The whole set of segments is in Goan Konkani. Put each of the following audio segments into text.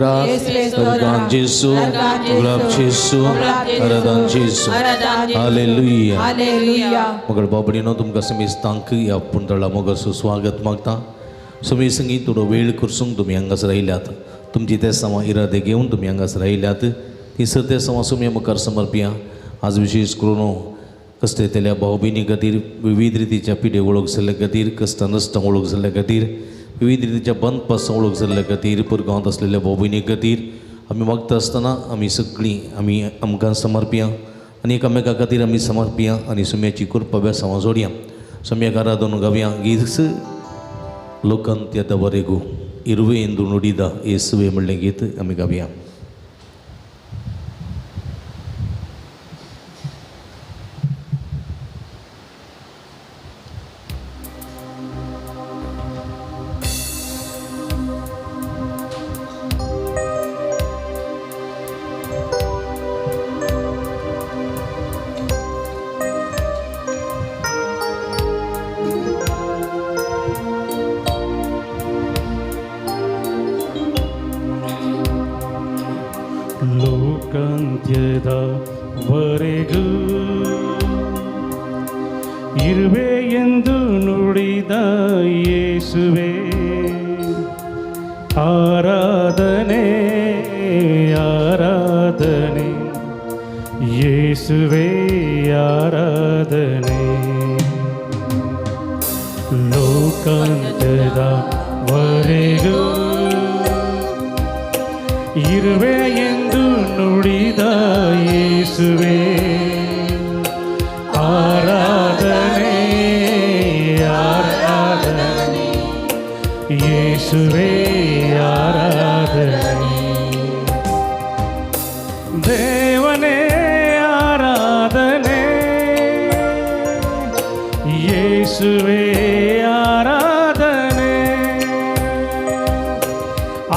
स्वर्गान जेसू, गुलाब जेसू, आराधन जेसू. हालेलुया. मगर बाबडीनो तुमकां समेस्तांक ह्या पुंतळा मोगाचो स्वागत मागता. सुमी संगी थोडो वेळ करसूंक तुमी हांगासर आयल्यात, तुमची तेसांवां इरादे घेवन तुमी हांगासर आयल्यात, ती सतेसांवां सुमी मुखार समर्पिया. आज विशेष करून कश्ट येतल्या भाव भयणी खातीर, विविध रितीच्या पिडे वळख जाल्ल्या खातीर, कश्टां नश्टां वळख जाल्ल्या खातीर, विविध रितीच्या बंदपासां वळख जाल्ल्या खातीर, परगांवांत आसलेल्या भाव भयणी खातीर आमी मागता आसतना आमी सगळीं आमी आमकां समर्पिया आनी एकामेका खातीर आमी समर्पिया आनी सुम्याची कृपा बेसांवां जोडया. सुम्याक आराधन गावया गीत लोकांत्य इरुवे इंदू नुडिदा येसुवे म्हणलें गीत आमी गावया. ಲೋಕಾಂತ್ಯದವರೆಗೂ ಇರುವೆ ಎಂದು ನುಡಿದ ಯೇಸುವೆ, ಆರಾಧನೆ ಆರಾಧನೆ ಯೇಸುವೆ ಆರಾಧನೆ. ಲೋಕಾಂತ್ಯದವರೆಗೂ ಇರುವೆ ಎಂದು ನುಡಿದ ಯೇಸುವೆ, ಆರಾಧನೆ ಆರಾಧನೆ ಯೇಸುವೆ ಆರಾಧನೆ. ದೇವನೇ ಆರಾಧನೆ ಯೇಸುವೆ ಆರಾಧನೆ,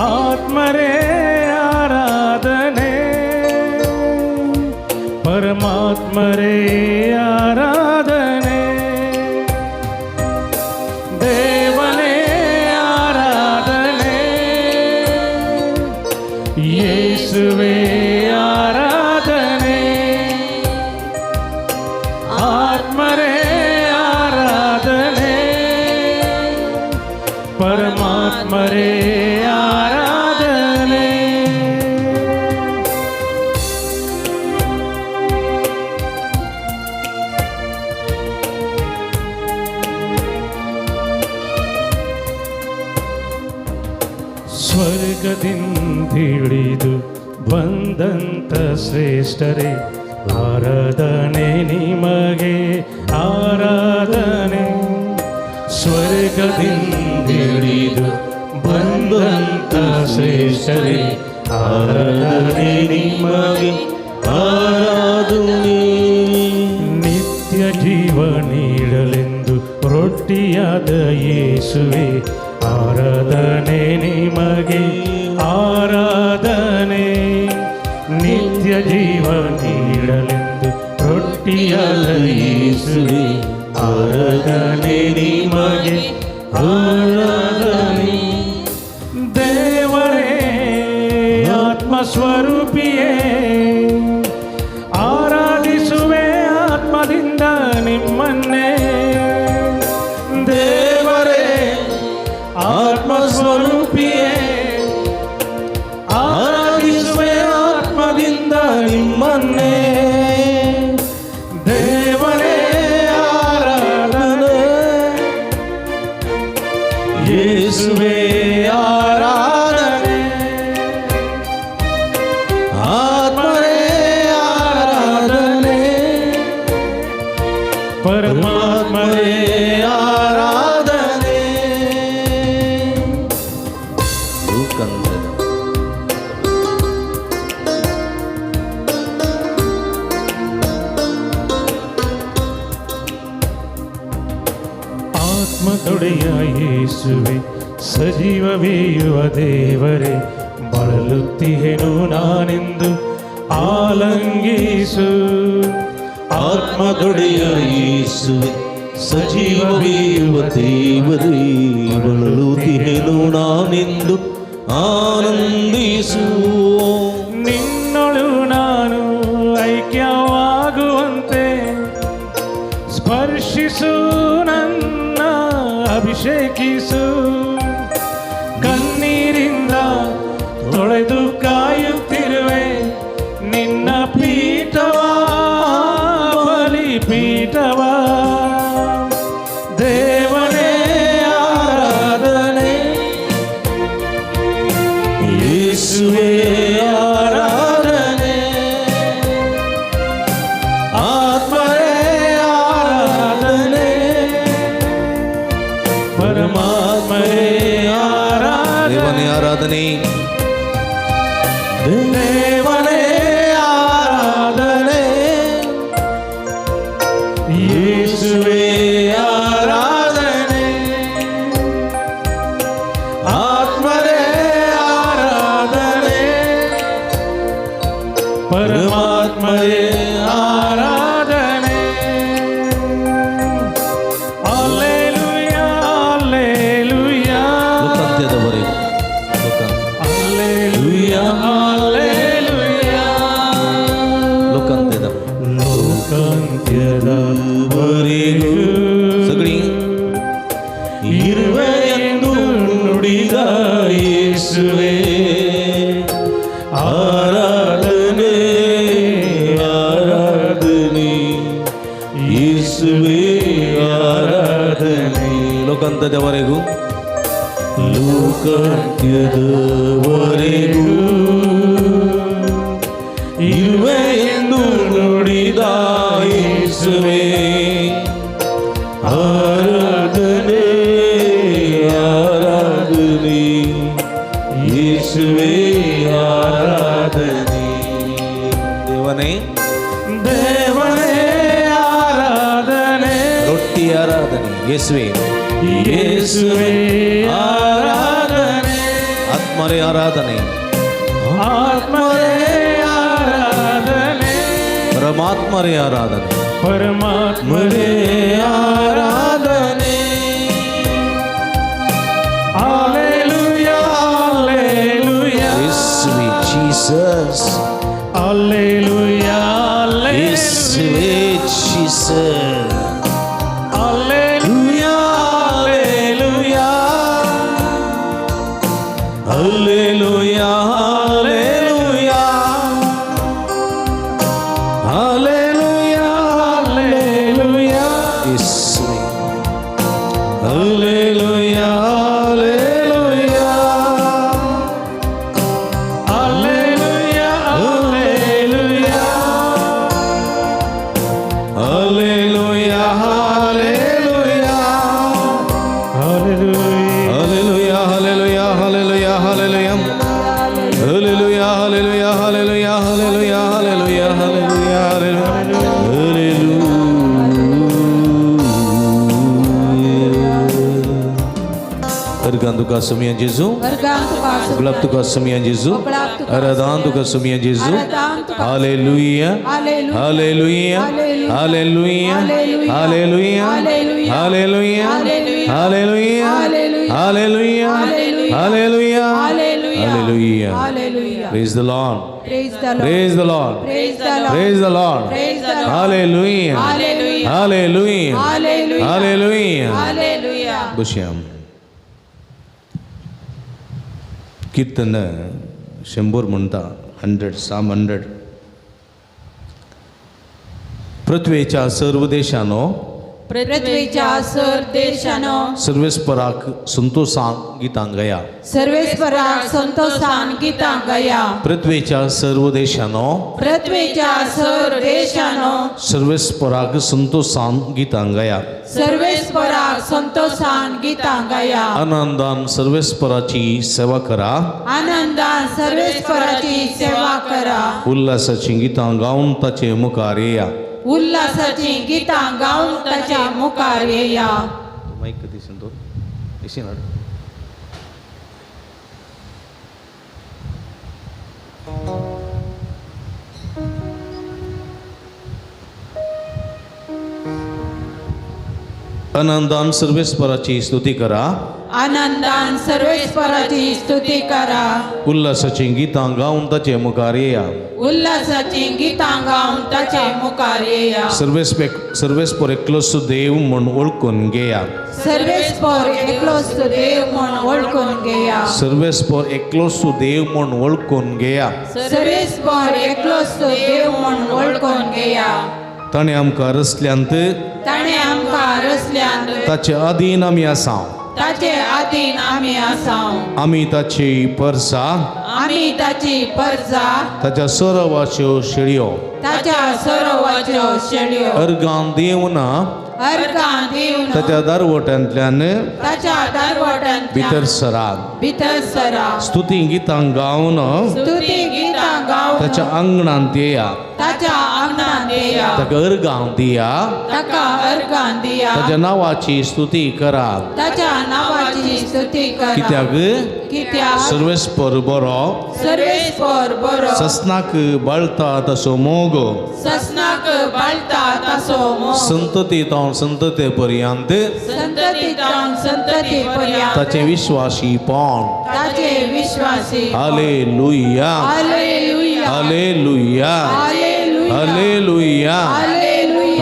ಆತ್ಮರೇ ಆರಾಧನೆ ಪರಮಾತ್ಮರೇ ಆರಾಧನೆ. ದೇವನೇ ಆರಾಧನೆ ಯೇಸುವೆ ಆರಾಧನೆ, ಆತ್ಮರೇ ಆರಾಧನೆ ಪರಮಾತ್ಮರೇ ಆರಾಧನೆ. ಸ್ವರ್ಗದಿಂದಿಳಿದು ಬಂದಂತ ಶ್ರೇಷ್ಠರೇ, ಆರಾಧನೆ ನಿಮಗೆ ಆರಾಧನೆ. ಸ್ವರ್ಗದಿಂದಿಳಿದು ಬಂದಂತ ಶ್ರೇಷ್ಠರೇ, ಆರಾಧನೆ ನಿಮಗೆ ಆರಾಧನೆ. ನಿತ್ಯ ಜೀವ ನೀಡಲೆಂದು ರೊಟ್ಟಿಯಾದ ಯೇಸುವೆ, ಆರಾಧನೆ ನಿಮಗೆ ಆರಾಧನೆ. ನಿತ್ಯ ಜೀವ ನೀಡಲೆಂದು ರೊಟ್ಟಿಯಾದ ಯೇಸುವೆ, ಆರಾಧನೆ ನಿಮಗೆ ಆರಾಧನೆ. ದೇವರೇ ಆತ್ಮಸ್ವರೂಪಿಯೇ, ಆರಾಧಿಸುವೆ ಆತ್ಮದಿಂದ ನಿಮ್ಮನ್ನೇ. ದೇವರೇ ಆತ್ಮಸ್ವರೂಪಿಯೇ, ಆರಾಧಿಸುವೆ ಆತ್ಮದಿಂದ ನಿಮ್ಮನ್ನೇ. ದೇವರೇ ಆರಾಧನೆ ಯೇಸುವೆ ಆರಾಧನೆ, ಆತ್ಮರೇ ಆರಾಧನೆ ಪರಮಾತ್ಮರೇ ಆರಾಧನೆ. ಲೋಕಾಂತ್ಯದ ಆತ್ಮದೊಡೆಯ ಯೇಸುವೆ, ಸಜೀವವೀಯುವ ದೇವರೇ, ಬಳಲುತ್ತಿಹೆನು ನಾನೆಂದು ಆಲಂಗಿಸು. ಆತ್ಮದೊಡೆಯ ಯೇಸುವೆ, ಸಜೀವವೀಯುವ ದೇವರೇ, ಬಳಲುತ್ತಿಹೆನು ನಾನೆಂದು ಆನಂದಿಸು. ನಿನ್ನೊಳು ನಾನು ಐಕ್ಯವಾಗುವಂತೆ ಸ್ಪರ್ಶಿಸು ನನ್ನ ಅಭಿಷೇಕಿಸು. ಕಣ್ಣೀರಿಂದ ತೊಳೆದು ಕಾಯುತ್ತಿರುವೆ ನಿನ್ನ ಪೀಠವ, ಬಲಿ ಪೀಠವ. ದೇವನೇ ಆರಾಧನೆ, ಯೇಸುವೇ ಆರಾಧನೆ, ಆತ್ಮರೇ ಆರಾಧನೆ, ಪರಮಾತ್ಮರೇ ಆರಾಧನೆ. ದೇವನೇ ಆರಾಧನೆ, ದೇವನೇ ಆರಾಧನೆ, ಯೇಸುವೇ ಆರಾಧನೆ, ಆತ್ಮರೇ ಆರಾಧನೆ, ಪರಮಾತ್ಮರೇ ಆರಾಧನೆ. Alleluia, alleluia. ಲೋಕಾಂತ್ಯದವರೆಗೂ, ಲೋಕಾಂತ್ಯ. Alleluia, alleluia. ಲೋಕಾಂತ್ಯದ ಲೋಕಾಂತ್ಯದವರೆಗೂ ಸಗಣಿ ಇರುವೆ ಎಂದು ನುಡಿದ ಯೇಸುವೆ ಆರಾಧನೆ, ಆರಾಧನೆ, ಯೇಸುವೆ ಆರಾಧನೆ. ಲೋಕಾಂತ್ಯದವರೆಗೂ, ಲೋಕಾಂತ್ಯದವರೆಗೂ ಇರುವೆ ಎಂದು ನುಡಿದ ಯೇಸುವೆ ಆರಾಧನೆ, ಆರಾಧನೆ, ಯೇಸುವೆ ಆರಾಧನೆ. ದೇವನೇ ದೇವನೇ ಆರಾಧನೆ, ರೊಟ್ಟಿ ಆರಾಧನೆ, ಯೇಸುವೆ ಯೇಸುವೆ ಆರಾಧನೆ, ಆತ್ಮರೇ ಆರಾಧನೆ, ಆತ್ಮರೇ ಆರಾಧನೆ, ಪರಮಾತ್ಮರೇ ಆರಾಧನೆ, ಪರಮಾತ್ಮರೇ ಆರಾಧನೆ. Alleluia, alleluia. ಯೇಸುವೆ ಜೀಸಸ್. Alleluia, alleluia. ಯೇಸುವೆ Jesus. Alleluia, alleluia. Alleluia, alleluia, alleluia, alleluia. ಯೇಸುವೆ alleluia, alleluia. Alleluia, alleluia. Alleluia, alleluia. Alleluia. Hallelujah, hallelujah, hallelujah, hallelujah, hallelujah, hallelujah, hallelujah, hallelujah, hallelujah, hallelujah, hallelujah. Ergan तुका सुमिया जेजू, गुलाब तुका सुमिया जेजू, आराधन तुका सुमिया जेजू. Hallelujah, hallelujah, hallelujah, hallelujah, hallelujah, hallelujah, hallelujah, hallelujah, hallelujah. Hallelujah. Praise the Lord. Praise the Lord. Praise the Lord. Praise the Lord. Praise the Lord. Praise the Lord. Hallelujah. Hallelujah. Hallelujah. Hallelujah. Hallelujah. Hallelujah. बसया. कीर्तन 100 म्हणटा, 100, साम 100. पृथ्वेच्या सर्व देशानो, पृथ्वीच्या सर देशानो, सर्वेस्पराक संतोषान गितां गया. सर्वेस्पराक संतोषान गीतां गया. पृथ्वेच्या सर्व देशानो, पृथ्वीच्या सर देशानो, सर्वेस्पराक संतोषान गितां गया. सर्वेस्पराक संतोषान गीतां गया. आनंदान सर्वेस्पराची सेवा करा. आनंदान सर्वेस्पराची सेवा करा. उल्हासाची गितां गावन ताचे मुखार येया. उल्हासाची गीतां गावन ताच्या मुखार येया. माईक दिसून तो दिसून हाड. आनंदान सर्वेस्पराची स्तुती करा. आनंदान सर्वेस्पराची स्तुती करा. उल्हासाची गितां गावन ताचे मुखार येया. उल्हासाची गितां गावन ताचे मुखार येया. सर्वेस्पर एकलोच देव म्हूण वळखून घेया. सर्वेस्पर एकलोच देव म्हूण वळखून घेया. सर्वेस्पर एकलोच देव म्हूण वळखून घेया. सर्वेस्पर एकलोच देव म्हूण वळखून घेया. ताणें आमकां रसल्यांत, ताणें आमकां रसल्यांत, ताचे अधीन आमी आसा. ताचे आदीन आमी आसा. आमी ताची परसा, आमी ताची परजा, ताच्या सरोवाच्यो शेळयो, ताच्या सरोवाच्यो शेळयो. अर्गां दिवन, अर्गां दिवन, ताच्या दारवट्यांतल्यान, ताच्या दारवट्यांतल्यान भितर सरात. भितर सरा. स्तुती गितां गावन, स्तुती गितां गावन, ताच्या आंगणांत येया. ताच्या आंगणांत येया. ताका अर्गां दिया, ताका अर्गां दिया. ताच्या नांवाची स्तुती करा. ताच्या नांवाची स्तुती करा. कित्याक? कित्याक? सर्वेस्पर बरो, सर्वेस्पर बरो, ससनाक बाळता तसो मोग, ससनाक बाळता तसो मोग, संतती तावन संतते पर्यंत, संतती तावन संतती पर्यंत, ताचे विश्वासी पण. ताचे विश्वासी. Hallelujah. Hallelujah. Hallelujah. Hallelujah. Hallelujah.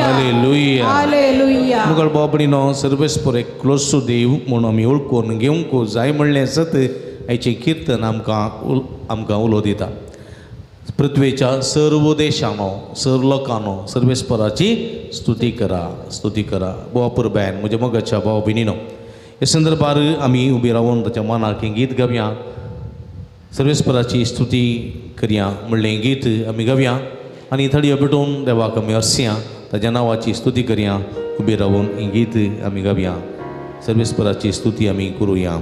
Hallelujah. Hallelujah. मुगल बाबडीनो सर्वेस्पर एकलोच देव म्हूण आमी वळखून घेवंक जाय म्हणलें सत आयचें किर्तन आमकां आमकां उलो दिता. पृथ्वेच्या सर्व देशांनो, सर्व लोकांनो सर्वेस्पराची स्तुती करा, स्तुती करा. बोवा पुरबॅन म्हज्या मोगाच्या भाव भयणीनो, हे संदर्भार आमी उबी रावन ताच्या मनाक हें गीत गावया. सर्वेस्पराची स्तुती करया म्हणलें गीत आमी गावया आनी थडयो पेटोवन देवाक आमी हरसया, ताच्या नांवाची स्तुती करया. उबी रावन हें गीत आमी गावया, सर्वेस्पराची स्तुती आमी करुया.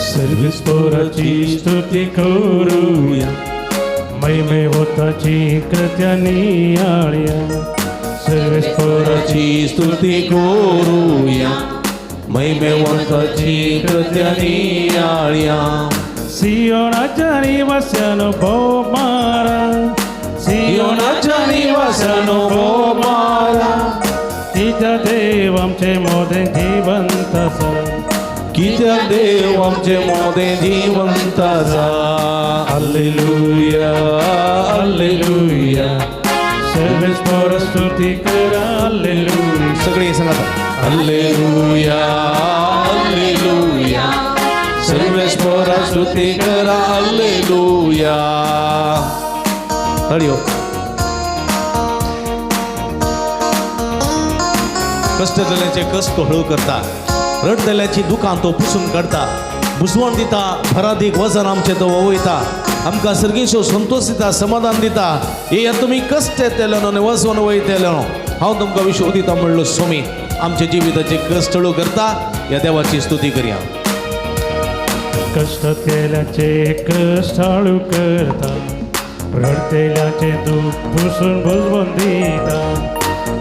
सर्वेस्पराची स्तुती करूया, महिमेवताची कृत्या नियाळया. सर्वेस्पराची स्तुती करूया, महिमेवताची कृत्या नियाळया. सियोनाच्या निवास्यानो भोव मारा, सियोनाच्या निवास्यानो भोव मारा, तिच्या देव आमचे मोदें जिवंत आसा, कित्याक देव आमचे मोदें जिवंत आसा. हालेलुया. हालेलुया. सर्वेस्पर स्तुती करा. हालेलुया. सगळी सांगात हालेलुया. हालेलुया. सर्वेस्पर स्तुती करा. हालेलुया. ताळयो. कश्ट जाल्याचे कश्ट हळू करता, रडटल्याची दुकान तो पुसून काडटा, बुजवण दिता, भरादीक वजन आमचें तो वयता, आमकां सर्गीचो संतोश दिता, समाधान दिता. हे तुमी कश्ट येतले न्हू, वजन वयतले न्हू, हांव तुमकां विश्व दिता म्हणलो स्वामी. आमच्या जिविताचे कश्ट हळू करता. ह्या देवाची स्तुती करया. कश्ट केल्याचे कश्ट हळू करता, रडतेल्याचे दूख पुसून बुजवून दिता.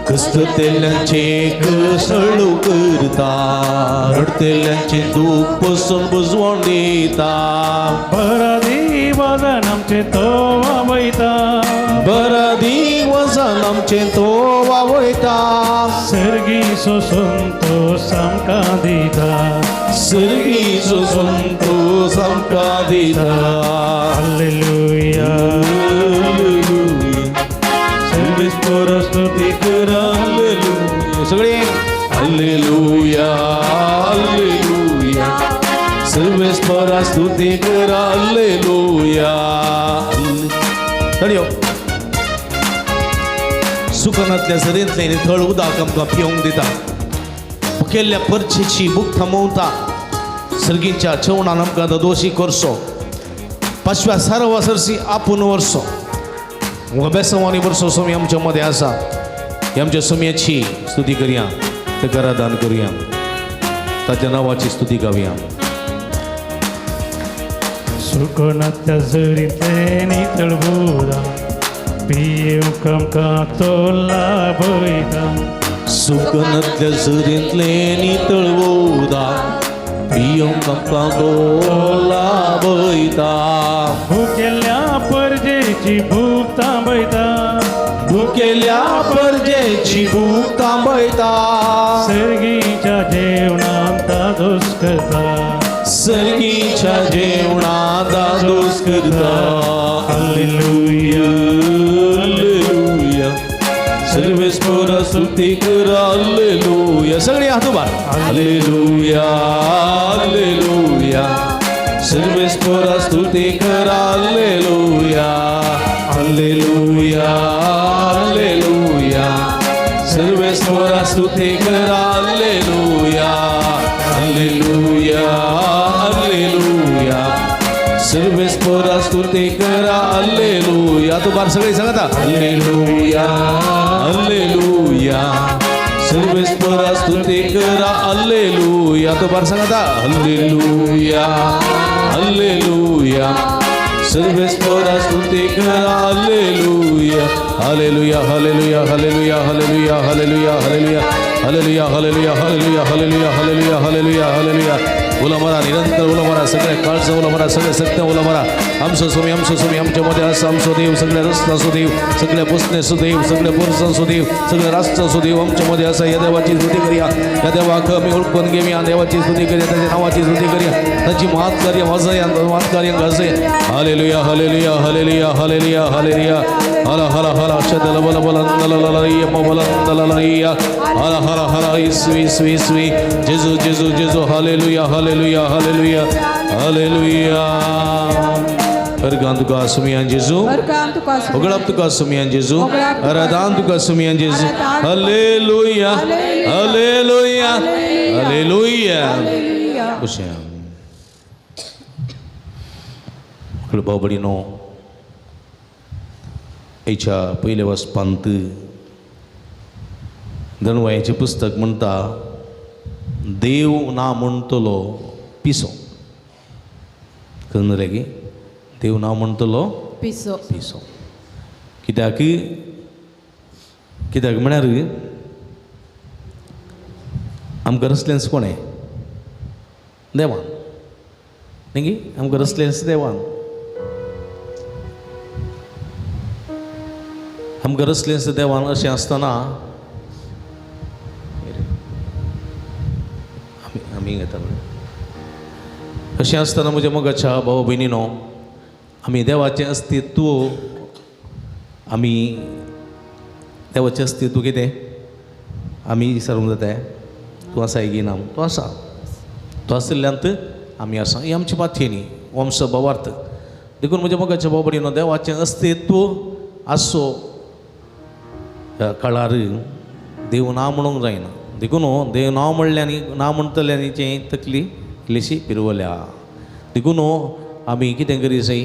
कश्टतेल्यांचे कश्ट हळू करता, रडतेल्यांचे दूख पुसून बुजवून दिता. बरादी वजन आमचें तो वावयता, बरादी वजन आमचें तो वावयता, सर्गीचो संतोश आमकां दिता, सर्गीचो संतोश आमकां दिता. हालेलुया. सर्वेस्पर स्तुती करा. हालेलुया. सगळे हालेलुया. हालेलुया. सर्वेस्पर स्तुती करा. हालेलुया. ताळयो. सुकनांतल्या झरेंतलें नितळ उदक आमकां पिवंक दिता, मुखेल्ल्या परचेची भूक थांबोवता, सर्गीच्या जेवणान आमकां दोशी करचो, पांचव्या सारवा सरसी आपूण व्हरचो. बेसवानी वर्सो स्वामी आमच्या मदें आसा. हे आमच्या स्वामयाची स्तुती करया, ताका आराधन करुया, ताच्या नांवाची स्तुती गावया. सुकनांतल्या झरींतलें नितळ उदक पियेवंक आमकां तो लाभयता, सुकनातल्या झरींतले नितळ उदक पियोंक आमकां तो लाभयता. भुकेल्या परजेची भूक थांबयता. भुकेल्या परजेची भूक थांबयता. सर्गीच्या जेवणांत दादोस करता. सर्गीच्या जेवणात दादोस करता. हालेलुया. हालेलुया. सर्वेस्पोरा स्तुती करा. हालेलुया. सगळे हात उभार. Hallelujah hallelujah. सर्वेस्पोरा स्तुती करा. Hallelujah hallelujah hallelujah. सर्वेस्पोरा स्तुती करा. Hallelujah hallelujah hallelujah. सर्वेस्पोरा स्तुती करा. हालेलुया. तो बार सगळे सांगता. Hallelujah hallelujah. सर्वेस्पोरा स्तुती करा. हालेलुया. तो बार सांगता. Hallelujah hallelujah. सर्वेस्पोरा स्तुती करा. Hallelujah hallelujah hallelujah hallelujah hallelujah hallelujah hallelujah hallelujah hallelujah hallelujah hallelujah hallelujah hallelujah hallelujah. उलो मारा निरंतर, उलो मारा सगळ्या काळचा, उलो मारा सगळ्या सत्य, उलो मारा. आमचो स्वामी, आमचो स्वामी आमच्या मध्ये आसा. आमचो देव सगळ्या रस्त्याचो देव, सगळ्या पुसण्याचो देव, सगळ्या पुरुषांचो देव, सगळ्या राष्ट्राचो देव आमच्या मध्ये आसा. या देवाची स्तुती करूया. या देवाक आमी ओळखून घेऊया. देवाची स्तुती करूया. त्याच्या नावाची स्तुती करूया. त्याची महत्कार्य वाजया, महत्कार्य गाजया. Hallelujah hallelujah hallelujah hallelujah hallelujah. हर हर हर शतल बल बल दल बल दल हर हर हर इसवी इसवी इसवी जेजू जेजू जेजू. Hallelujah hallelujah hallelujah hallelujah. Organ तुका सुमियान जेजू. अर्गान तुका होगळाप तुका सुमियान जेजू. अराधान तुका सुमियान जेजू. Hallelujah hallelujah hallelujah. बसया. भाव भयणीनो, हेच्या पयल्या वचपांत धनवायाचें पुस्तक म्हणटा, देव ना म्हणटलो पिसो. कळ्ळें गे? देव ना म्हणटलो पिसो. पिसो. कित्याक कित्याक म्हळ्यार आमकां रसलेंच कोणें? देवान न्ही गे? आमकां रसलेंच देवान. आमकां रसलेंच देवान. अशें आसतना आमी आमी घेता. अशें आसतना म्हज्या मोगाच्या भाव भयणीनो, आमी देवाचें अस्तित्व, आमी देवाचें अस्तित्व कितें आमी विचारूंक जाता. तूं आसा गी ना? तूं आसा. तूं आशिल्ल्यांत आमी आसा. ही आमची पाथी न्ही, हो आमचो भावार्थ. देखून म्हज्या मोगाच्या भाव भयणीनो, देवाचें अस्तित्व आसो ह्या काळार देव ना म्हणूंक जायना. देखून देव ना म्हणल्यानी ना म्हणटल्यांची तकली इल्लीशी पिरवल्या. देखून आमी कितें करी जाय?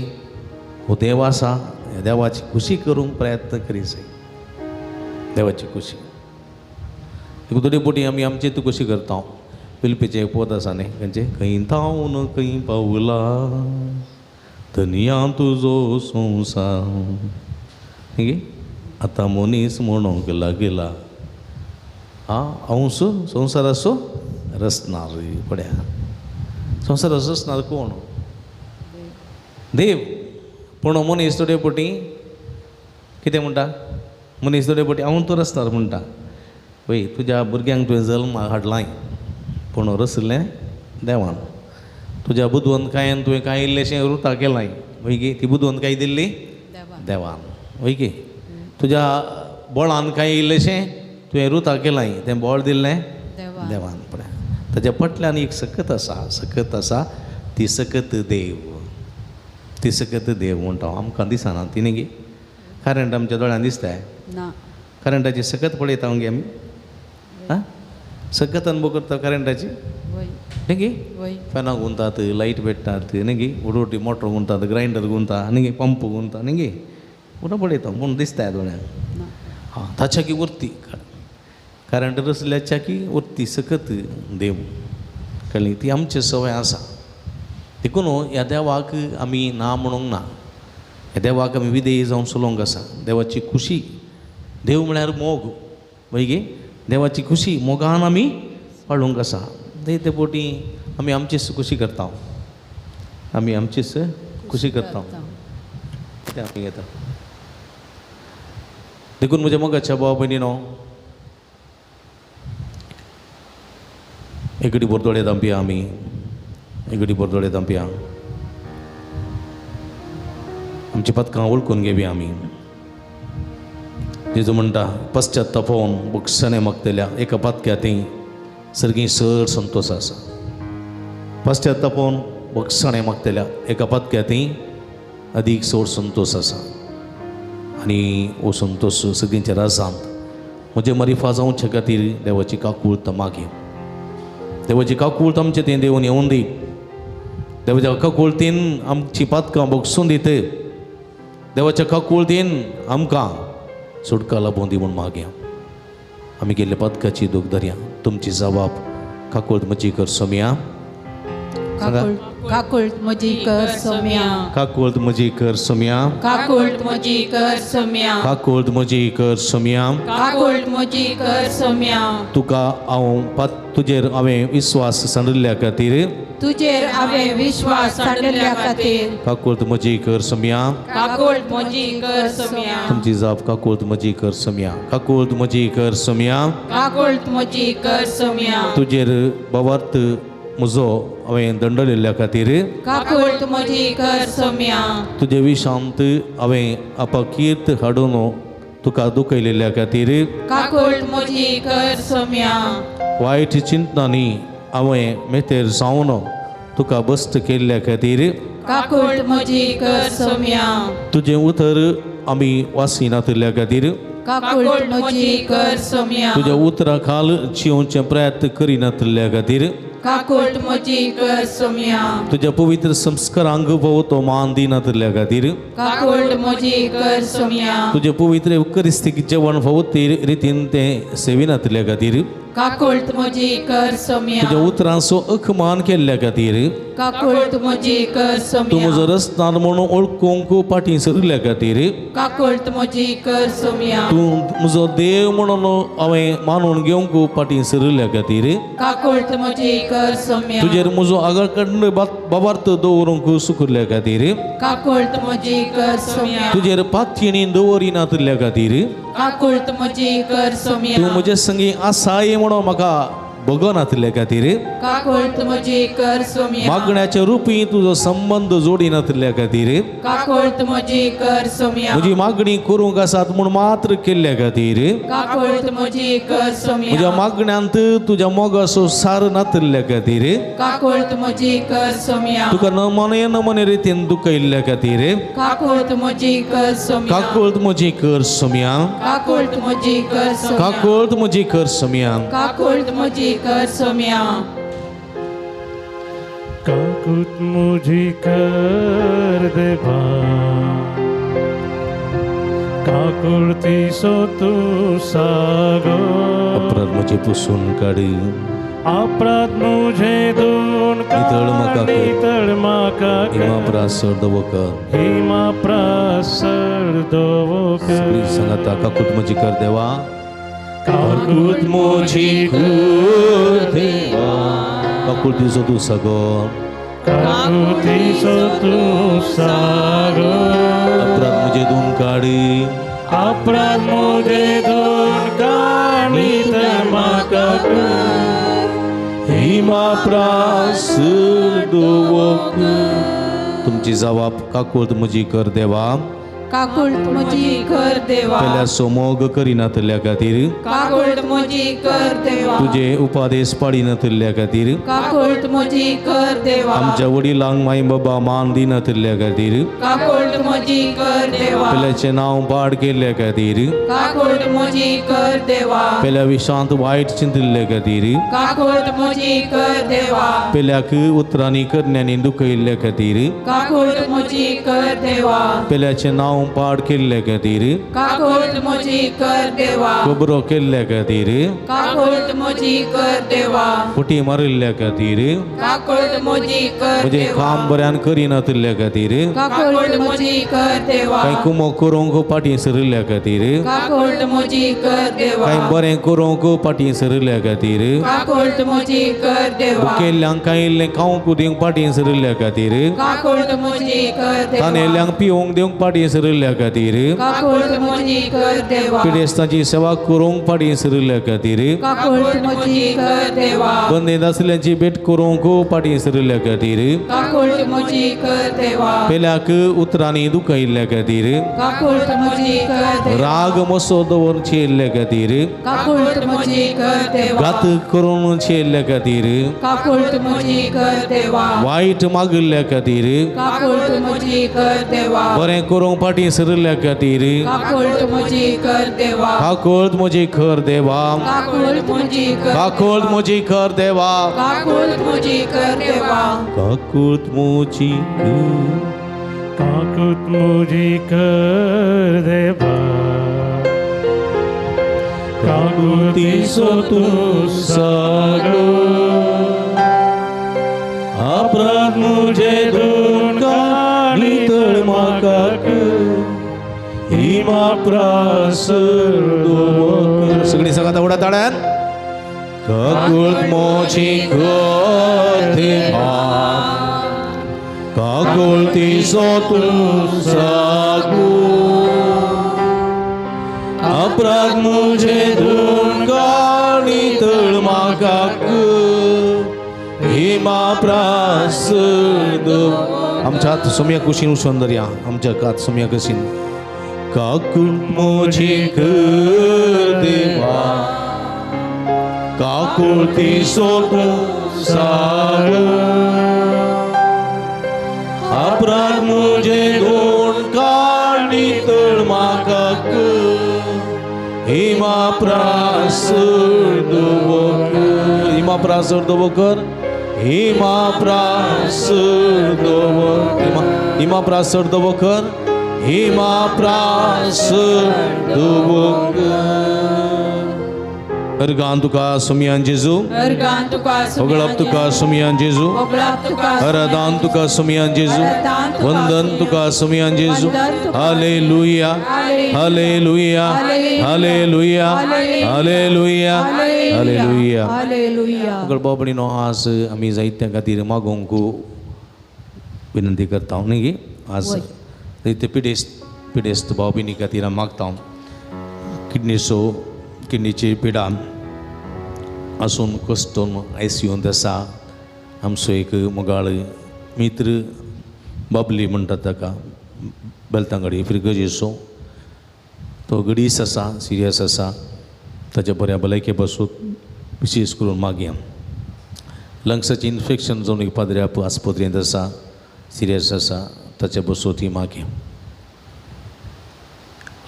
हो देव आसा, देवाची खुशी करूंक प्रयत्न करी जाय. देवाची खुशी. देखून थोडी पोटी आमी आमची तूं कशी करता. पिलपीचें एक पद आसा न्ही, खंयचें? खंय थावन खंय पावला धनया तुजो संवसार न्ही, आतां मनीस म्हणूंक लागला आं हांव संवसाराचो रचणार. पळया, संवसाराचो रचणार कोण? देव. पूण मनीस थोडे पोटी कितें म्हणटा? मनीस थोडे पोटी हांव तूं रचणार म्हणटा. वय, तुज्या भुरग्यांक तुवें जल्माक हाडलाय, पूण रचलें देवान. तुज्या बुदवंतकायेन तुवें कांय इल्लेशें रुता केलाय, वय गे? ती बुदवंतकाय दिल्ली देवान, वय गे? तुज्या बळान कांय इल्लेशें तुवें रुता केलाय, तें बळ दिल्लें देवान. पळय, ताच्या फाटल्यान एक सकत आसा, सकत आसा, ती सकत देव. ती सकत देव म्हणटा. आमकां दिसना ती न्ही गे? करंट आमच्या दोळ्यान दिसता? करंटाची सकत पळयता गे आमी? आं, सकत अनुभव करता करंटाची न्ही गे? फॅनां गुंतात, लायट पेट्टात न्ही गे? उडोटी मोटर गुंतात, ग्रायंडर गुंता न्ही गे? पंप गुंता न्ही गे? उडो पळयता पूण दिसता दोळ्यान. हां, ताच्या की उरती करंट रसल्याच्या की उरती सकत देव. कळ्ळी? ती आमची संवय आसा. देखून ह्या देवाक आमी ना म्हणूंक ना. ह्या देवाक आमी विधेयी जावन चलोवंक आसा. देवाची खुशी, देव म्हळ्यार मोग, वय गे? देवाची खुशी मोगान आमी पाळूंक आसा. ते पोटी आमी आमचीच खुशी करता, आमी आमचीच खुशी करता, तें आमी घेता. देखून म्हज्या मोगाच्या भाव भयणीनो, एकडे बोरदोळे दांपया, आमी एकडे बोरदोळे दांपया, आमची पदकां वळखून घेवया आमी. जेजू म्हणटा पश्चातापोवन बक्षणें मागतल्या एका पातक्या ती सर्गी सर संतोश आसा. पश्चातापोवन बक्षणें मागतल्या एका पातक्या ती अदीक चड संतोश आसा. आनी हो संतोश सगळ्यांच्या राजांत म्हजे मरिफा जावचे खातीर देवाची काकूळत मागे. देवाची काकूळत आमचे तें देवन येवन दी. देवाच्या काकूळतीन आमची पातकां बगसून दित. देवाच्या काकूळतीन आमकां सुटका लाबोवन दी म्हूण मागया. आमी केल्ल्या पातकाची दूख धरया. तुमची जबाब काकूळत म्हजी कर सोमया. काकूळत म्हजी कर सोम्या. काकूळत म्हजी कर सोम्या. काकूळत म्हजी कर सोम्या. काकूळत म्हजी कर सोम्या. काकूळत म्हजी कर सोम्या. तुका हांव तुजेर हांवें विस्वास सांडिल्ल्या खातीर, तुजेर हांवें विश्वास सांडिल्ल्या खातीर काकूळत म्हजी कर सोम्या. काकूळत म्हजी कर सोम्या. तुमची जाप काकूळत म्हजी कर सोम्या. काकूळत म्हजी कर सोम्या. काकूळत म्हजी कर सोम्या. तुजेर भावार्थ म्हजो हांवें दंडलेल्या खातीर काकूळत म्हजी कर सोम्या. तुजे विशांत हांवें अपकीर्त हाडून तुका दुखयलेल्या खातीर काकूळत म्हजी कर सोम्या. वायट चिंतनांनी हांवें मेतेर जावन तुका बस्त केल्ल्या खातीर काकूळत म्हजी कर सोम्या. तुजें उतर आमी वासिनातिल्ल्या खातीर काकूळत म्हजी कर सोम्या. तुज्या उतरा खाल जिवचे प्रयत्न करिनातिल्ल्या खातीर काकूळत म्हजी कर सोम्या. तुज्या पवित्र संस्कारांक भोव तो मान दिनातिल्ल्या खातीर काकूळत म्हजी कर सोम्या. तुज्या पवित्र eucharistic जेवण फावो ते रितीन तें सेविनातिल्ल्या खातीर काकूळत म्हजी कर सोम्या. तुज्या उतरांचो अखमान केल्ल्या खातीर काकूळत म्हजी कर सोम्या. तूं म्हजो रस्तान म्हणून वळखूंक फाटीं सरिल्ल्या खातीर काकूळत म्हजी कर सोम्या. तूं म्हजो देव म्हणून हांवें मानून घेवंक फाटीं सरिल्ल्या खातीर काकूळत म्हजी कर सोम्या. तुजेर म्हजो आगळकंड बाबार्थ दवरूंक सुकुल्ल्या खातीर काकूळत म्हजी कर सोम्या. तुजेर पातयेणी दवरिनातिल्ल्या खातीर काकूळत म्हजी कर सोम्या. तूं म्हजे संगी आसाय म्हणून म्हाका बगनातिल्ल्या खातीर काकूळत म्हजी कर सोम्या. मागण्याच्या रुपी तुजो संबंद जोडिनातिल्ल्या खातीर काकूळत म्हजी कर सोम्या. म्हजी मागणी करूंक आसात म्हूण मात्र केल्ल्या खातीर काकूळत म्हजी कर सोम्या. म्हज्या मागण्यांत तुज्या मोगाचो सार नातिल्ल्या खातीर काकूळत म्हजी कर सोम्या. तुका नमने नमने रितीन दुखयल्ल्या खातीर काकूळत म्हजी कर सोम्या. काकूळत म्हजी कर सोम्या. काकूळत म्हजी कर सोम्या. काकूळत म्हजी कर सोम्या. काकूळत म्हजी कर सोम्या. काकूत मुझी कर देवा, काकुळती सो तूं सागो. अपराध म्हजे पुसून काडी, अपराध मुझे दोन नितळ म्हाका कर. नितळ म्हाका हिमा प्रासर दवो कर. हिमा प्रासर दवो कर. सांगाता काकूत म्हजी कर देवा. काकूत मुझी कर देवा. काकुळतीचो तूं सागर. काकुळतीचो तूं सागर. अपराध म्हजे दोन काडी, अपराध मुझे दोन काडी नितळ म्हाका कर. हिमा प्रासर दवो कर. तुमची जबाब काकूळत म्हजी कर देवा. काकूळत म्हजी कर देवा. पेल्याचो मोग करिनातिल्ल्या खातीर काकूळत म्हजी कर देवा. तुजे उपादेश पाडिनातिल्ल्या खातीर काकूळत म्हजी कर देवा. आमच्या वडिलांक माय बाबा मान दिनातिल्ल्या खातीर काकूळत म्हजी कर देवा. पेल्याचें नांव पाड केल्ल्या खातीर काकूळत म्हजी कर देवा. पेल्या विशांत वायट चिंतिल्ल्या खातीर काकूळत म्हजी कर देवा. पेल्याक उतरांनी करण्यांनी दुखयल्ल्या खातीर काकूळत म्हजी कर देवा. पेल्याचें नांव करून पाड केल्ले खातीर काकुळट म्हजी कर देवा खबरो केल्ले खातीर काकुळट म्हजी कर देवा फटी मारिल्ल्या खातीर काकुळट म्हजी कर म्हजें काम बऱ्यान करिनातिल्ल्या खातीर काकुळट म्हजी कर देवा कांय कुमो करूंक फाटीं सरिल्ल्या खातीर काकुळट म्हजी कर देवा कांय बरें करूंक फाटीं सरिल्ल्या खातीर काकुळट म्हजी कर देवा भुकेल्ल्यांक कांय इल्लें खावंक दिवंक फाटीं सरिल्ल्या खातीर काकुळट म्हजी कर देवा तानेल्यांक पिवंक दिवंक फाटीं सरिल्ल्या खातीर काकुळट म्हजी कर देवा पिडेस्तांची सेवा करूंक फाटीं सरिल्ल्या खातीर काकुळट म्हजी कर देवा बंदेंत आसल्यांची भेट करूंक फाटीं सरिल्ल्या खातीर काकुळट म्हजी कर देवा पेल्याक उतरांनी दुखयिल्ल्या खातीर काकुळट म्हजी कर देवा राग मसो दवरून चेयिल्ल्या खातीर काकुळट म्हजी कर देवा घात करून चेयिल्ल्या खातीर काकुळट म्हजी कर देवा वायट मागिल्ल्या खातीर काकुळट म्हजी कर देवा बरें करूंक फाटीं सरिल्ल्या खातीर काकुळट म्हजी कर देवा काकुळट म्हजी कर देवा काकुळट म्हजी कर काकुळट म्हजी कर देवा काकुळट म्हजी कर देवा काकुळट म्हजी कर. काकूत मुझी कर देवा काकुळतीचो तूं सागर अपराध मुझे दोन काणी म्हाका हिमा प्रासर सगळी सगळ्यात उडा ताळ्यान काकुळट मोची कर देवा काकुळतीचो तूं सागू अपराध मुझे दोन काणी तळ म्हाका हिमा प्रासद आमच्या हात सोम्या कुशीन सौंदर्या आमच्या हात सोम्या कुशीन काकुळट मुझे कर देवा काकुळतीचो तूं सागर अपराध मुझे दोन काणी तळ म्हाका हिमा प्रासर दवकर हिमा प्रासर दवकर हिमा प्रासर दवर हिमा प्रासर दवकर हिमा प्रासर दवकर अर्गान तुका सुमियान जेजू अर्गान तुका होगळप तुका सुमियान जेजू होगळप तुका हरदान तुका सुमियान जेजू वंदन तुका सुमियान जेजू hallelujah hallelujah hallelujah hallelujah hallelujah. Hallelujah. होगळ बाबणीनो आज आमी जायत्या खातीर मागोवंक विनंती करता न्ही गे आज जायते पिडेस्त पिडेस्त भाव भयणी खातीर आमी मागता. किडनीचो किडनीची पिडा आसून कश्टून आयसीयूंत आसा आमचो एक मोगाळ मित्र बाबली म्हणटात ताका बेलतांगडी फिरगजेचो तो गडीस आसा सिरियस आसा ताच्या बऱ्या भलायके पासून विशेश करून मागया. लंग्साचें इन्फेक्शन जावन एक पाद्र्या आस्पत्रेंत आसा सिरियस आसा ताच्या बसून ती मागया.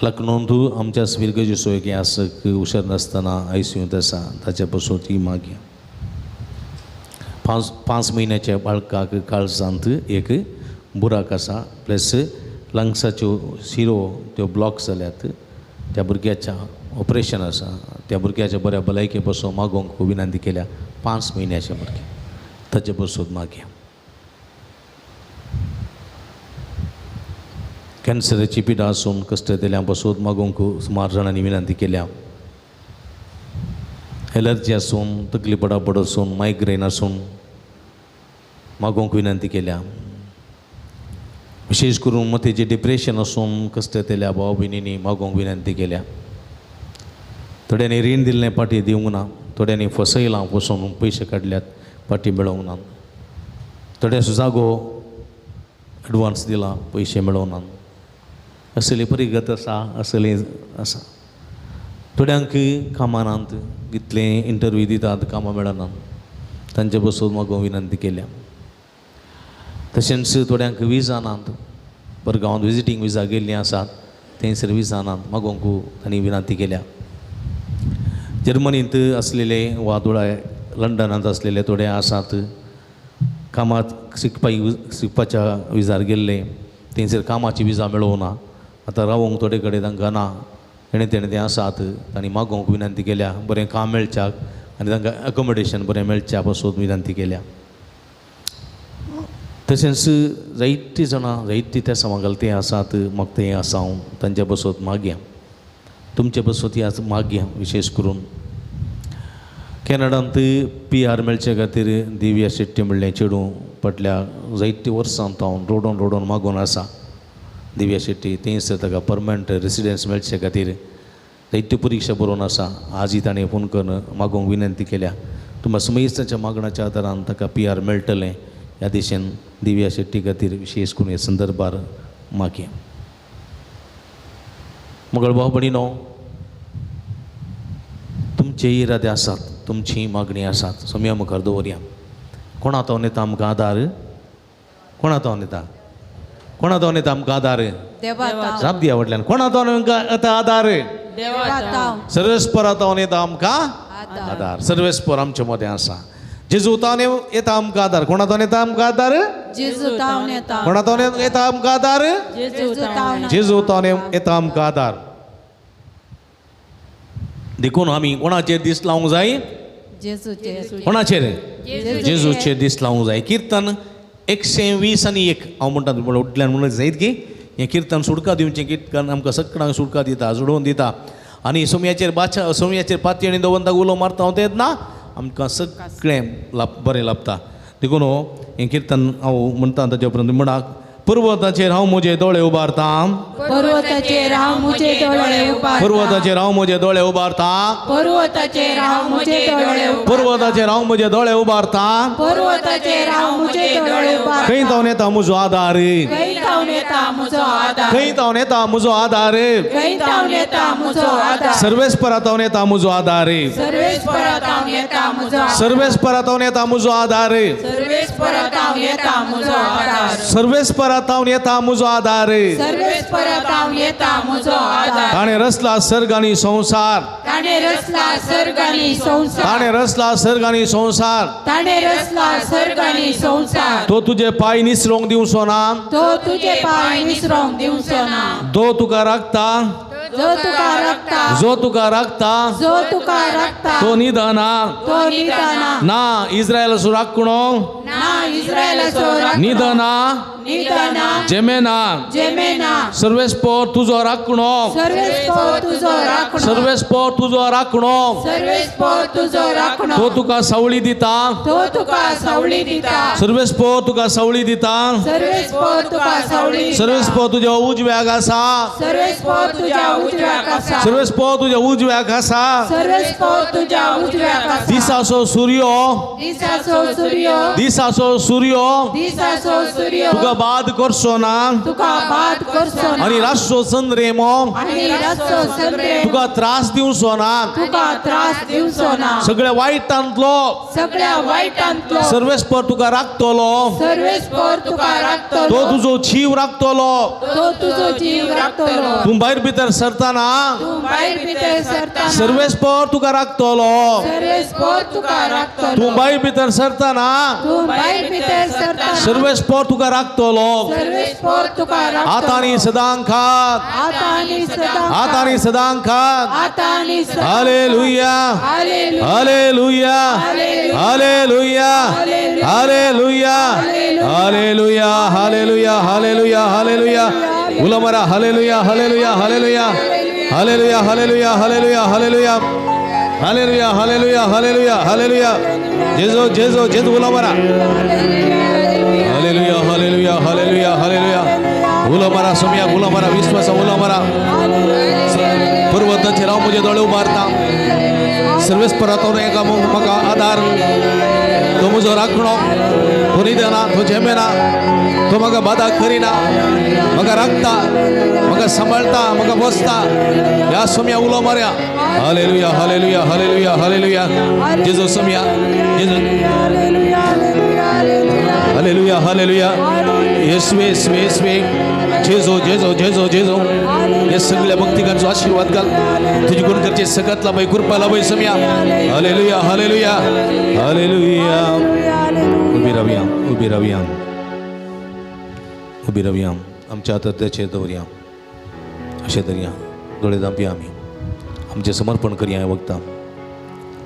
लखनौंत आमच्या फिरगजेचो एक आसक हुशार नासतना आयसीयूंत आसा ताच्या पासून ती मागया. 5 म्हयन्याच्या बाळकाक काळजांत एक बुराक आसा प्लस लंग्साच्यो शिरो त्यो ब्लॉक जाल्यात त्या भुरग्याच्या ऑपरेशन आसा त्या भुरग्याच्या बऱ्या भलायके पासून मागोवंक विनंती केल्या. 5 म्हयन्याच्या भुरगे ताचे पासून मागया. कॅन्सराची पिडा आसून कश्ट दिल्या पासून मागोवंक सुमार जाणांनी विनंती केल्या. एलर्जी आसून तकली पडापड आसून मायग्रेन आसून मागोवंक विनंती केल्या. विशेश करून मतेचें डिप्रेशन आसून कश्ट येतल्या भाव भयणींनी मागोवंक विनंती केल्या. थोड्यांनी रीण दिल्लें पाटी दिवंक ना थोड्यांनी फसयलां फसोवन पयशे काडल्यात पाटी मेळोवंक ना थोड्यांचो जागो एडवांस दिला पयशे मेळोवंक ना असली परिगत आसा असली आसा. थोड्यांक कामां नात कितले इंटरव्यू दितात कामां मेळनात तांचे बसून मागोवंक विनंती केल्या. तशेंच थोड्यांक विजा नात परगांवांत विजिटींग विजा गेल्लीं आसात थंयसर विजा नात मागोवंक तांणी विनंती केल्या. जर्मनींत आसलेले वा थोडे लंडनांत आसलेले थोडे आसात कामाक शिकपाच्या विजार गेल्ले थंयसर कामाची विजा मेळोवंक ना आतां रावोंक थोडे कडेन तांकां ना, हेणें तेणें तें आसात. तांणी मागोवंक विनंती केल्या, बरें काम मेळच्याक आनी तांकां एकोमोडेशन बरें मेळच्या पासून विनंती केल्या. तशेंच जायतीं जाणां जायतीं त्या समां घालते आसात, म्हाका तें आसा हांव तांच्या बसत मागया, तुमचे बसत आज मागया. विशेश करून कॅनडांत PR मेळचे खातीर दिव्या शेट्टी म्हणलें चेडूं फाटल्या जायतीं वर्सां हांव रोडोन रोडोन मागून आसा. दिव्या शेट्टी थंयसर ताका परमनंट रेसिडन्स मेळचे खातीर जायत्यो परिक्षा बरोवन आसा. आजय ताणें फोन करून मागोवंक विनंती केल्या. तुमकां समेस्ताच्या मागण्याच्या आदारान ताका PR मेळटलें ह्या दिशेन दिव्या शेट्टी खातीर विशेश करून ह्या संदर्भार मागया. मगळ भाव भयणीनो, तुमचे इरादे आसात, तुमची मागणी आसात, सोम्या मुखार दवरया. कोणा तो नेता आमकां आदार, कोणा तो नेता, कोणा तो नेता आमकां आदार? जाप दिया वटल्यान, कोणा तो आमकां आदार? सर्वेस्पर तो नेता आमकां आदार. सर्वेस्पर आमचे मदें आसा. जेजू तो येता आमकां आदार. कोणा तो नेता आमकां आदार? कोणा तो येता आमकां आदार? जेजू तो येता आमकां आदार. देखून आमी कोणाचेर दीस लावंक जाय? कोणाचेर? जेजूचेर दीस लावंक जाय. किर्तन 120 आनी 1 हांव म्हणटा उठल्यान म्हणून जायत की हें किर्तन सुटका दिवचें. किर्तन आमकां सगळ्यांक सुटका दिता, जुडोवन दिता. आनी सोम्याचेर बादशा सोम्याचेर पातयेणी दवरता उलो मारता हांव तेन्ना आमकां सगळें बरें लाभता. देखून हें किर्तन हांव म्हणटा ताच्या उपरांत म्हणा, पर्वताचेर हांव म्हजे दोळे उबारता, पर्वताचेर हांव म्हजे दोळे उबारता, पर्वताचेर हांव म्हजे दोळे उबारता, पर्वताचेर हांव म्हजे दोळे उबारता, पर्वताचेर हांव म्हजे दोळे उबारता, पर्वताचेर हांव म्हजे दोळे उबारता. खंय तावन येता म्हजो आदार? खंय तावन येता म्हजो आदार? खंय तावन येता म्हजो आदार? खंय तावन येता म्हजो आदार? सर्वेस्परा तावन येता म्हजो आदार. सर्वेस्परा तावन येता म्हजो आदार. सर्वेस्परा तावन येता म्हजो आदार. सर्वेस्परा तावन येता म्हजो आदार. सर्वेस्परा तावन येता म्हजो आदार. सर्वेस्परा तावन येता म्हजो आदार. ताणें रचला सर्ग आनी संवसार, ताणें रचला सर्ग आनी संवसार, ताणें रचला सर्ग आनी संवसार, ताणें रचला सर्ग आनी संवसार. तो तुजे पांय निसरोंक दिवचो ना, तो तुजे पांय निसरोंक दिवचो ना. जो तुका राखता, जो तुका राखता, जो तुका राखता, जो तुका राखता, तो निदना, तो निदना ना. इस्रायलाचो राखणो ना, इस्रायलाचो राखणो निदना, निदना, जेमेना, जेमेना. सर्वेस्पर तुजो राखणो, सर्वेस्पर तुजो राखणो, सर्वेस्पर तुजो राखणो, सर्वेस्पर तुजो राखणो. तो तुका सावळी दिता, तो तुका सावळी दिता, सर्वेस्पर तुका सावळी दिता, सर्वेस्पर तुका सावळी दिता. सर्वेस्पर तुज्या उजव्याक आसा, सर्वेस्पर तुज्या उजव्याक आसा, सर्वेस्पर तुज्या उजव्याक आसा, सर्वेस्पर तुज्या उजव्याक आसा. दिसाचो सूर्य, दिसाचो सूर्य, दिसाचो सूर्य, दिसाचो सूर्य, तुका बाद करचो ना, तुका बाद करचो ना. आनी रातचो चंद्रेमो, आनी रातचो चंद्रेमो, तुका त्रास दिवचो ना, तुका त्रास दिवचो ना. सगळ्या वायटांतलो, सगळ्या वायटांतलो, सर्वेस्पर तुका राखतलो, सर्वेस्पर तुका राखतलो. तो तुजो जीव राखतलो, तो तुजो जीव राखतलो. तूं भायर भितर सरतना, तूं भायर भितर सरतना, सर्वेस्पर तुका राखतलो, सर्वेस्पर तुका राखतलो. तूं भायर भितर सरतना, तूं भायर भितर सरतना, सर्वेस्पर तुका राखतलो. सर्वेस्पर तुका राखतलो. आतां आनी सदांकाळ, आतां आनी सदांकाळ, आतां आनी सदांकाळ. आतां आनी सदांकाळ. Hallelujah, hallelujah, hallelujah, hallelujah, hallelujah, hallelujah, hallelujah, hallelujah. उलो मारा hallelujah, hallelujah, hallelujah, hallelujah, hallelujah, hallelujah, hallelujah, hallelujah, hallelujah, hallelujah, hallelujah. जेजू, जेजू, जेजू. उलो मारा हालेलुया, हालेलुया, हालेलुया, हालेलुया. उलो मारा सोम्या, उलो मारा विश्वासा, उलो मारा. पर्वताचेर हांव म्हजे दोळे उबारता, सर्वेस्परा तो एका म्हाका आदार, तो म्हजो राखणो, तो निदना, तो जेमेना, तो म्हाका बादा करिना, म्हाका राखता, म्हाका सांबाळटा, म्हाका बसता. ह्या सोम्या उलो मारया. Hallelujah, hallelujah, hallelujah, hallelujah. जेजू सोम्या, जेजू. Hallelujah, hallelujah. येसवे, येसवे, येसवे. जेजू, जेजू, जेजू, जेजू. हे सगळ्या भक्तिकांचो आशीर्वाद घाल, तुझी गुण करचे सगळ्यात लाभय, कृपा लाभय सोम्या. Hallelujah, hallelujah, hallelujah. उबी रावया, उबी रावया, उबी रावया. आमच्या हातात त्याचेर दवरया. अशें तरी दोळे धांपया आमी, आमचें समर्पण करया ह्या वखदां,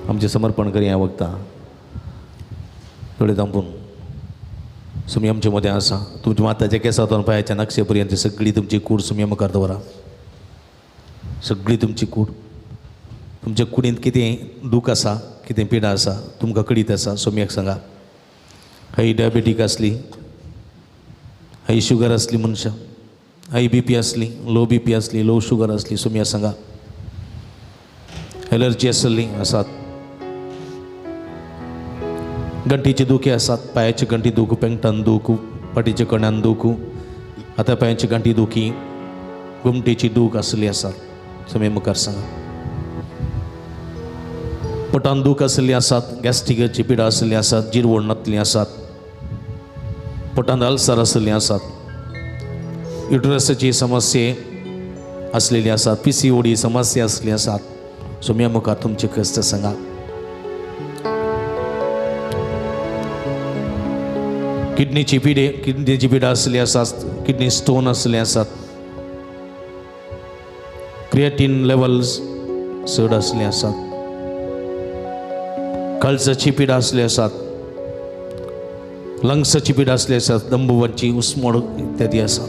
आमचें समर्पण करया ह्या वखदां. दोळे धांपून सुमी आमचे मदें आसा. तुमच्या माताच्या केसांतून पांयाच्या नक्षे पर्यंत सगळी तुमची कूड सुमी मुखार दवरा. सगळी तुमची कूड, तुमच्या कुडींत कितें दूख आसा, कितें पिडा आसा, तुमकां कळीत आसा, सोम्याक सांगा. हाय डायबेटीक आसली, हाय शुगर आसली मनशां, हाय बी पी आसली, लो बी पी आसली, लो शुगर आसली, सोम्या सांगा. एलर्जी आसली आसात, गंटीचे दुखे आसात, पांयाची गंटी दुखू, पेंगटान दुखू, फाटीच्या कण्यान दुखू, आतां पांयाची गांठी दुखी, गोमटेची दूख आसली आसात, सोम्या मुखार सांगा. पोटान दूख आसली आसात, गॅस्ट्रिकाची पिडा आसली आसात, जिरवण नातली आसात, पोटान अल्सर आसली आसात, युटरसाची समस्ये आसलेली आसात, PCOD समस्या आसली आसात, सोम्या मुखार तुमचे कश्ट सांगा. किडनीची पिडे, किडनीची पिडा आसली आसात, किडनी स्टोन आसले आसात, क्रिएटीन लेवल्स चड आसले आसात, काळजाची पिडा आसली आसात, लंग्साची पिडा आसली आसात, दंबुवांची उस्मोड इत्यादी आसात.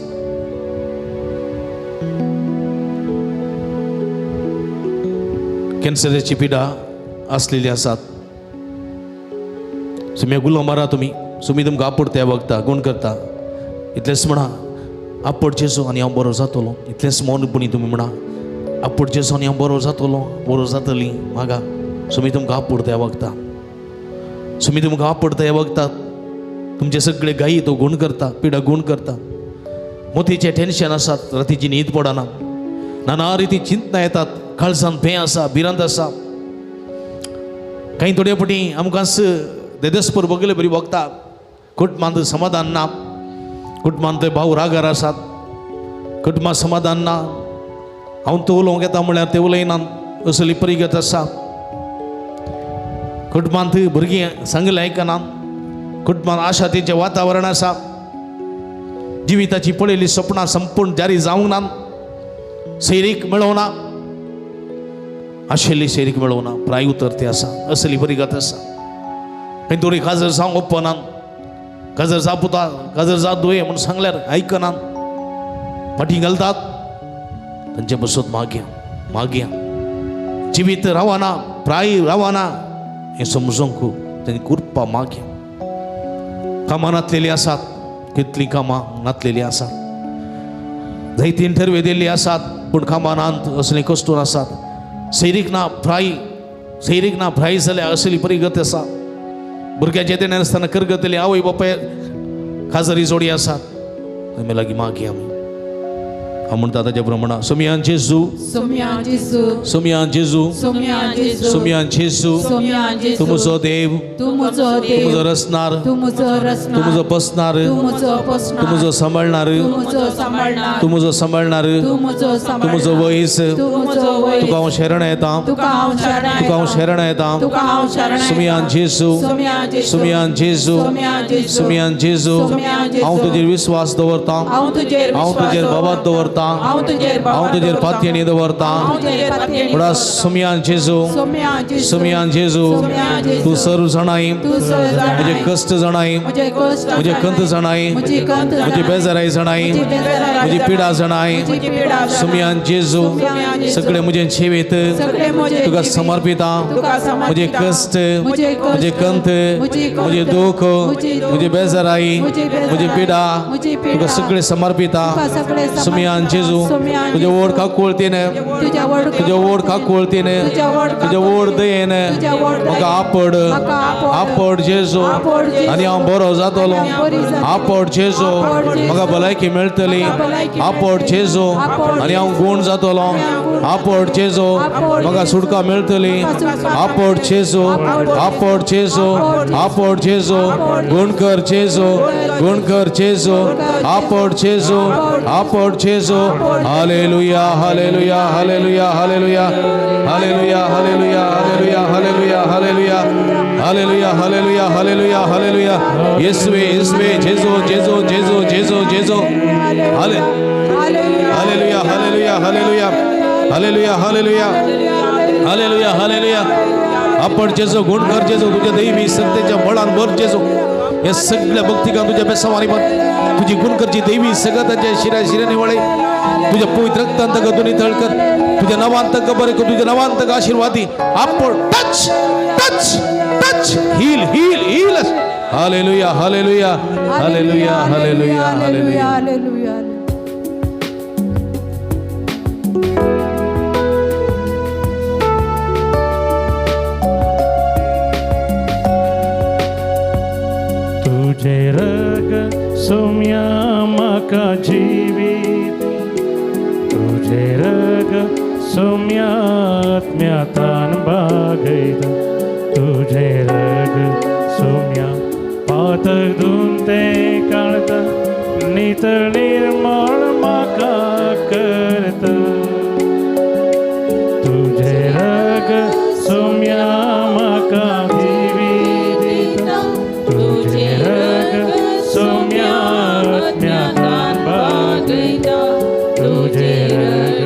कॅन्सराची पिडा आसलेली आसात. सुम्या गुलो मारा तुमी, सुमी तुमकां आपोड त्या वखदा गुण करता. इतलेंच म्हणा, आपोड जेजू आनी हांव बरो जातलो. इतलेंच मौनपणी तुमी म्हणा, आपोड जेजू आनी हांव बरो जातलो, बरो जातली मागा. सुमी तुमकां आपोड त्या वखदा, सुमी तुमकां आपोड त्या वखदा. तुमचे सगळे गायी तो गुण करता, पिडा गुण करता. मोतीचें टेन्शन आसात, रातीची न्हीद पडना, नाना रिती चिंतना येतात, काळजान भंय आसा, भिरांत आसा. कांय थोडे फावटी आमकां देदेस्पर बगले बरी वखता, कुटुंबांत समाधान ना, कुटुंबांत भाव रागार आसात, कुटुंबांत समाधान ना, हांव तो उलोवंक येता म्हळ्यार ते उलयना, असली परिगत आसा. कुटुंबांत भुरगीं सांगलें आयकना, कुटुंबांत आशातेचें वातावरण आसा, जिविताची पळयल्ली सपनां संपूर्ण जारी जावंक ना, सैरीक मेळोवना, आशिल्ली सैरीक मेळोवना, प्राय उतरती आसा, असली परिगत आसा. खंय थोडी काजर जावंक ओपना, काजर जा पुता, काजर जा दुये म्हूण सांगल्यार आयकना, फाटीं घालतात. तांचे बसत मागया मागया, जिवीत रावना, प्राय रावना हें समजूंक तांणी कृपा मागया. कामां नातलेलीं आसात, कितलीं कामां नातलेलीं आसात, जायती इंटरव्यू दिल्ली आसात, पूण कामां नात, असलीं कश्टून आसात. सैरीक ना प्राय, सैरीक ना प्राय जाल्यार असली परिगत आसा. भुरग्याचे देणे नासतना करगतली आवय बापाय खाजरी जोडी आसात. आमी लागीं मागया आमी. हांव म्हणटा ताच्या प्रमाण, सोमियान जेजू, सोम्या जेजू, सोमियान जेजू, सोम्या जेजू, सोमियान जेजू, सोम्या जेजू, तूं म्हजो देव, तूं म्हजो तूं देव, म्हजो रचणार, तूं म्हजो रचणार, तूं म्हजो पोसणार, तूं म्हजो पोसणार, तूं म्हजो सांबाळणार, तूं म्हजो सांबाळणार, तूं म्हजो सांबाळणार, तूं म्हजो तूं म्हजो वयस, तूं म्हजो वयस, तुका हांव शरण येता, तुका हांव शरण तुका हांव शरण येता. तुका हांव शरण येता. सोमियान जेजू, सोम्या जेजू, सोमियान जेजू, सोम्या जेजू, सोमियान जेजू, सोम्या जेजू, हांव तुजेर विस्वास दवरता, हांव तुजेर हांव तुजेर बाबात दवरता, हांव तुजेर हांव तुजेर पातयेणी दवरता. हांव तुजेर पातयेणी म्हणा सोमियान जेजू, सोम्या जेजू, सोमियान जेजू, सोम्या जेजू, तूं सर्व जाणाय, तूं सर्व जाणाय, म्हजे कश्ट जाणाय, म्हजे कश्ट म्हजे कंत जाणाय, म्हजी कंत म्हजी बेजाराय जाणाय, म्हजी बेजाराय म्हजी पिडा जाणाय. म्हजी पिडा जाणाय. सोमियान जेजू, सोम्यान जेजू, सगळे म्हजें जिवीत सगळे म्हजें तुका जिवीत समर्पिता, तुका समर्पिता, म्हजे कश्ट, म्हजे कश्ट, म्हजे कंत, म्हजी कंत, म्हजें दूख, म्हजी दूख, म्हजी बेजाराय, म्हजी बेजाराय, म्हजी पिडा म्हजी पिडा, तुका सगळे समर्पिता. तुका सगळे समर्पिता. सोमियान जेजू, सोम्यान तुज्या जेजू, ओड काकुळतीन, तुज्या व्हड तुज्या ओड काकुळतीन, तुज्या व्हड तुज्या ओड दयेन तुज्या व्हड दयेन, म्हाका आपड, म्हाका आपड, आपड जेजू, आपड जेजू, आनी हांव बरो जातलो. आनी हांव बरी जातलो. आपड जेजू, आपड जेजू, म्हाका भलायकी मेळटली. म्हाका भलायकी आपड मेळटली. जेजू, आपड आनी हांव जेजू, गूण जातलो. आनी हांव गूण आपड जेजू, आपड म्हाका जेजू, सुटका मेळटली. म्हाका सुटका आपड जेजू, आपड आपड जेजू, आपड आपड जेजू, आपड गुण कर जेजू, गुण कर जेजू, आपड जेजू, आपड जेजू. Hallelujah, hallelujah, hallelujah, hallelujah, hallelujah, hallelujah, hallelujah, hallelujah, hallelujah, hallelujah, hallelujah, hallelujah, hallelujah. येसुवे, येसुवे, जेजू, जेजू, जेजू, जेजू, जेजू. Hallelujah. Hallelujah, Hallelujah, hallelujah, hallelujah, hallelujah, hallelujah, hallelujah. आपण जेजू, गुणकर जेजू, तुझ्या दैवी सत्तेच्या बळान भर जेजू. या सगळ्या भक्तिकां तुझ्या बेसावानी भर. तुझी गुणकरची देवी सगळं ताच्या शिऱ्या शिऱ्याने वळे. तुझ्या पवित्र रक्तांत गदून तळकर. तुझ्या नावांत बरे, तुझ्या नावांत आशीर्वादी. आपण touch, touch, touch, heal, heal, heal. Hallelujah, hallelujah, hallelujah, hallelujah, hallelujah. Hallelujah. तुझे रग सोम्या म्हाका जिवीत, तुझे रग सोम्या आत्म्यातान बागयता. तुझे रग सोम्या पातक धुवन ते काडता, नितळ निर्मळ म्हाका करता. तुझे रग सोम्या म्हाका जिवीत दिता, तुझे रग सोम्या आत्म्यातान बागयता. तुझे रग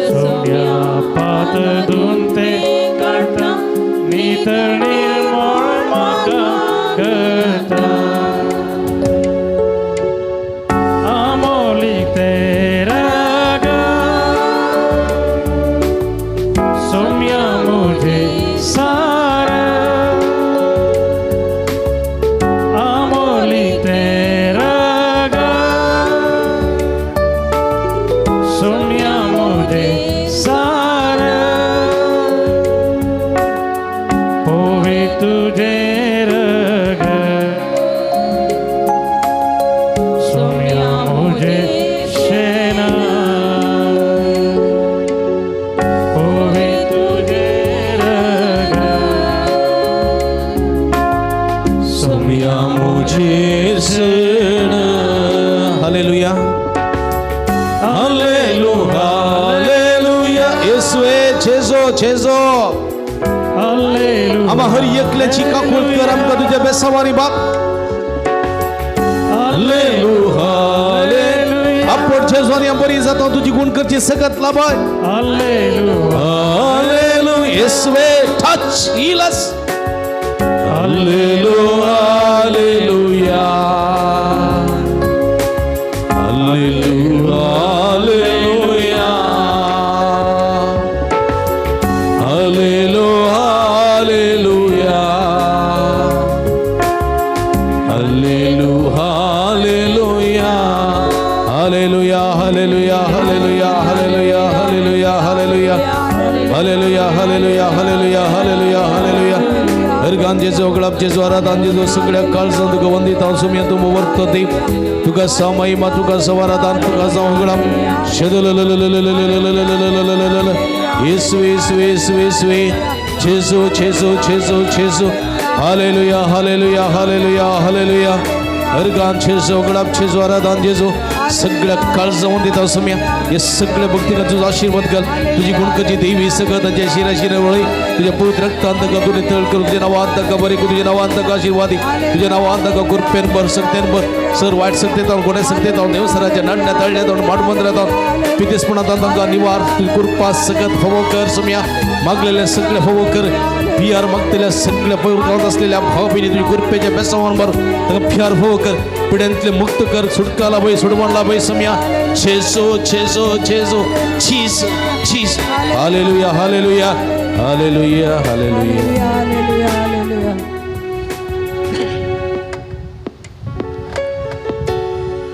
सोम्या पातक धुवन ते काडता, नितळ निर्मळ म्हाका करता. आमोली तेरा ग सोम्या मुझे सारा, आमोली तेरा ग सोम्या मुझे सारा. पोवे तुझे रग सोम्या मुझे शेना, पोवे तुझे रग सोम्या मुझे सेण. Hallelujah, hallelujah, hallelujah. येसुवे जेजो, जेजो. हालेलुया. आम्हा हर एकल्याची काकूत कर आमकां तुझ्या बेसावानी बाप. हालेलुया. आपण जेजवानी बरी जाता, तुझी गुण करची सगत लाभाय. हालेलुया. हालेलुया. येसुवे touch, heal us. Hallelujah, hallelujah, hallelujah, hallelujah, hallelujah, hallelujah, hallelujah, hallelujah, hallelujah, hallelujah, hallelujah, hallelujah, hallelujah, hallelujah, hallelujah, hallelujah, hallelujah. हरगान जेजो, गळाप जेजो, आराधान जेजो. सगळ्या काळजान तुका वंदित हांव सुमया. तूं वर्त देव, तुका महिमा, तुका सवाराधान, तुका जावं गळाप. येसू, येसू, येसू, येसू, जेजू, जेजू, जेजू, जेजू. Hallelujah, hallelujah, hallelujah, hallelujah. हरगान जेजो, गळाप जेजो, आराधान जेजो. सगळ्या काळजावून दिता सुमया. हे सगळ्या भक्तीला तुझा आशीर्वाद घाल. तुझी गुणकची देवी सगळं त्यांच्या शिरा शिरा वळी. तुझ्या पवित्र रक्तांत तुझे तळ करून, तुझ्या नावांत का बरे, तुझ्या नावांत का आशीर्वादी, तुझ्या नावांत का कृपेन भर, सत्तेन भर. सर वाईट सत्तेत, कोण्या सत्तेत, देवसराच्या नडण्या तळण्यात, माटमंदिरात, पितेसपणात तांकां निवार. तुझी कृपा सगळं फवो कर सुमया. मागलेल्या सगळे फवो कर. पियार मागतल्या सगळ्या पवित्र असलेल्या भाव बहिणी तुझी कृपेच्या बेसावान भर. तांकां पियार फवो कर, पिड्यांतले मुक्त कर, सुटका लाभय, सुडवण लाभय सम्या. छेसो, छेसो, छेसो, चीस, चीस. Hallelujah, hallelujah, hallelujah, hallelujah. Hallelujah, hallelujah.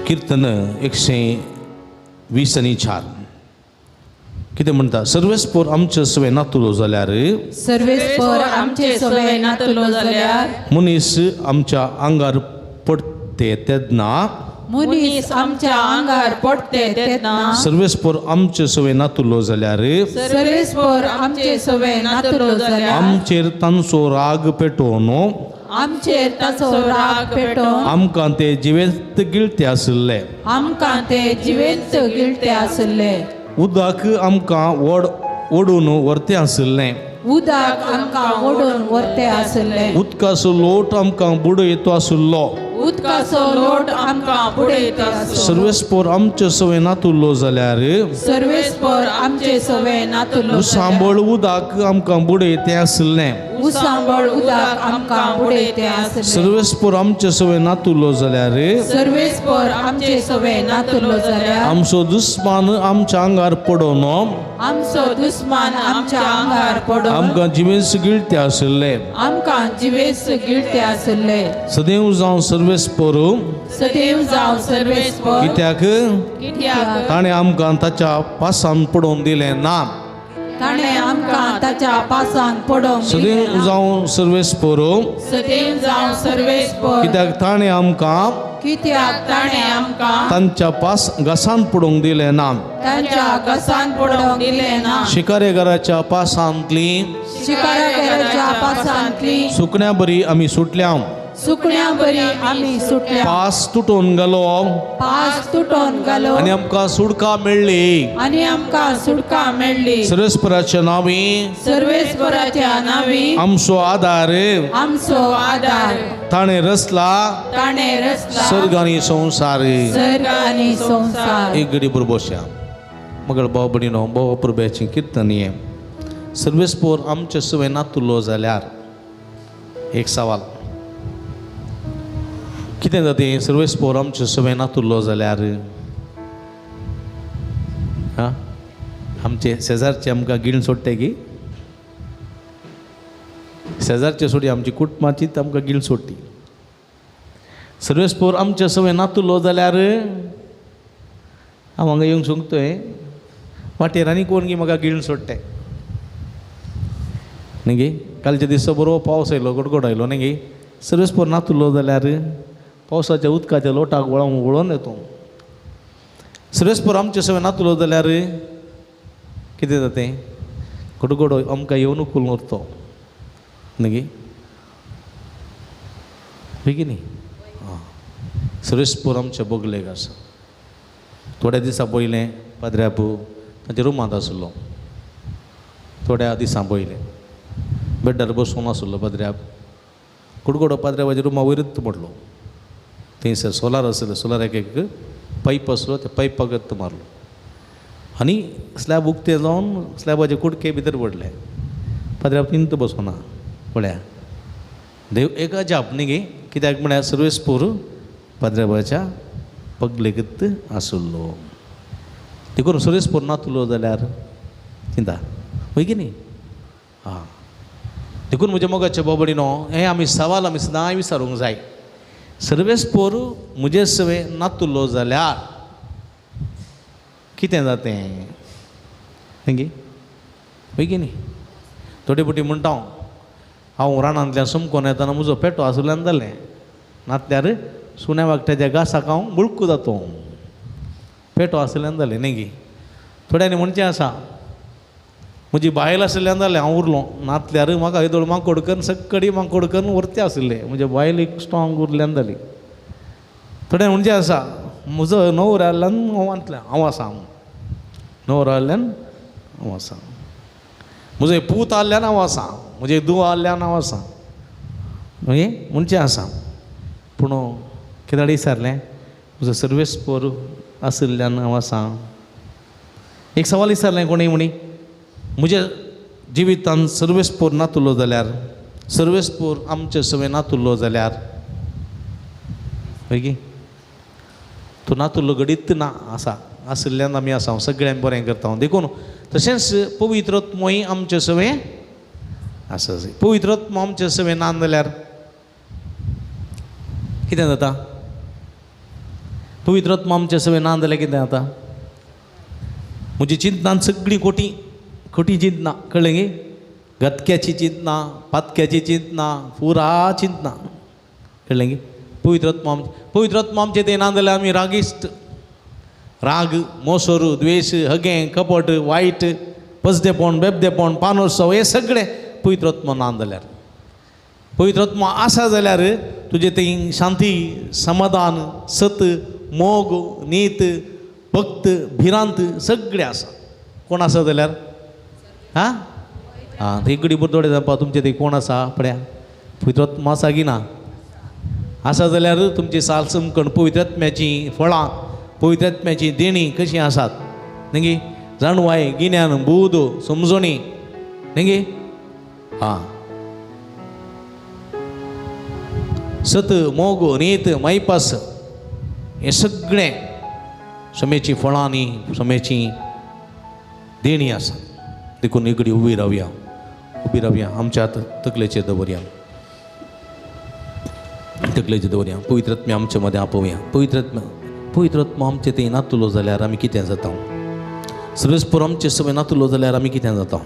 कीर्तन 120 आणि 4 कितें म्हणटा? सर्वेस्पोर आमचे सवे नातुलो जाल्यार, सर्वेस्पर आमचे सवे नातलो जाल्यार, मनीस आमच्या आंगार पडते तेन्ना, मनीस आमच्या आंगार पडते तेन्ना, सर्वेस्पोर आमचे सवे नातुलो जाल्यार, सर्वेस्पर आमचे सवे नातलो जाल्यार, आमचेर तांचो राग पेटोवन, आमचेर ताचो राग पेटोवन, आमकां ते जिवेंत गिळते आशिल्ले. आमकां ते जिवेंत गिळते आसले. उदक आमकां ओड ओडून व्हरते आशिल्लें. उदक आमकां ओडून व्हरते आसले. उदकाचो लोट आमकां बुडयतो आशिल्लो. उदकाचो लोट आमकां बुडयत आसलो. सर्वेस्पोर आमचे सवय नातुल्लो जाल्यार सर्वेस्पर आमचे सवे नातुल्लो सांबळ उदक आमकां बुडयतें आसलें. उसांबळ उदक आमकां बुडयतें आसलें. सर्वेस्पोर आमचे सवय नातुल्लो जाल्यार सर्वेस्पर आमचे सवे नातुल्लो जाल्यार आमचो दुस्मान आमच्या आंगार पडोन आमचो दुस्मान आमच्या आंगार पडोन आमकां जिवेस गिळते आशिल्ले. आमकां जिवेस गिळते आसले. सदैव जावं सर्वेस्पोर सदैव जावं सर्वेस्पर कित्याक कित्याक ताणें आमकां ताच्या पासान पडोवन दिलें ना. ताणें आमकां ताच्या पासान पडोवंक सदैव जावं सर्वेस्पोर सदैव जावं सर्वेस्पर कित्याक ताणें आमकां कित्याक ताणें आमकां तांच्या पास घासान पडोवंक दिलें ना. तांच्या घसान पडोवंक दिलें ना. शिकारेघराच्या पासांतली शिकाराघराच्या पासांतली सुकण्या बरी आमी सुटल्या. सुकण्या बरी आमी सुटल्या. पास तुटून गेलो पास तुटोन गेलो आनी आमकां सुटका मेळ्ळी. आनी आमकां सुटका मेळ्ळी. सर्वेस्पराच्या नांवी सर्वेस्पराच्या नांवी आमचो आदार आमचो आदार ताणें रचला ताणें रचला सर्ग आनी संवसार. सर्ग आनी संवसार. एक घडी बरोबर मगळ भाव भयणीनो भाव प्रभ्याची किर्तनीय सर्वेस्पोर आमचे सवय नातुल्लो जाल्यार एक सवाल कितें जाता सर्वेस्पोर आमचे सवय नातुल्लो जाल्यार आं आमचे शेजारचे आमकां गिळून सोडटे की शेजारचे सोडी आमची कुटुंबाचीच आमकां गिळून सोडटी. सर्वेस्पोर आमचे सवय नातुल्लो जाल्यार हांव हांगा येवंक सोंगतोय वाटेर आनी कोण गी म्हाका गिळून सोडटे न्ही गे. कालच्या दिसा बरो पावस आयलो गडगड आयलो न्ही गे. सर्वेस्पोर नातुल्लो जाल्यार पावसाच्या उदकाच्या लोटाक वळोवन वळोवन येतो. सर्वेस्पोर आमचे सवय नातुल्लो जाल्यार कितें जातें गडगडो आमकां येवन उखलून उरतो न्ही गे. बेगी न्ही आं सर्वेस्पोर आमच्या बगलेक आसा. थोड्या दिसां पयलें पाद्र्यापू तांच्या रुमांत आसलो. थोड्या दिसां पयलें बेड्डार बसून आसलो पाद्र्याप कुडकुडो पाद्र्यापाच्या रुमा वयरूच पडलो. थंयसर सोलार आसलें सोलाराक एक पायप आसलो त्या पायपाक मारलो आनी स्लॅब उक्तें जावन स्लॅबाचे कुडके भितर पडले. पाद्र्याप तिंत बसोना पळया देव एक अजाप न्ही गे. कित्याक म्हळ्यार सर्वेस्पोर पाद्र्यापाच्या पगलेगत आसलो. देखून सर्वेस्पोर नातुलो जाल्यार चिंता वय की न्ही. आं देखून म्हज्या मोगाच्या बाबडीनो हें आमी सवाल आमी सदांय विचारूंक जाय. सर्वेस्पोर म्हजे सवे नातुलो जाल्यार कितें जातें न्ही गे वय की न्ही. थोडे फावटी म्हणटा हांव रानांतल्यान समकोन येतना म्हजो पेटो आसल्यान जालें नातल्यार सुण्या वागट्याच्या घासाक हांव बुळकू जातो. पेटो आसल्यान जालें न्ही गे. थोड्यांनी म्हणचें आसा म्हजी बायल आशिल्ल्यान जालें हांव उरलो नातल्यार म्हाका येदोळ माकोड करून सक्कडी माकोड करून व्हरते आशिल्ले म्हजे बायल एक स्ट्रॉंग उरल्यान जाली. थोड्यांनी म्हणचें आसा म्हजो न्हवरो आसल्यान हांव वांटलें हांव आसा हांव न्हवरो आसल्यान हांव आसा म्हजो पूत आसल्यान हांव आसा म्हजे धूव आसल्यान हांव आसा मागीर म्हणचें आसा. पूण कित्याक विचारलें म्हजो सर्वेस्पोर आशिल्ल्यान हांव आसा. एक सवाल विचारलें कोणी म्हणी म्हज्या जिवितान सर्वेस्पोर नातुल्लो जाल्यार सर्वेस्पोर आमचे सवय नातुल्लो जाल्यार मागीर तूं नातुल्लो घडीत ना आसा आशिल्ल्यान आमी आसा हांव सगळ्यांक बरें करता हांव. देखून तशेंच पवित्रत्मय आमचे सवय आसा. पवित्रत्म आमचे सवय ना जाल्यार कितें जाता? पवित्रत्म आमचे सवय ना जाल्यार कितें जाता? म्हजी चिंतनान सगळीं खोटी खोटी चिंतना कळ्ळें गे. गतक्याची चिंतना पातक्याची चिंतना पुरा चिंतना कळ्ळें गे. पवित्रत्म पवित्रत्म आमचें तें ना जाल्यार आमी रागिश्ट राग मोसोर द्वेश हगें कपट वायट पजदेपण बेबदेपण पानोत्सव हे सगळें पवित्रत्म ना जाल्यार. पवित्रत्म आसा जाल्यार तुजें थंय शांती समाधान सत मोग नीत भक्त भिरांत सगळें आसा. कोण आसा जाल्यार आं आं थंय गडी बरोबर जावपा तुमचें थंय कोण आसा पळया पवित्रत्म आसा की ना? आसा जाल्यार तुमची सालसमकण पवित्रात्म्याचीं फळां, पवित्रात्म्याचीं देणीं कशीं आसात न्ही, जाणवाय, गिन्यान, बूद, समजणी न्ही, आं सत, मोग, नीत, मायपास, हें सगळें समेचीं फळां आनी समेचीं देणीं आसात. देखून इकडी उबी रावया, उबी रावया, आमच्या तकलेचेर दवरया, तकलेचेर दवरया. पवित्र आत्म्या आमचे मदें आपोवया. पवित्र आत्मा, पवित्र आत्मा आमचे थंय नातुलो जाल्यार आमी कितें जाता? सर्वेस्पर आमचे सगळे नातुलो जाल्यार आमी कितें जाता?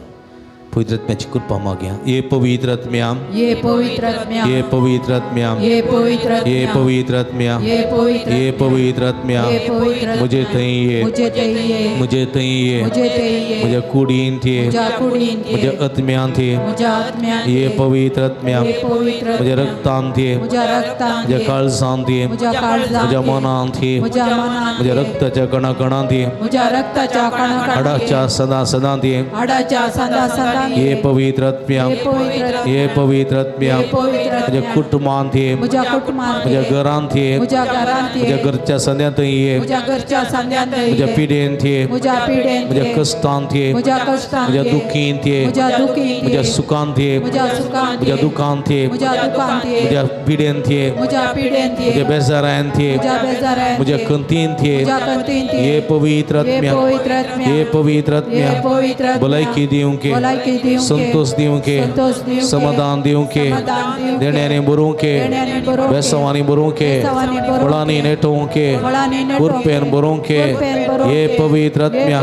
पवित्र आत्म्याची कृपा मागया. ये पवित्र आत्म्या, ये पवित्र आत्म्या, ये पवित्र आत्म्या, ये पवित्र ये पवित्र आत्म्या, ये पवित्र, ये पवित्र आत्म्या, ये पवित्र, मुझे थंय ये, मुझे थंय ये, मुझे थंय ये, मुझे थंय ये, म्हज्या कुडींत ये, म्हज्या कुडींत ये, म्हज्या आत्म्यांत ये, म्हज्या आत्म्यांत ये पवित्र आत्म्या, ये पवित्र, म्हज्या रक्तांत ये, म्हज्या रक्तांत म्हज्या ये, काळजांत ये, म्हज्या काळजांत म्हज्या ये, मनांत ये, म्हज्या मनांत म्हज्या ये, रक्ताच्या कणाकणांत ये, म्हज्या रक्ताच्या कणाकणांत ये, हाडाच्या सदां सदांत ये, हाडाच्या सदां सदां ये पवित्र आत्म्या, ये पवित्र, ये पवित्र आत्म्या, ये पवित्र, म्हज्या कुटुंबांत ये, म्हज्या कुटुंबांत म्हज्या ये, घरांत ये, म्हज्या घरांत ये, म्हज्या घरच्या संद्यांत ये, म्हज्या घरच्या संद्यांत ये, म्हज्या पिडेंत ये, म्हज्या पिडेंत म्हज्या ये, कश्टांत ये, म्हज्या कश्टांत म्हज्या ये, दुखींत ये, म्हज्या दुखींत म्हज्या ये, सुखांत ये, म्हज्या सुखांत म्हज्या ये, दुखांत ये, म्हज्या दुखांत ये, म्हज्या पिडेंत ये, म्हज्या पिडेंत ये, म्हज्या बेजारांत ये, म्हज्या बेजारांत म्हज्या ये, खंतींत ये, म्हज्या खंतींत ये, ये पवित्र ये आत्म्या, पवित्र आत्म्या, ये पवित्र ये आत्म्या, पवित्र आत्म्या, भलायकी दिवंक, भलायकी दिवंक, संतोष दिवंक, संतोष दिवंक, समाधान दिवंक, समाधान दिवंक, देण्यांनी भरूंक, देण्यांनी भरूंक, बेसवांनी भरूंक, बेसावांनी भरूंक, फळांनी नेटोवंक, फळांनी नेटोवंक, कुरपेन भरूंक, कुरपेन भरूंक, ये पवित्र आत्म्या,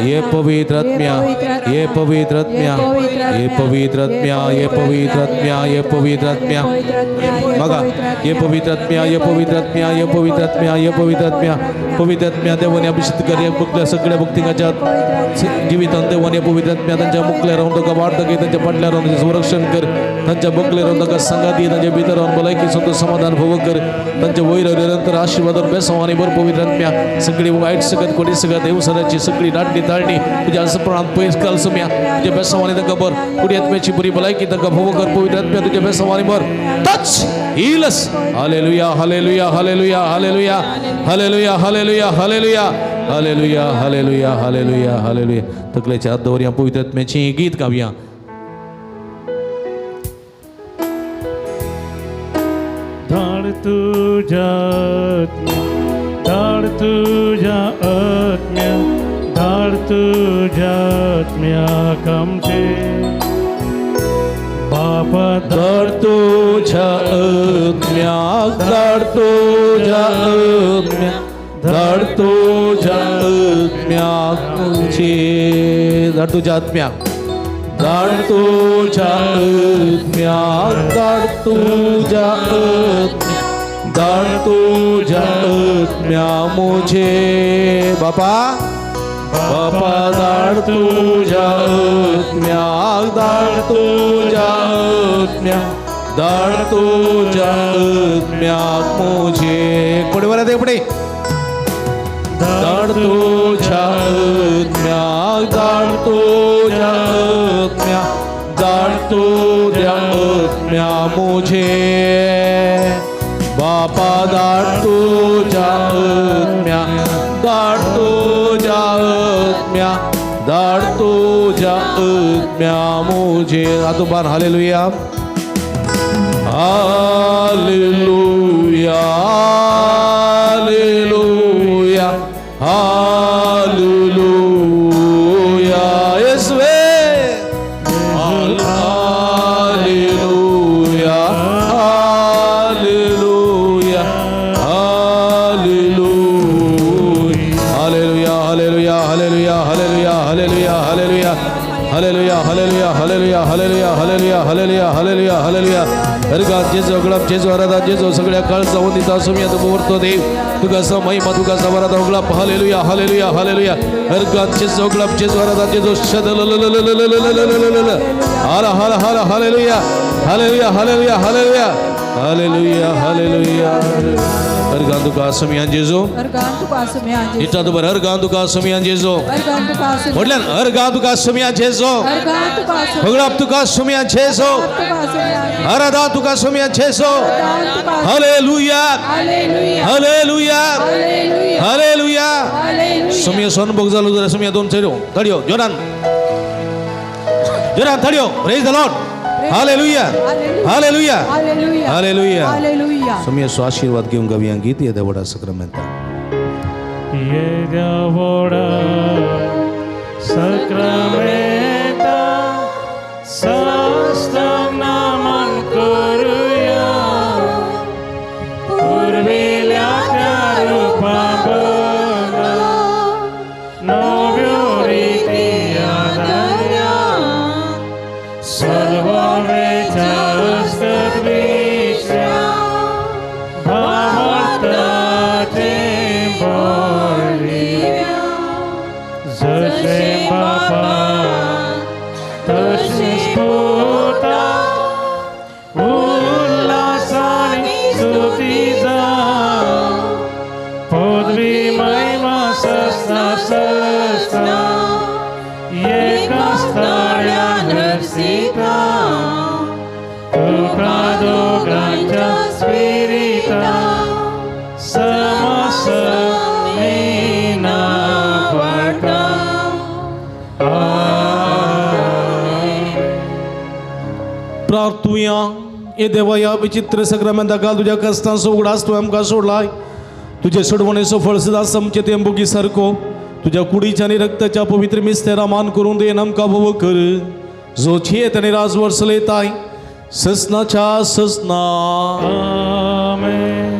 ये पवित्र आत्म्या, ये पवित्र आत्म्या, ये पवित्र ये आत्म्या, पवित्र आत्म्या, ये पवित्र ये आत्म्या, पवित्र आत्म्या, ये पवित्र आत्म्या, ये पवित्र आत्म्या, बघा, ये पवित्र आत्म्या, ये पवित्र आत्म्या, ये पवित्र आत्म्या, ये पवित्र आत्म्या, पवित्र आत्म्या देवाने अभिषेक कर. या भक्त्या सगळ्या भक्तिकाच्या जिवितांत देवाने पवित्र आत्म्या त्यांच्या मुखल्या राहून तुका वाट दाखय, त्यांच्या पाटल्या राहून त्यांचे संरक्षण कर, त्यांच्या बकले राहून तुका संगात ये, त्यांच्या भितर राहून भलायकी संतोष समाधान भोग कर, त्यांच्या वयर निरंतर आशीर्वादान बेसवानी भर. पवित्र आत्म्या सगळी वाईट सगळ्यात कोणी सगळ्यात देवसराची सगळी दाटणी ताळणी तुझ्या असप्रणात पयस काल सुम्या तुझ्या बेसवानी तांकां भर. कुडी आत्म्याची बरी भलायकी तांकां भोग कर. पवित्र आत्म्या तुझ्या बेसवानी भर. Touch heal us. Hallelujah, hallelujah, hallelujah, hallelujah, hallelujah, hallelujah, hallelujah, hallelujah, hallelujah, hallelujah, hallelujah. तकलेच्या हात दवरया, पवित्र आत्म्याची गीत गावया. धाड तुझ्या आत्म्या, धाड तुझ्या आत्म्या, धाड तुझ्या आत्म्या आमचे बापा, धाड तुझ्या आत्म्या, धाड तुझ्या आत्म्या, धाड तुझ्या आत्म्या आमचे, धाड तुझ्या आत्म्या, धाड तुझ्या आत्म्या, धाड तुझ्या आत्म्या, धाड तुझ्या आत्म्या मुझे बापा, बापा धाड तुझ्या आत्म्या, धाड तुझ्या आत्म्या, धाड तुझ्या आत्म्या मुझे. पुढे बरं ते पुढे. धाड तुझ्या आत्म्या, धाड तुझ्या आत्म्या, धाड तुझ्या आत्म्या मुझे बापा, धाड तुझ्या आत्म्या, धाड तुझ्या आत्म्या, धाड तुझ्या आत्म्या मुझे. आतुबान हालेलुया, हालेलुया, हालेलुया, हालेलुया, येशुवे, hallelujah, hallelujah, hallelujah, hallelujah, hallelujah, hallelujah, hallelujah, hallelujah, hallelujah, hallelujah, hallelujah, hallelujah, hallelujah, hallelujah, hallelujah, hallelujah. हरगात जेजो गळप जेजो आराधा जेजो सगळ्या काळचा वंदिता सुम्या तू वर्तो देव तुका स महिमा तुका सवराधा उगळप हालेलुया, हालेलुया, हालेलुया. हरगात जेजो गळप जेजो आराधा जेजो शद हर हर हर hallelujah, hallelujah, hallelujah, hallelujah, hallelujah, hallelujah. अर्गां तुका सोमयान जेजू. अर्गां तुका सोमयान जेजू. इटा दुबर अर्गां तुका सोमयान जेजू. अर्गां तुका सोमयान. व्हडल्यान अर्गां तुका सोमयान जेजू. अर्गां तुका सोमयान. होगडाप तुका सोमयान जेजू. तुका सोमयान. आराधा तुका सोमयान जेजू. अर्गां तुका. Hallelujah. Hallelujah. Hallelujah. Hallelujah. Hallelujah. Hallelujah. Somaiya सोनभोग जालो जाल्यार सोमया दोन चेड्यो ताळयो जोरान जोरान ताळयो. Praise the Lord. Hallelujah. Hallelujah. Hallelujah. Hallelujah. Hallelujah. सोमयाचो आशिर्वाद घेवंक गावया गीत येद्या व्हडा सक्रामेंताक. येद्या व्हडा सक्रामेंता साष्टांग नमन करुया. पुर्विल्ल्या त्या रुपा बंगा नव्यो रिती आदर्या. सर्ववेच्या हस्तद्विश्या भावार्थाचे बोलिया. जशें बापा तशेंच पुता उल्हासानी स्तुती जावं. पदवी महिमा सस्ना सस्ना एका स्थळ्यान हर्षिता. तुका दोगांच्या स्पिरिता समसमीना वाटा. आमेन. प्रार्थुया. हे देवा, ह्या विचित्र सक्रामेंता काल तुज्या कश्टांचो उगडास तुवें आमकां सोडलाय. तुजे सोडवणेचो फळ सदां समचे ते बोगी सारको तुज्या कुडीच्या आनी रक्ताच्या पवित्र मिस्तेरा मान करून then आमकां भोव कर, जो छेत आनी राजवर चलयताय ससनाच्या ससना. आमेन.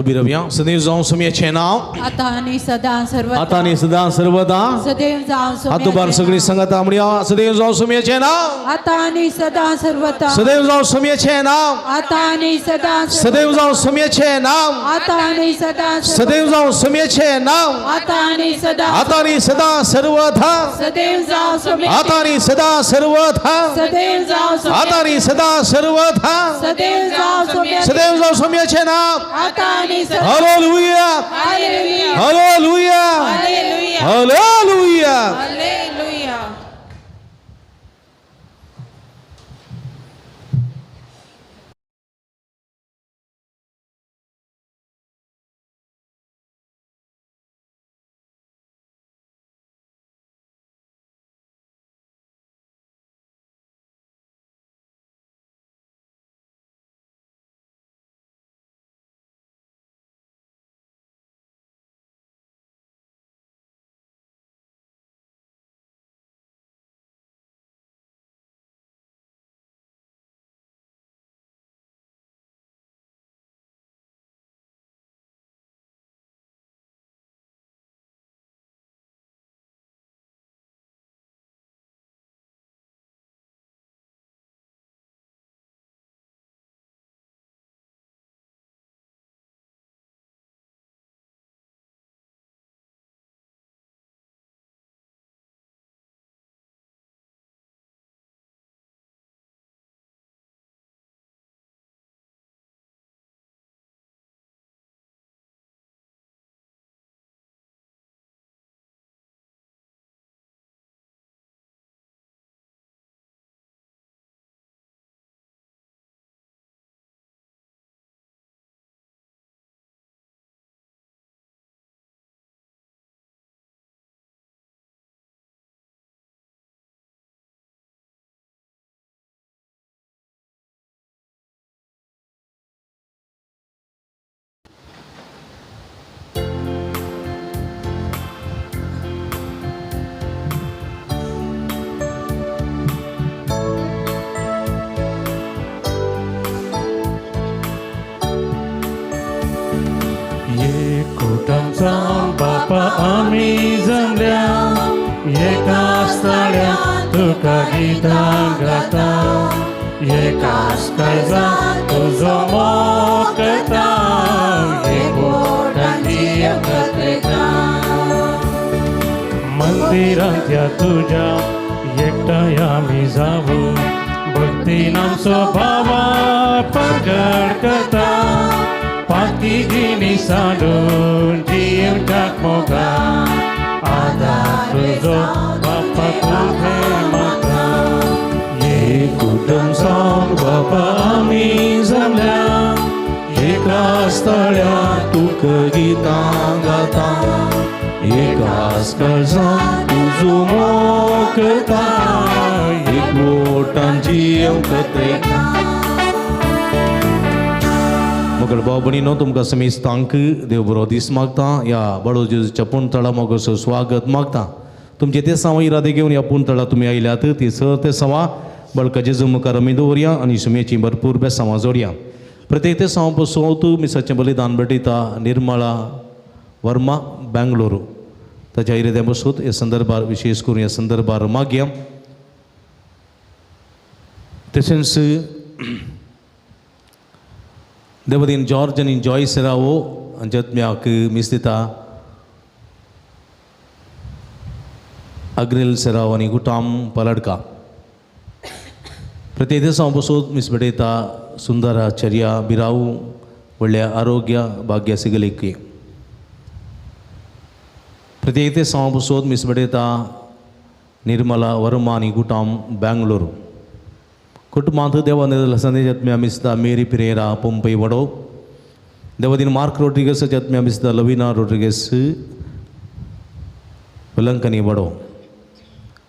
अभिरव्या. सदैव जावं सोमयाचें नांव. आता आनी सदां सर्वदा. आता आनी सदां सर्वदा. सदैव जावं हातोबार सोमयाचें सगळी नांव. संगता म्हणया, सदैव जावं सोमयाचें नांव. आता आनी सदां सर्वदा. सदैव जावं सोमयाचें नांव. आता आनी सदां. सदैव जावं सोमयाचें नांव. आता आनी सदां. सदैव जावं सोमयाचें नांव. आता आनी सदां. आता आनी सदां सर्वथा. सदैव जावं सोमयाचें. आता आनी सदां सर्वथा. सदैव जावं सोमयाचें. आता आनी सदां सर्वथा. सदैव जावं सोमयाचें. सदैव जावं सोमयाचें नांव. आता आनी सदां. Hallelujah. Hallelujah. Hallelujah. Hallelujah. Hallelujah. Hallelujah. बापा आमी जमल्या एका स्थळ्या तुका गितां गाता एकाच काळजान तुजो मोग करता एकवटान जियेवंक येता. मंदिरांत ह्या तुज्या एकठांय आमी जावूं भक्तीन आमचो भावा प्रगट करता पाती जिणी सांडून जियेवच्याक मोगा आदार तुजो बापा तुजें म्हाका. एक कुटुंब जावन बापा आमी जमल्या एका स्थळ्या तुका गितां गाता एकाच काळजान तुजो मोग करता एकवटान जियेवंक येता. मगळ भाव भयणीनो, तुमकां समेस्तांक देव बरो दीस मागता. ह्या बाळू जेजूच्या पुणतळा मोगाचो स्वागत मागता. तुमचे ते सावा इरादे घेवन ह्या पुणतळा तुमी आयल्यात ती सर ते सावा बळका जेजू मुखार आमी दवरया आनी सुमेची भरपूर बेसांवां जोडया. प्रत्येक ते सावा पसून मिसाचें बलिदान भेटयता निर्मळा वर्मा बेंगलोरू ताच्या इराद्या बसूत ह्या संदर्भार विशेष करून ह्या संदर्भार मागया. तशेंच देवदीन जॉर्ज आनी जॉय सेरावो हांच्या आत्म्याक मीस दिता अग्रेल सेराव आनी गुटाम पलडका. प्रत्येक दिसा बसून मीस भेटयता सुंदरा चर्या बिराऊ व्हडल्या आरोग्य भाग्य सिगलेकी. प्रत्येक दिसा बसून मीस भेटयता निर्मला वर्मा आनी गुटाम बेंगलोरू. कुटुंबांत देवा संदेश आत्म्या मिसता मेरी पिरेरा पंपई वडो. देवदीन मार्क रोड्रिगस आत्म्या मिसता लवीना रोड्रिगस वेलंकनी वडो.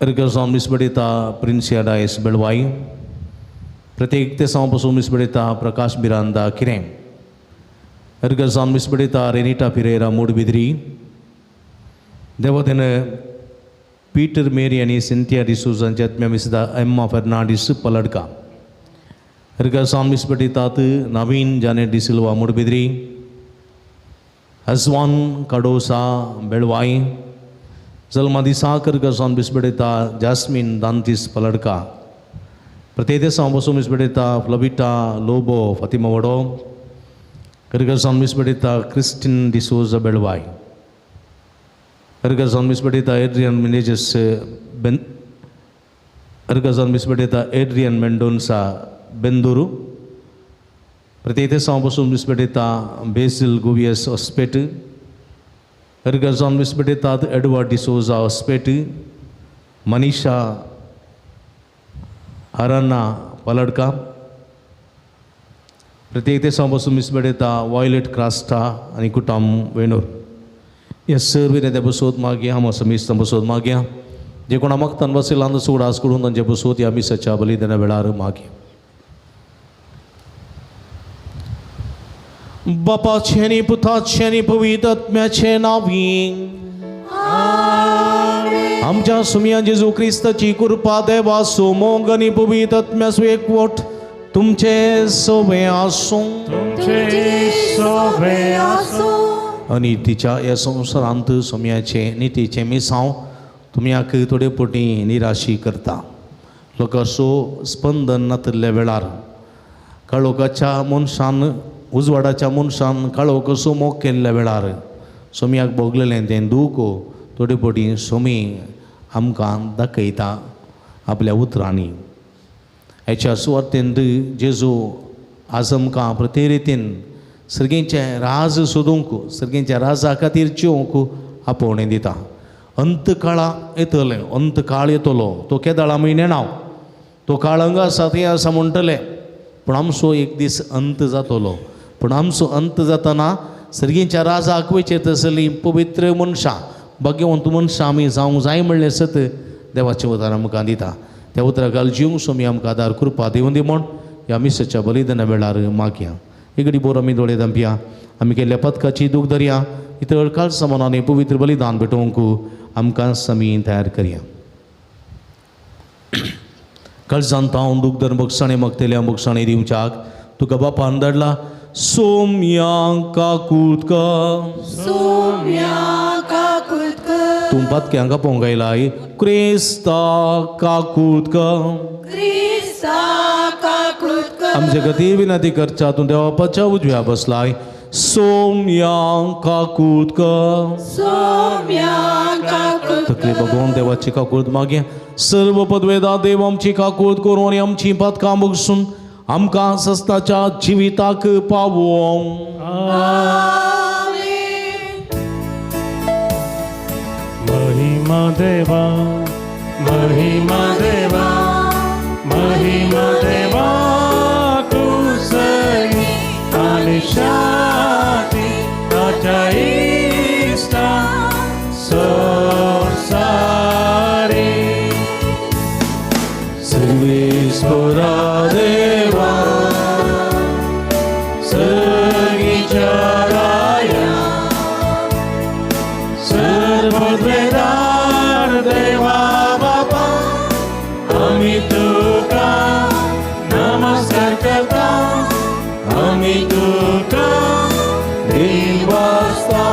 रिगजान मिस भेटयता प्रिन्सिया डायस बेळवाई. प्रत्येक ते पासून मिस भेटयता प्रकाश बिरांदा किरें. रिगजान मिस भेटयता रेनिटा पिरेरा मूडबिद्री. देवदीन पीटर मेरी आनी सिंथिया डिसूज हांच्या आत्म्या मिसता एम्मा फेर्नांडीस पलडका. रिगजान मिस भेटयतात नवीन जानेट डिसिल्वा मुडबिद्री. हजवान कडोसा बेळवाई. जल्मा दिसाक रिगजान मिस भेटयता जास्मीन दांतीस पलडका. प्रत्येक दिसा बसून मिस भेटयता फ्लविटा लोबो फातिमा वडो. रिगजान मिस भेटयता क्रिस्टीन डिसोजा बेळवाई. रिगजान मिस भेटयता एड्रियन मिनेजस बेन रिगजान मिस भेटयता एड्रियन मेंडोन्सा बेंदुरू. प्रत्येक दिसा बसून मिस भेटयता बेसिल गुवियस हॉस्पेट. रिगजान मिस भेटयतात Edward D'Souza Hospet. Manisha Aranha Paladka. प्रत्येक दिसा बसून मिस भेटयता वॉयलेट क्रास्टा आनी कुटाम वेणूर. ह्या सर्व त्या बसोत मागया हांव समेस्तां बसोत मागया जे कोणा मागतान बसयला सुडास करून तांचे बसोत ह्या मिसाच्या बलिदाना वेळार मागया. बापाचें आनी पुताचें आनी पवित्र आत्म्याचें नांवी आमच्या सुमया जेजू क्रिस्ताची कृपा देवाचो मोग आनी पवित्र आत्म्याचो एकवट तुमचे सवे आसूं. तुमचे सोबे आसूं. आनी तिच्या ह्या संवसारांत सोम्याचें नितीचें मिसांव तुमयाक थोडे पटी निराशी करता. लोकांचो स्पंदन नातिल्ल्या वेळार काळोखाच्या मनशान उजवाडाच्या मनशान काळोखाचो मोग केल्ल्या वेळार सोम्याक भोगलेलें तें दूख थोडे पटी सोमी आमकां दाखयता आपल्या उतरांनी. हेच्या सुवातेंत जेजू आज आमकां प्रत्येक रितीन सर्गेचें राज सोदूंक सर्गेच्या राजा खातीर जिवंक आपोवणें दिता. अंत काळा येतलें, अंत काळ येतलो तो केदाळ आमी नेणाव तो काळ हांगा आसा थंय आसा म्हणटले पूण आमचो एक दीस अंत जातलो. पूण आमचो अंत जातना सर्गेच्या राजाक वयचें तसलीं पवित्र मनशां भाग्यवंत मनशां आमी जावंक जाय म्हणलें सत देवाचें उतर आमकां दिता. त्या उतरा घाल जिवंक स्वामी आमकां आदार कृपा दिवन दी म्हूण ह्या मिसाच्या बलिदाना वेळार मागया. इगडी बोर आमी दोळे धांपया. आमी केल्ल्या पथकाची दूख धरया. इतर काल समानाने पवित्र बलिदान भेटोवंक आमकां समी तयार करया. काळजांत हांव दूख धर बक्षाणे मागतल्या बक्षाणे दिवच्याक तुका बापान धाडला. सोम्या काकूत कर, सोम्या काकूत कर, तूं पातक्यांक आपोवंक आयलाय क्रिस्ता काकूत कर, क्रिस्ता काकूत कर, आमचे खातीर विनंती करच्या तूं देवा बापाच्या उजव्या बसलाय सोम्या काकूत कर। सोम्या काकूत तकली भगवान देवाची काकूत मागया। सर्व पदवेदा देव आमची काकूत करूं आनी आमची पातकां बगसून आमकां सस्ताच्या जिविताक पावोवं। आमेन। महिमा देवा, महिमा देवा, महिमा देवा कुसरी आणि शांती ताच्या इश्टा संसारी। सर्वेस्परा देवा सगळीच्या राया, सर्वद्वेदार देवा बापा, आम्ही तुका नमस्कार करता, आम्ही तुका दिलवासता,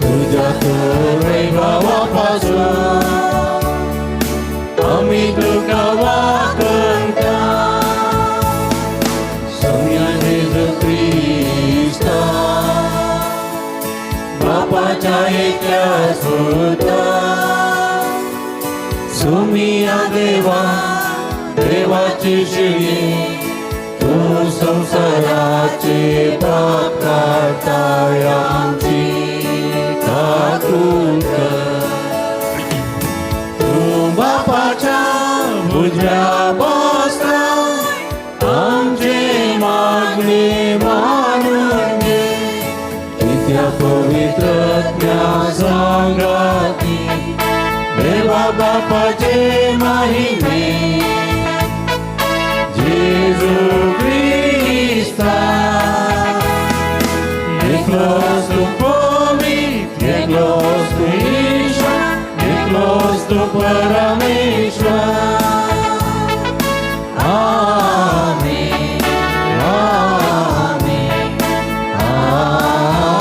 तुझ्या वैभवापासून आम्ही तुका वाकणता। सोम्या जेजू क्रिस्ता बापाच्या एकल्या सुता, सोमिया देवा देवाची शिळी, तू संसाराचे पाप काडताय आमची काकूत कर। तू बापाच्या उजव्या बसला, आमचे मागणे मानून घे, कित्या पवित्र आत्म्या सांगाती देवा बापाचे महिमे जेजू क्रिस्ता। एकलोच तूं पवित्र, एकलोच तूं ईश्वर, एकलोच तूं परमेश्वर। आमेन, आमेन, आमेन।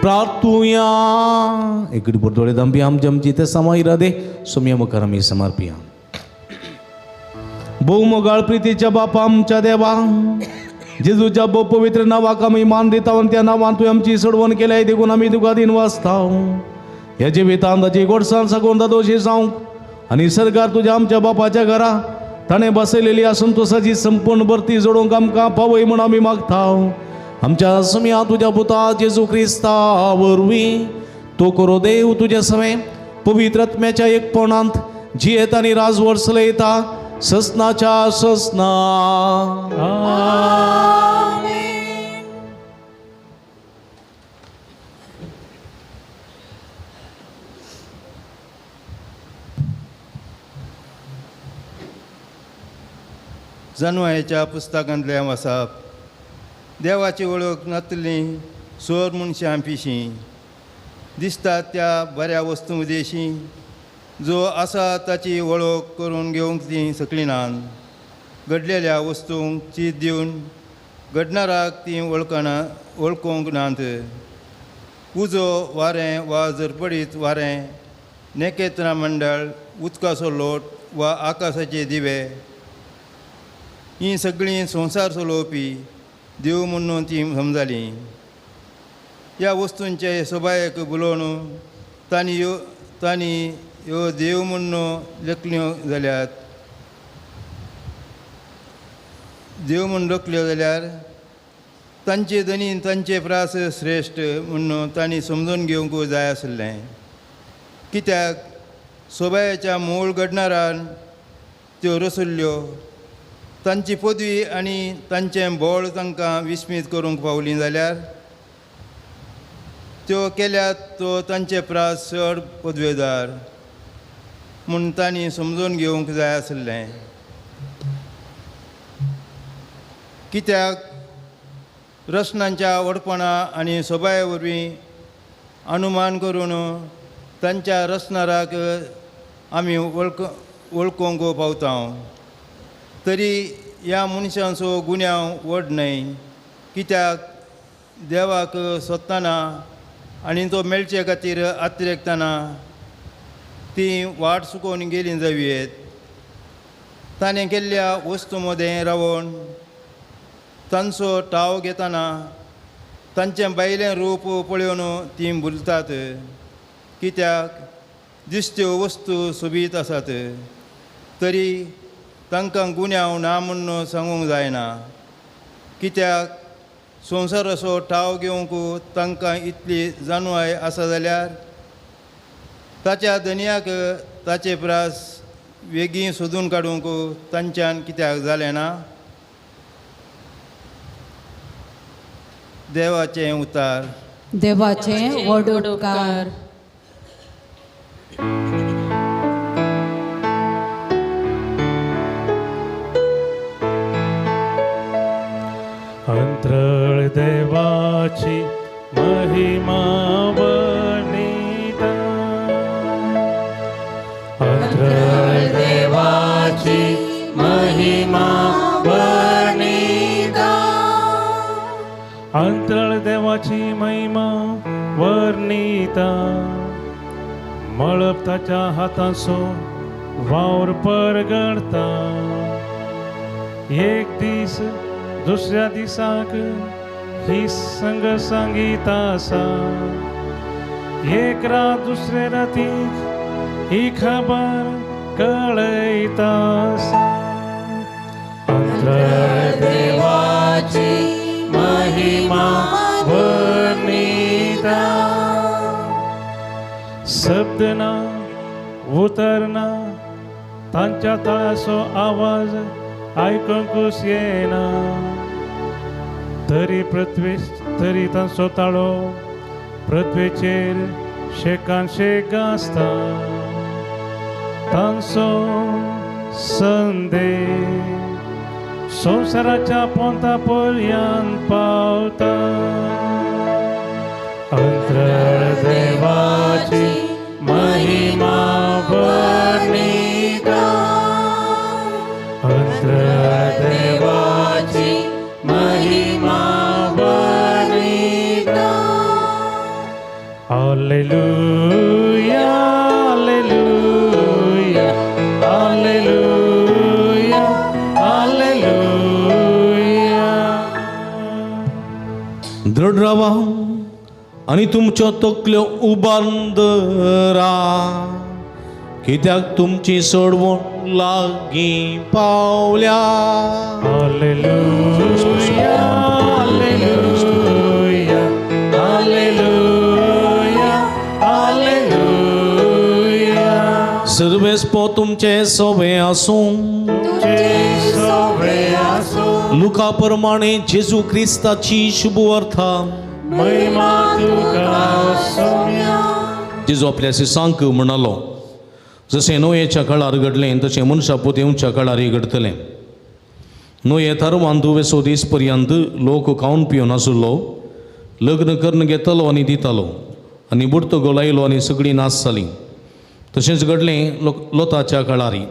प्रार्थुया। एकडी बोरदोळे दंपी आमचे आमची ते समाय दे सोम्या मुखार आमी समर्पिया। भोवमोगाळ प्रितीच्या बापा आमच्या देवा, जेजूच्या भोव पवित्र नावाक आमी मान दिता आनी त्या नांवान तुवें आमची सोडवण केल्याय देखून आमी तुका दिन वाचता। ह्या जिवितांत ताची गोडसाण सागून दादोशी जावंक आनी सरकार तुज्या आमच्या बापाच्या घरा ताणें बसयलेली आसून तुसाची संपूर्ण भरती जोडूंक आमकां पावय म्हूण आमी मागता। आमच्या समिया तुज्या पुता जेजू क्रिस्ता वरवीं तो करो देव तुज्या समें पवित्र आत्म्याच्या एकपणांत जियेत आनी राजवट चलयता ससनाच्या ससना। आमेन। जनवायच्या पुस्तकांतलें वसाप देवाची वळख नातली सोर मनशां पिशीं दिसतात त्या बऱ्या वस्तू उदेशी जो आसा ताची वळख करून घेवंक तीं सकलीं नात। घडलेल्या वस्तूंक चीत दिवन घडणाराक तीं वळखना वळखूंक नात। उजो वारें वा झरपडीत वारें, नेकेत्रां मंडळ, उदकाचो लोट वा आकाशाचे दिवे हीं सगळीं संवसार चलोवपी देव म्हणून तीं समजालीं। ह्या वस्तूंचे सोबायेक बुलोवन तांणी ह्यो देव म्हणून लेखल्यो जाल्यात, देव म्हूण लेखल्यो जाल्यार तांचे धनी तांचे प्रास श्रेश्ठ म्हणून तांणी समजून घेवंक जाय आशिल्लें। कित्याक सोबायेच्या मूळ घडणारान त्यो रसुल्ल्यो, तांची पदवी आनी तांचें बळ तांकां विस्मीत करूंक पावलीं जाल्यार त्यो केल्यात तो तांचे प्रास चड पदवेदार म्हूण तांणी समजून घेवंक जाय आशिल्लें। कित्याक रचनांच्या व्हडपणा आनी सोबाये वरवीं अनुमान करून तांच्या रचणाराक आमी वळखूंक पावता। तरी ह्या मनशांचो गुन्यांव व्हड न्हय, कित्याक देवाक सोदतना आनी तो मेळचे खातीर आत्रेकतना ती वाट चुकोवन गेली जावयेत। ताणें केल्ल्या वस्तू मदें रावून तांचो ठाव घेतना तांचें भायलें रूप पळोवन तीं भुलतात, कित्याक दिसत्यो वस्तू सोबीत आसात तरी तांकां गुन्यांव ना म्हूण सांगूंक जायना, कित्याक संवसाराचो ठाव घेवंक तांकां इतली जाणवाय आसा जाल्यार ताच्या धनयाक ताचे प्रास वेगीं सोदून काडूंक तांच्यान कित्याक जालें ना। देवाचें उतार। देवाचें व्हड उपकार। अंतरळ देवाची महिमा वर्णिता, अंतरळ देवाची महिमा वर्णिता, अंतरळ देवाची महिमा वर्णिता। मळब ताच्या हातांचो वावर परगडता, एक दीस दुसऱ्या दिसाक ही संग सांगीत आसा, एक रात दुसरे रातीक ही खबर कळयता आसा। अंतरळ देवाची महिमा वर्णिता, शब्द ना उतर ना तांच्या ताळाचो आवाज आयकूंकूच येना, तरी पृथ्वी तरी तांचो ताळो पृथ्वीचेर शेकान शेक गाजता। तांचो संदेश संवसाराच्या पोंता पर्यंत पावता। अंतरळ देवाची महिमा वर्णिता, अंतरळ देवाची महिमा वर्णिता। Hallelujah hallelujah hallelujah hallelujah. दृढ रावा आनी तुमच्यो तकल्यो उबारून दवरा, कित्याक तुमची सोडवण लागीं पावल्या। Hallelujah hallelujah hallelujah hallelujah. सर्वेस्पो तुमचे सोबे आसूं, लुका प्रमाणे जेजू क्रिस्ताची शुभवार्ता। महिमा तुका सोम्या। जेजू आपल्या शिसांक म्हणालो, जशें नोयेच्या काळार घडलें तशें मनशापूत येवच्या काळारय घडटलें। नोये थारवान दुवेसो दीस पर्यंत लोक खावन पिवन आसलो, लग्न करून घेतालो आनी दितालो, आनी बुडतो गोल आयलो आनी सगळीं नाश जालीं। तशेंच घडलें लोताच्या काळारी,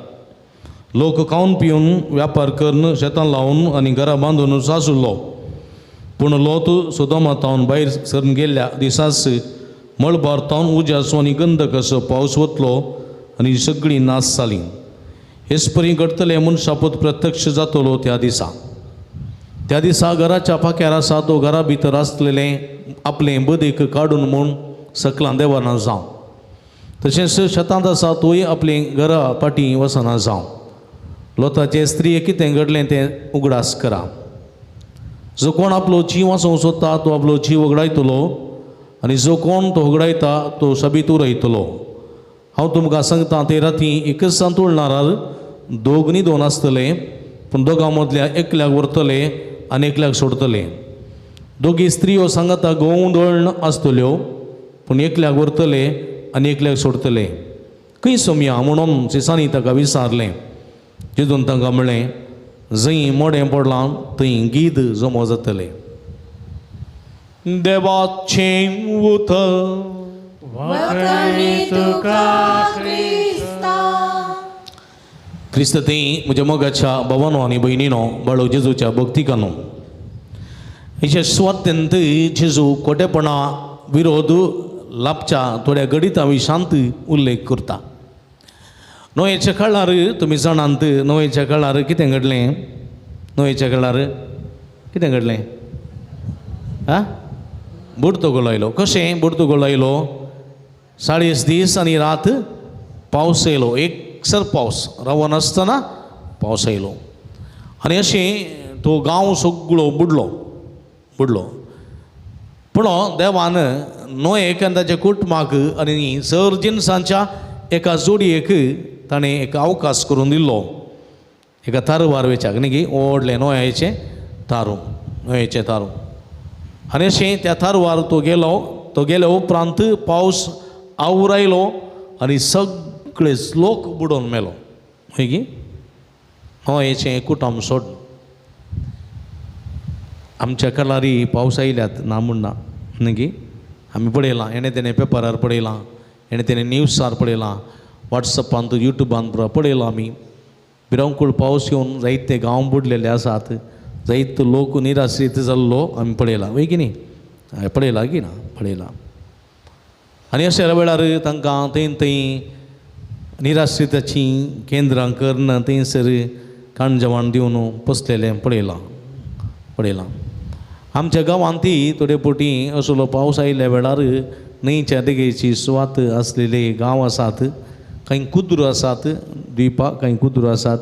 लोक खावन पिवन व्यापार करून शेतां लावन आनी घरां बांदून आसलो। पूण लोत सोदोमा तावन भायर सरून गेल्ल्या दिसाच मळबार तावन उज्याचो आनी गंधकाचो पावस वतलो आनी सगळीं नाश जालीं। हेच परी घडटलें मनशापूत प्रत्यक्ष जातलो त्या दिसा। त्या दिसा घराच्या पाक्यार आसा तो घरा भितर आसलेलें आपलें बदीक काडून म्हूण सकलां देवाना जावं, तशेंच शेतांत आसा तोय आपलें घरा फाटीं वचना जावं। लोताचे स्त्रिये कितें घडलें तें उगडास करा। जो कोण आपलो जीव वाचोवंक सोदता तो आपलो जीव वगडायतलो, आनी जो कोण तो वगडायता तो सबीत उरयतलो। हांव तुमकां सांगता, ते राती एकच सांतुळणार दोग न्ही दोन आसतले, पूण दोगां मदल्या एकल्याक व्हरतले आनी एकल्याक सोडतले। दोगी स्त्रियो सांगाता गोंव दळण आसतल्यो, पूण एकल्याक व्हरतले आनी एकल्याक सोडतले। खंय सोमया म्हणून शिसांनी ताका विचारलें। जेजून तांकां म्हणलें, जंय मोडें पडलां थंय गीद जमो जातले। देवाचें उतर। क्रिस्तती म्हज्या मोगाच्या भावानो आनी भयणीनो, बाळो जेजूच्या भक्तिकानो, हेच्या सुवातेंत जेजू खोटेपणा विरोध लाभच्या थोड्या गणिता विशांत उल्लेख करता. नोयेच्या काळार तुमी जाणात, नोयेच्या काळार कितें घडलें? नोयेच्या काळार कितें घडलें? आं, बुडतो गोलो आयलो. कशें बुडतो गोलो आयलो? 40 दीस आनी रात पावस येयलो, एकसर पावस रावनासतना पावस येयलो आनी अशें तो गांव सगळो बुडलो बुडलो. पूण देवान नोयेक आनी ताच्या कुटुंबाक आनी सर जिनसांच्या एका जोडयेक ताणें एक अवकाश करून दिल्लो, एका तारवार वेच्याक न्ही की व्हडलें नोयाचें तारूं, नोयेचें तारूं. आनी अशें त्या तारवार तो गेलो. तो गेल्या उपरांत पावस आवरायलो आनी सगळे लोक बुडोवन मेलो. हय की नोयेचें कुटुंब सोड. आमच्या कलारी पावस आयल्यात ना म्हण ना न्ही की आमी पळयलां, हेणें तेणें पेपरार पळयलां, हेणें तेणें न्यूजार पळयलां, वॉट्सएपांत युट्यूबांत पळयलां आमी. भिरांकूळ पावस येवन जायते गांव बुडलेले आसात, जायते लोक निराश्रीत जाल्लो आमी पळयलां, वय की न्ही? हय पळयलां की ना? पळयलां. आनी अशा वेळार तांकां थंय थंय निराश्रिताचीं केंद्रां करून थंयसर खाण जेवण दिवन पोसलेलें पळयलां पळयलां. आमच्या गांवांत ती थोडे फावटी असलो पावस आयिल्ल्या वेळार न्हंयच्या देगेची सुवात आसलेले गांव आसात, कांय कुद्रो आसात, द्विपा कांय कुद्रो आसात,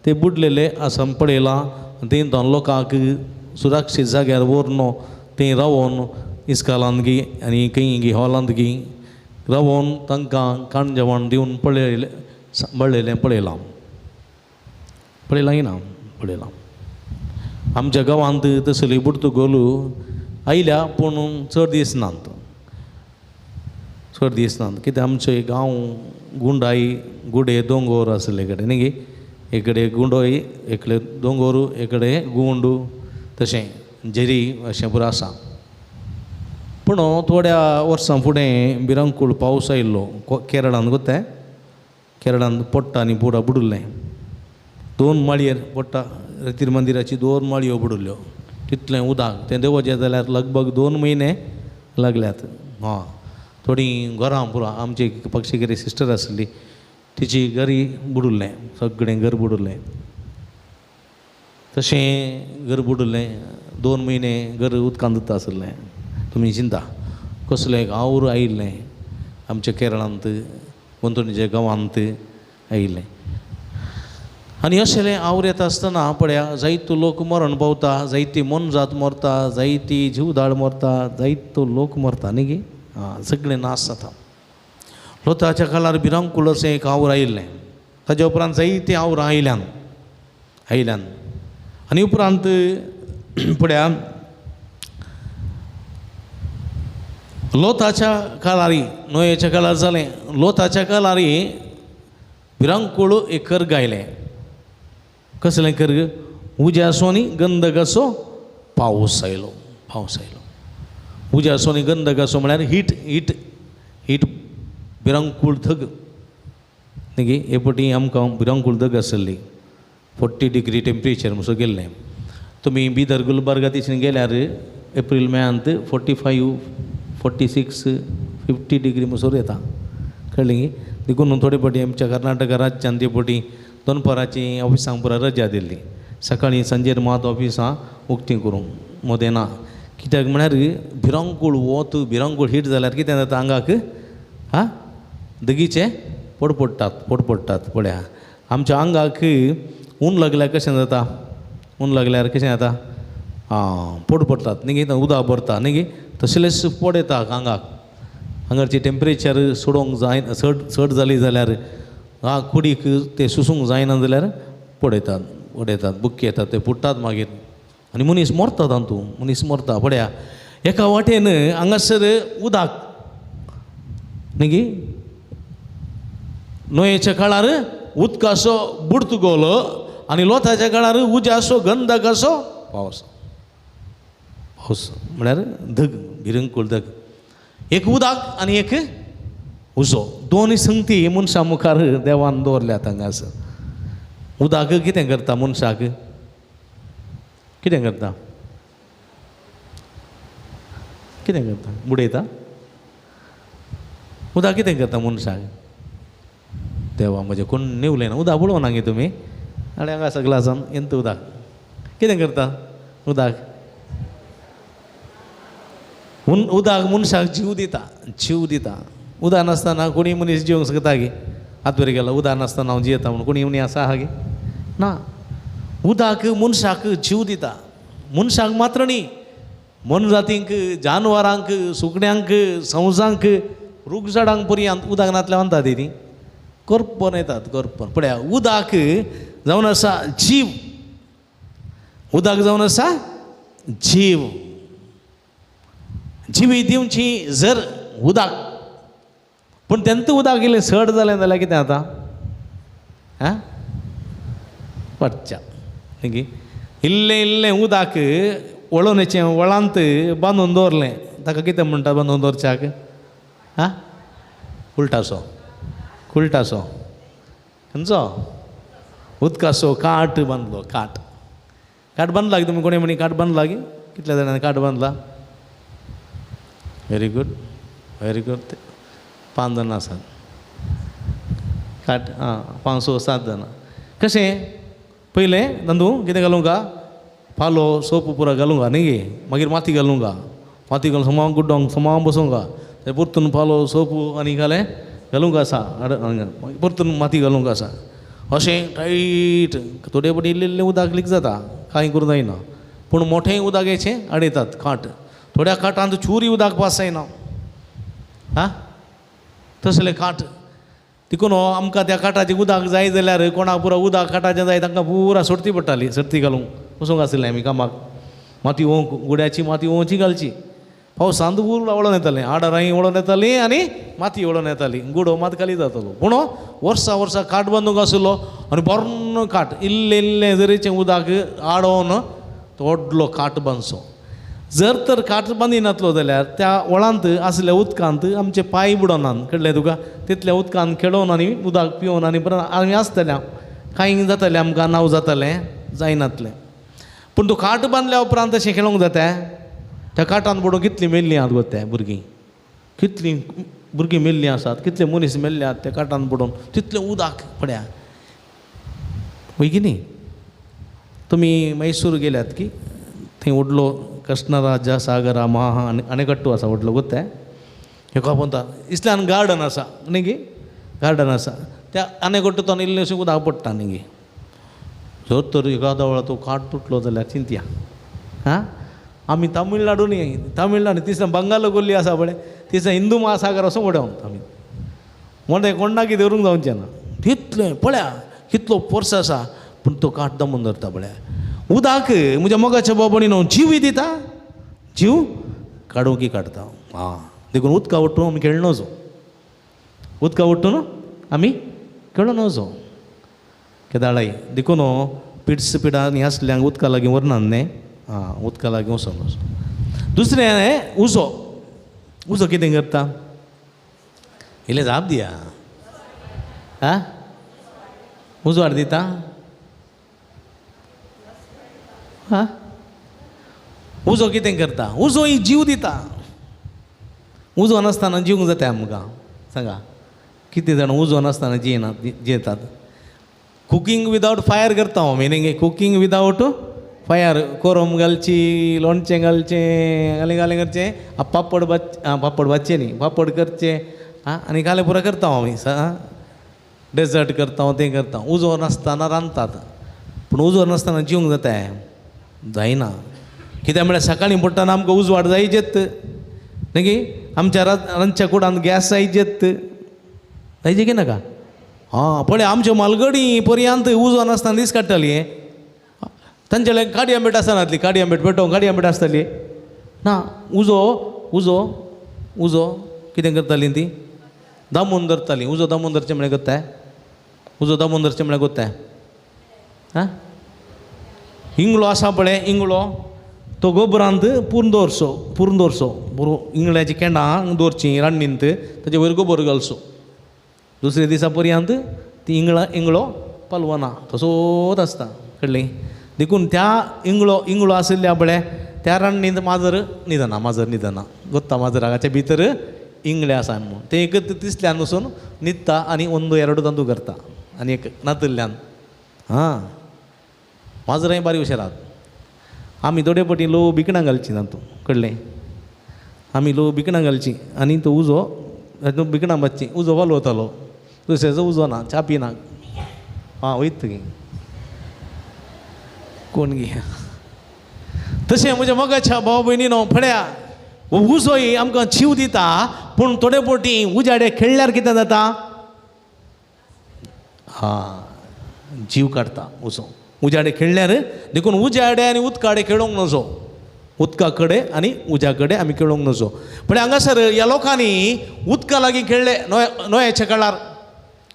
ते बुडलेले आसा पळयलां. थंय दोन लोकांक सुरक्षीत जाग्यार व्हरून थंय रावोन इस्कालांत गी आनी खंय गी हॉलांत गी रावोन तांकां खाण जेवण दिवन पळयलें सांबाळलेलें पळयलां पळयलां की ना? पळयलां. आमच्या गांवांत तसली बुडतो गोलू आयल्या पूण चड दीस नात, चड दीस नात. कित्याक आमचे गांव गुंडाई गुडे दोंगोर आसले कडेन न्ही की, एकडे गुंडोय एकले दोंगोर, एकडे गुंडू, तशें झेरी अशें पुरो आसा. पूण थोड्या वर्सां फुडें भिरांकूळ पावस आयिल्लो केरळांत, गोते केरळांत पोट्टा आनी पुरा बुडुल्लें. 2 माळयेर पोट्टा रतीर मंदिराची 2 माळयो बुडुल्ल्यो, तितलें उदक तें देवोचें जाल्यार लगभग 2 म्हयने लागल्यात. हां, थोडीं घरां पुरा आमची पक्षीगिरी सिस्टर आसली तिची घरी बुडुल्लें, सगळें घर बुडुल्लें. तशें घर बुडुल्लें, 2 म्हयने घर उदकांत उरता आसलें. तुमी चिंता कसलें आवर आयिल्लें आमच्या केरळांत, गोंतोणीच्या गांवांत आयिल्लें. आनी अशें आवर येता आसतना पळया जायतो लोक मरण पावता, जायती मोनजात मरता, जायती जीवदाळ मरता, जायतो लोक मरता न्ही की, आं सगळें नाश जाता. लोताच्या काळार भिरांकूळ अशें एक आवर आयिल्लें. ताच्या उपरांत जायतीं आवरां आयल्यान आयल्यान. आनी उपरांत पळया लोताच्या काळारी, नोयेच्या काळार जालें, लोताच्या काळारी भिरांकूळ एक कर्ग आयलें. कसलें कर्ग? उज्याचो आनी गंधकाचो पावस आयलो, पावस आयलो. उज्याचो आनी गंधकाचो म्हळ्यार हीट हीट हीट, भिरांकूळ धग न्ही की. हे फावटी आमकां भिरांकूळ धग आसली, 40 डिग्री टेम्परेचर म्हणसो गेल्लें. तुमी बिदर गुलबर्गा तिसून गेल्यार एप्रील मेयांत 45, 46, 50 डिग्री म्हणसर येता, कळ्ळें की. देखून थोडे फावटी आमच्या कर्नाटक राज्यान ते फावटी दनपाराची ऑफिसांक पुरा रजा दिल्ली, सकाळीं सांजेर मात ऑफिसां उक्तीं करूंक मदें ना. कित्याक म्हळ्यार भिरांकूळ वत, भिरांकूळ हीट जाल्यार कितें जाता आंगाक, आं दगीचे पोड पडटात, पोड पडटात. पळया आमच्या आंगाक ऊन लागल्यार कशें जाता, ऊन लागल्यार कशें जाता, आं पोड पडटात न्ही की, उदक भरता न्ही की, तसलेच पोड येता आंगाक. हांगाची टेम्परेचर सोडोवंक जायना, चड चड जाली जाल्यार आं कुडीक ते सुसूंक जायना जाल्यार पोड येतात, पोड येतात, बुक्की येतात, ते फुट्टात मागीर आनी मनीस मरता तातूंत, मनीस मरता. पळया एका वाटेन हांगासर उदक न्ही की, न्हंयेच्या काळार उदकाचो बुडतुगोल आनी लोताच्या काळार उज्याचो गंधकाचो पावस. पावस म्हळ्यार धग, भिरंकूळ धग, एक उदक आनी एक उजो, दोन संगती मनशां मुखार देवान दवरल्यात हांगासर. उदक कितें करता मनशाक? कितें करता? कितें करता? बुडयता? उदक कितें करता मनशाक? देवा म्हजें कोण उलयना. उदक पळोवना गे तुमी? आनी हांगा आसा ग्लासान येंत उदक. कितें करता उदक? उदक मनशाक जीव दिता, जीव दिता. उदक नासतना कोणी मनीस जिवंक शकता गे? हात वयर गेलो उदक नासतना हांव जियेता म्हणून कोणी मनीस आसा गे? ना. उदक मनशाक जीव दिता. मनशाक मात्र न्ही, मोनजातींक, जानवरांक, सुकण्यांक, संवसांक, रूख झाडांक पर्यंत उदक नातल्यार म्हणटा ती करपन येतात, करपन. पळया उदक जावन आसा जीव, उदक जावन आसा जीव. जिवी दिवची जर उदक, पूण तेंत उदक इल्लें चड जालें जाल्यार कितें जाता? आं, पडच्या न्ही. इल्लें इल्लें उदक वळोवण्याचें वळांत बांदून दवरलें, ताका कितें म्हणटा बांदून दवरच्याक? आं, उल्टासो, कुलटासो, खंयचो उदकाचो काट बांदलो. काट, काट बांदला तुमी? कोणी म्हणी काट बांदला की? कितल्या जाणांनी काट बांदला? Very good, very good. 5 जाणां आसात काट. आं, 5, 6, 7 जाणां. कशें पयलें तांदूळ कितें घालूंक का? पालो सोप पुरा घालूंक न्ही गे, मागीर माती घालूंक, माती घालून समा गुड्डोंक समा बसोवंक, थंय परतून पालो सोप आनी घालें घालूंक आसा, मागीर परतून माती घालूंक आसा. अशें टायट थोडे फावटी इल्लें इल्लें उदक लीक जाता, कांय करूं जायना. पूण मोठें उदक येचें आडयतात काट. थोड्या काटांत चुरी उदक पास जायना. आं, तसलें काट. देखून आमकां त्या काटाचें उदक जाय जाल्यार कोणाक पुरो उदक काटाचें जाय तांकां पुरा सोडती पडटाली. सर्ती घालूंक वचूंक आसलें आमी कामाक. माती ओंक, गुड्याची माती ओंवची घालची. पावसांत उर वळोन येतालें, आडारांय वळोन येतालीं आनी माती वळोन येताली. गुडो मात खाली जातालो. पूण वर्सा वर्सा काट बांदूंक आसलो आनी बरो काट, इल्लें इल्लें जरीचें उदक आडोवन तो व्हडलो काट बांदचो. जर तर काट बांदिनातलो जाल्यार त्या वळांत आसल्या उदकांत आमचे पांय बुडोनात, कळ्ळें तुका? तितल्या उदकांत खेळोवन आनी उदक पिवन आनी परत आमी आसतले, कांय जातालें आमकां, नांव जातालें जायनातलें. पूण तो काट बांदल्या उपरांत तशें खेळोंक जाता? त्या काटान पडून कितलीं मेल्लीं आहात गो ते भुरगीं, कितलीं भुरगीं मेल्लीं आसात, कितले मनीस मेल्ले आहात त्या काटान पडून, तितलें उदक पळया. वय की न्ही? तुमी मैसूर गेल्यात की थंय व्हडलो कृष्णराजा सागरा महा अणेकट्टू आसा व्हडलो गोत्ते हेका पोंता इसल्यान गार्डन आसा न्ही गी, गार्डन आसा त्या अणेकट्टू तो इल्लें अशें उदक पडटा न्ही गी. जर तर एकादा वेळार तो काट तुटलो जाल्यार चिंतया. आं, आमी तमिळनाडू न्ही, तमिळनाडू तिसरा बंगाल कोल्ली आसा पळय, तिसरा हिंदू महासागर असो उडोवन आमी म्हणटा कोणाकी धरूंक जावचें ना तितलें. पळया कितलो फोर्स आसा, पूण तो काट दमून धरता. पळया उदक म्हज्या मोगाच्या बाबांनी न्हू जीवय दिता, जीव काडूंक काडटा. आं, देखून उदका वट्टून आमी खेळणो जो, उदका वट्टून आमी खेळणो जो केदाळाय. देखून पिड्स पिडां आसल्यांक उदका लागीं व्हरनात न्ही. आं, उदका लागीं वचोन वचो. दुसरें उजो, उजो कितें करता? इल्लें जाप दिया. आं, उजो हाड दिता? आं, उजो कितें करता? उजो ही जीव दिता. उजो नासतना जिवंक जाता आमकां? सांगा कितें जाण उजो नासतना जियेना, जियेतात. कुकींग विदावट फायर करता हांव, मिनींग कुकींग विदावट फायर. कोरम घालची, लोणचें घालचें, घालें घालें करचें, पापड भाज, पापड भाजचें न्ही, पापड करचें. आं, आनी घालें पुरो करता हांव आमी. डेजर्ट करता, तें करता. उजो नासतना रांदतात, पूण उजो नासतना जिवंक जाता? जायना. कित्याक म्हळ्यार सकाळीं पडटना आमकां उजवाड जायजेत न्ही, आमच्या रांदच्या कुडांत गॅस जायजेत, जायजे की नाका? आं, पळय आमच्यो मालगडी पर्यंत उजो नासतना दीस काडटाली. तांचे लागीं काडी आंबेट आसनातली, काडी आंबेट पेटोवंक काडी आंबेट आसताली ना. उजो उजो उजो कितें करतालीं ती? दामून धरतालीं. उजो दामून धरचें म्हळ्यार करताय? उजो दामून धरचें म्हळ्यार करताय? आं, इंगळो आसा पळय, इंगळो तो गोबरांत पुरून दवरचो, पुरून दवरचो बरो. इंगळ्याची केंडां दवरचीं रान्नींत, ताचे वयर गोबर घालचो. दुसरे दिसा पर्यंत ती इंगळो पालवना तसोच आसता कळ्ळें. देखून त्या इंगळो इंगळो आशिल्ल्या पळय त्या रान्नींत माजर न्हिदना, माजर न्हिदना गोत्ता माजराच्या भितर इंगळे आसा म्हणून तें एक तिसल्यान वचून न्हिदता आनी 1 2 तांतू करता आनी एक नातल्ल्यान. हां माजरांय बारी हुशार. आमी थोडे पटी लो बिकणां घालची तातूंत कळ्ळें. आमी लो बिकणां घालची आनी तो उजो तातूंत बिकणां भाजची, उजो वालोवतालो, दुसऱ्याचो उजो ना, च्या पिना. आं वयत गे कोण गे. तशें म्हज्या मोगाच्या भाव भयणीनो पळया उजोय आमकां जीव दिता, पूण थोडे पटी उजाडे खेळ्ळ्यार कितें जाता, हां जीव काडटा उजो उजाडे खेळ्ळ्यार. देखून उजाडे आनी उदकाडे खेळोंक नजो, उदका कडेन आनी उज्या कडेन आमी खेळोंक नजो. पण हांगासर ह्या लोकांनी उदका लागीं खेळ्ळे नोयाच्या काळार.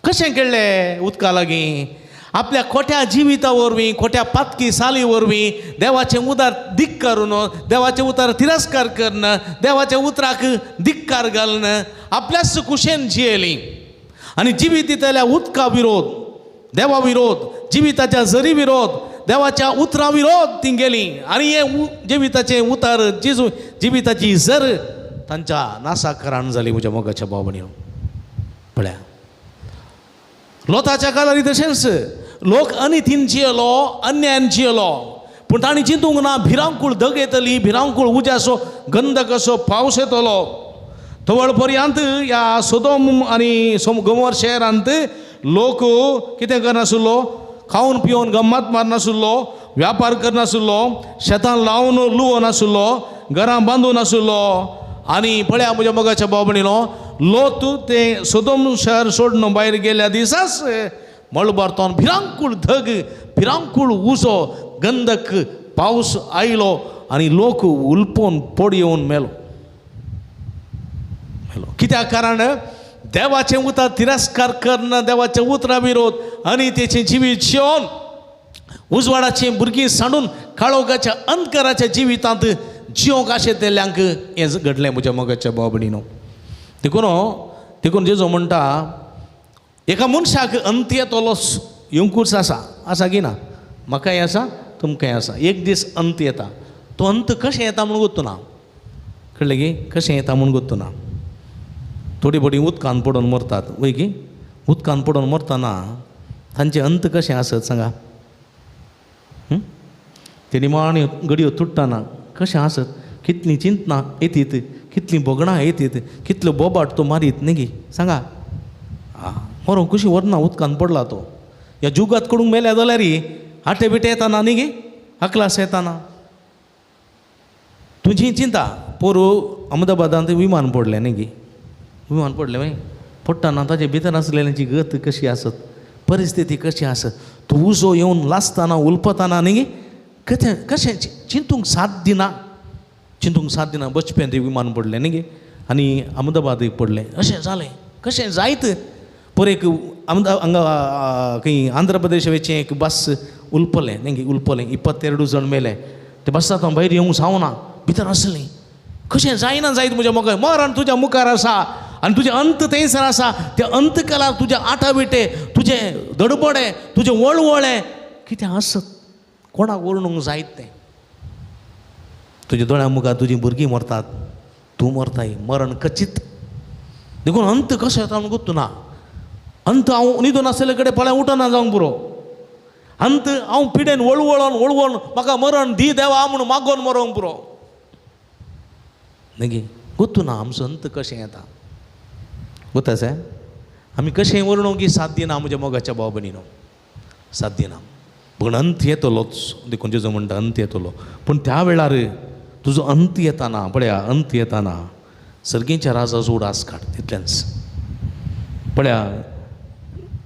कशें खेळ्ळे उदका लागीं? आपल्या खोट्या जिविता वरवीं, खोट्या पातकी साली वरवीं देवाचें उदार धिक्कारून, देवाचें उतार तिरस्कार करून, देवाच्या उतराक धिक्कार घालून आपल्याच कुशेन जियेली आनी जिवीत दितल्या उदका विरोध, देवा विरोध, जिविताच्या जरी विरोध, देवाच्या उतरा विरोध ती गेली आनी हे जिविताचें उतार जिजू जिविताची जर तांच्या नासाकरान जाली म्हज्या मोगाच्या भाव भयणीनो. पळया लोताच्या काळार तशेंच लोक अनितीन जियेलो, अन्यायान जियेलो, पूण तांणी चिंतूंक ना भिरांकूळ धग येतली, भिरांकूळ उज्याचो गंधकाचो पावस येतलो. तवळ पर्यंत ह्या सोदोम आनी गोमोर शहरांत लोक कितें करनासलो, खावन पिवन गम्मत मारनासलो, व्यापार करनासलो, शेतां लावन लुवनासलो, घरां बांदून नासलो. आनी पळया म्हज्या मोगाच्या भाव भयणीनो, लोत तें सोदोम शहर सोडून भायर गेल्या दिसाच मळबार तोन भिरांकूळ धग, भिरांकूळ उजो, गंधक पावस आयलो आनी लोक उलपोवन पड येवन मेलो मेलो. कित्याक? कारण देवाचें उतर तिरस्कार करून, देवाचें उतरा विरोध आनी तेचें जिवीत जिवन उजवाडाचें भुरगीं सांडून काळोखाच्या अंधकाराच्या जिवितांत जिवंक आशेतल्यांक हें घडलें म्हज्या मोगाच्या भाव भयणीनो. देखून देखून जेजू म्हणटा एका मनशाक अंत येतलो येवंकूच आसा, आसा की ना? म्हाकाय आसा, तुमकांय आसा. एक दीस अंत येता. तो अंत कशें येता म्हूण गोत्तू ना, कळ्ळें की? कशें येता म्हूण गोत्तू ना. थोडी बोडी उदकान पडून मरतात वय की? उदकान पडून मरतना तांचे अंत कशें आसत सांगा? ते निमाण्यो घडयो तुट्टना कशें आसत? कितलीं चिंतनां येतीत, कितलीं भोगणां येतीत, कितलो बोबाट तो मारीत न्ही गी? सांगा. आं मरोंक कशी व्हरना उदकान पडला तो. ह्या जुगात कडूंक मेल्या जाल्यार आटे बिटे येताना न्ही गी, अकलास येताना तुजी चिंता. पोरू अहमदाबादांत विमान पडलें न्ही गी, विमान पडलें मागीर पडटना ताजे भितर आसलेल्यांची गत कशी आसत, परिस्थिती कशी आसत, तो उजो येवन लासतना उलपतना न्ही गी कशें कशें चिंतूंक साथ दिना, चिंतूंक साथ दिना. बचप्यान तें विमान पडलें न्ही गे आनी अहमदाबादूय पडलें. अशें जालें कशें जायत. पर एक हांगा खंय आंध्र प्रदेश वयचें एक बस उलपलें न्ही गे, उलपलें 22 जण मेले. ते बसांत हांव भायर येवंक जावना, भितर आसलें. कशें जायना जायत म्हज्या मुखार मरण तुज्या मुखार आसा आनी तुजें अंत थंयसर आसा. त्या अंत काळार तुज्या आटा विटे, तुजें दडबडे, तुजें वळवळे कितें आसत कोणाक वर्णूंक जायत तें. तुज्या दोळ्या मुखार तुजीं भुरगीं मरतात, तूं मरताय, मरण कचीत. देखून अंत कसो येता म्हूण गोत्तू ना. अंत हांव न्हिदून आसले कडेन पळय उठना जावंक पुरो. अंत हांव पिडेन वळवळोन वळवळोन म्हाका मरण दी देवा म्हूण मागोन मरोंक पुरो. न्ही गोत्तू ना आमचो अंत कशें येता. गोता साहेब आमी कशें वर्णूंक की साथ दिना म्हज्या मोगाच्या भाव भयणीनो, साथ दिना. पूण अंत येतलोच. देखून जेजू म्हणटा अंत येतलो. पूण त्या वेळार तुजो अंत येताना पळया, अंत येताना सर्गीच्या राजाचो उडास काड तितलेंच. पळया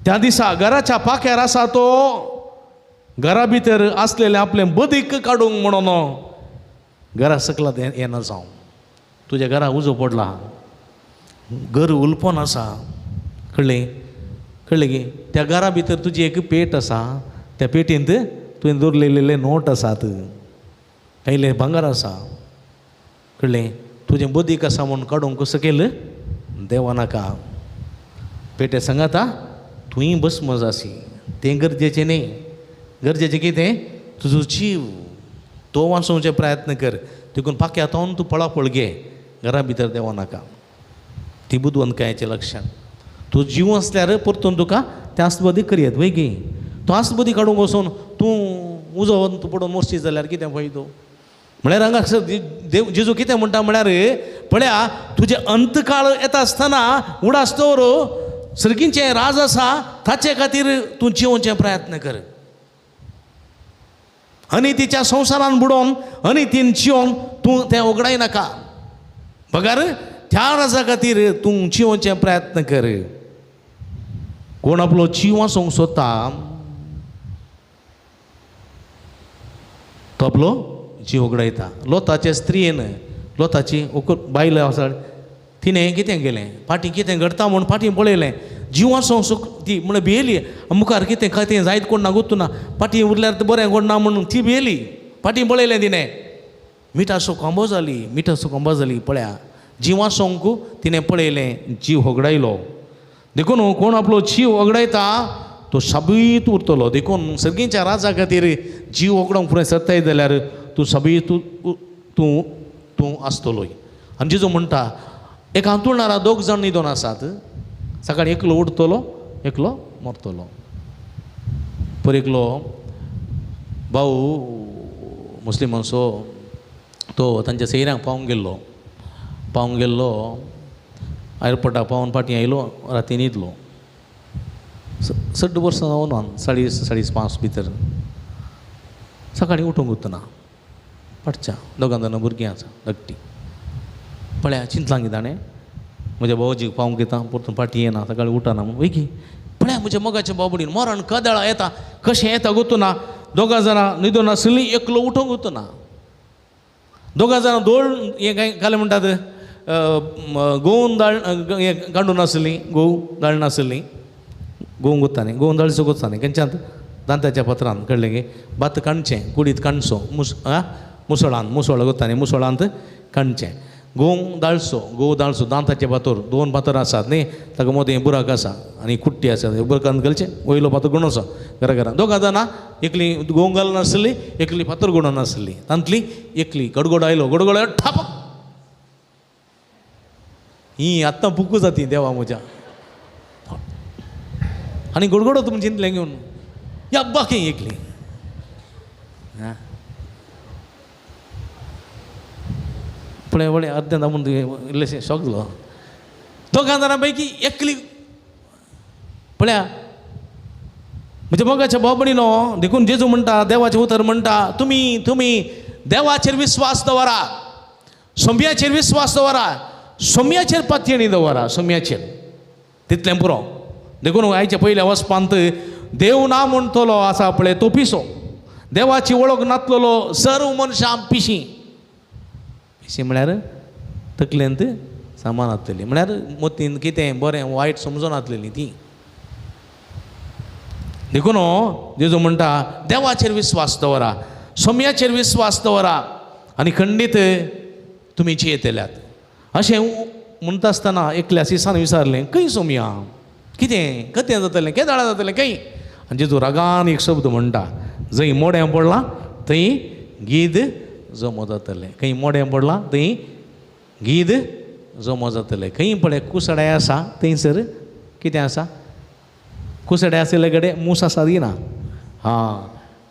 त्या दिसा घराच्या पाख्यार आसा तो घरा भितर आसलेलें आपलें बदीक काडूंक म्हणून घरा सकला येना जावं. तुज्या घरा उजो पडला, घर उलपोन आसा, कळ्ळें? कळ्ळें की? त्या घरा भितर तुजी एक पेट आसा, त्या पेटींत तुवें दवरलेले नोट आसात, कायले भांगर आसा, कळ्ळें? तुजें बदीक आसा म्हूण काडूंक सकयल देवा नाका. पेटे सांगाता तुंय भस्म जासी, तें गरजेचें न्ही. गरजेचें कितें? तुजो जीव तो वाचोवचे प्रयत्न कर. देखून पाक्यातोन तूं पळापळ घे, घरा भितर देंवो नाका. ती बुदवंतकायेचें लक्षण. तूं जीव आसल्यार परतून तुका तें आसबदी करयेत वय गी. तूं आसबदी काडूंक वचून तूं उजो तूं पडून मरशी जाल्यार कितें फायदो? म्हळ्यार हांगा देव जेजू कितें म्हणटा म्हळ्यार पळया तुजें अंतकाळ येता आसतना उडास दवर सर्गीचें राज आसा ताचे खातीर तूं जिवोवचें प्रयत्न कर. आनी तिच्या संवसारान बुडोवन आनी तीन जिवन तूं तें उगडाय नाका, बगर त्या राजा खातीर तूं जिवोवचें प्रयत्न कर. कोण आपलो जीव आसूंक सोदता तो आपलो जीव उगडायता. लोताचे स्त्रियेन लोताची बायल आसा तिणें कितें केलें, फाटीं कितें घडटा म्हूण फाटीं पळयलें, जीव आसूंक ती म्हण भियेली. मुखार कितें कितें जायत कोण ना गोत्तू ना, फाटीं उरल्यार बरें कोण ना म्हणून ती भियेली. फाटीं पळयलें तिणें, मिठासो कोंबो जाली, मिठासो कोंबो जाली. पळया जीव आसूंक तिणें पळयलें, जीव होगडायलो. देखून कोण आपलो जीव होगडायता तो साबीत उरतलो. देखून सर्गीच्या राजा खातीर जीव होगडोवंक फुडें सरताय जाल्यार तूं साबीत तूं तूं आसतलोय. आनी जेजू म्हणटा एक हांतुळणारा दोग जाण न्हिदोन आसात, सकाळी एकलो उठतलो एकलो मरतलो. पर एकलो भाऊ मुस्लिमांचो तो तांच्या सैऱ्यांक पावंक गेल्लो, पावंक गेल्लो एअरपोर्टाक पावून फाटीं आयलो, राती न्हिदलो. सड्ड वर्सां जावन 4.30-5 भितर सकाळीं उठूंक उरतना फाटच्या दोगां जाणां भुरगीं आसा धाकटी. पळया चिंतलां की ताणें म्हज्या भावजीक पावंक येता परतून फाटीं येना सकाळीं उठना म्हूण. वयगी पळया म्हज्या मोगाच्या बाबडीन मरण कदळा येता कशें येता गोतूना. दोगां जाणां न्हिदून आसलीं, एकलो उठोवंक गोतूना. दोगां जाणां दोळ हें काय घालें म्हणटात गोवन दाळ हें काडून आसलीं, गोव दाळ नासलीं, गोवंक गोता न्ही, गोवन दाळचो गोता न्ही खंयच्यान दांत्याच्या पत्रान कळ्ळें गे. भात काणचें कुडीत काणचो मुसळान मुसळ गोता न्ही, मुसळांत काणचें. गोव दाळचो, गोव दाळचो दांताचे फातर दोन फातर आसात न्ही, ताका मदें बुराक आसा आनी कुट्टी आसा, बुराकान घालचें वयलो फातर गुणोचो घरा घरा. दोगां जाणां एकली गोव घालून नासली, एकली फातर गुणोन नासली, तांतली एकली गडगड आयलो, गडगड आयलो ठापक ही आत्तां बुकू जाती देवा म्हज्या. आनी गडगडो तुमी चिंतलें घेवन या बाकी एकली पळय पळय अर्दें दामून इल्लेशें शॉक जालो. दोगां जाणां पैकी एकली पळया म्हज्या मोगाच्या भाव-भयणीनो. देखून जेजू म्हणटा देवाचें उतर म्हणटा तुमी तुमी देवाचेर विस्वास दवरा, सोंब्याचेर विस्वास दवरा, सोम्याचेर पातयेणी दवरा, सोम्याचेर तितलें पुरो. देखून आयच्या पयल्या वचपांत देव ना म्हणटलो आसा पळय तो पिसो, देवाची वळख नातलेलो सर्व मनशां पिशीं. पिशीं म्हळ्यार तकलेंत सामान आसतली, म्हळ्यार मतीन कितें बरें वायट समजून आसलेली ती. देखून जेजू म्हणटा देवाचेर विस्वास दवरा, सोम्याचेर विस्वास दवरा आनी खंडीत तुमी जियेतल्यात. अशें म्हणटा आसतना एकल्या सिसान विचारलें खंय सोमया कितें कतें जातलें केदाळा जातलें खंय. आनी जेजू रागान एक शब्द म्हणटा जंय मोडें पडलां थंय गीद जमो जातलें. खंय मोडें पडलां थंय गीद जमो जातलें. खंय पळय कुसडे आसा थंयसर कितें आसा, कुसडे आशिल्ले कडेन मूस आसा दिना, हां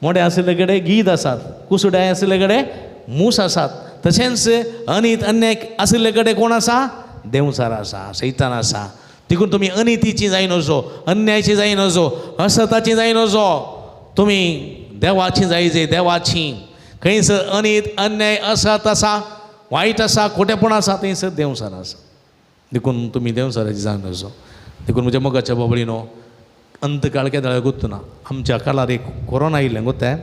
मोडें आशिल्ले कडेन गीद आसात, कुसडे आशिल्ले कडेन मूस आसात. तशेंच अनीत अन्याय आशिल्ले कडेन कोण आसा, देंवचार आसा, सैतान आसा. देखून तुमी अनितीची जाय नजो, अन्यायची जाय नजो, असताची जाय नजो, तुमी देवाची जाय जे देवाची. खंयसर अनीत अन्याय असत आसा, वायट आसा, खोटेपण आसा, थंयसर देंवचार आसा. देखून तुमी देंवचाराची जाय नजो. देखून म्हज्या मोगाच्या बाबडीनो अंतकाळ केदळा गोत्तुना. आमच्या काळार एक कोरोना आयिल्लें गोत्ता,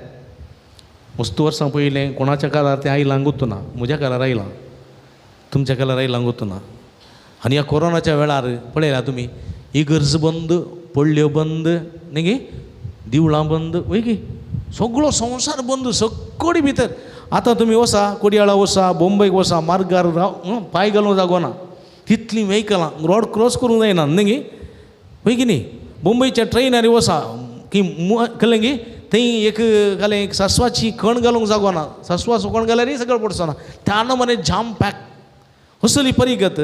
मस्त वर्सां पयलें कोणाच्या काळार तें आयलां गोत्तुना, म्हज्या काळार आयलां, तुमच्या काळार आयलां गोत्तुना. आनी ह्या कोरोनाच्या वेळार पळयला तुमी इगर्ज बंद, पडल्यो बंद न्ही गे, दिवळां बंद वय गे, सगळो संवसार बंद सगळी भितर. आतां तुमी वसा कोडयाळा वसा, बोंबयक वसा, मार्गार राव पांय घालूंक जागो ना, तितलीं व्हेकलां रोड क्रॉस करूंक जायना न्ही गे, वय की न्ही. मुंबयच्या ट्रेनार वसा की कळ्ळें की थंय एक घालें एक सासवाची कण घालूंक जागो ना, सासवाचो कण घाल्यारय सगळें पडचो ना, त्या नमुने जाम पॅक असली परिगत.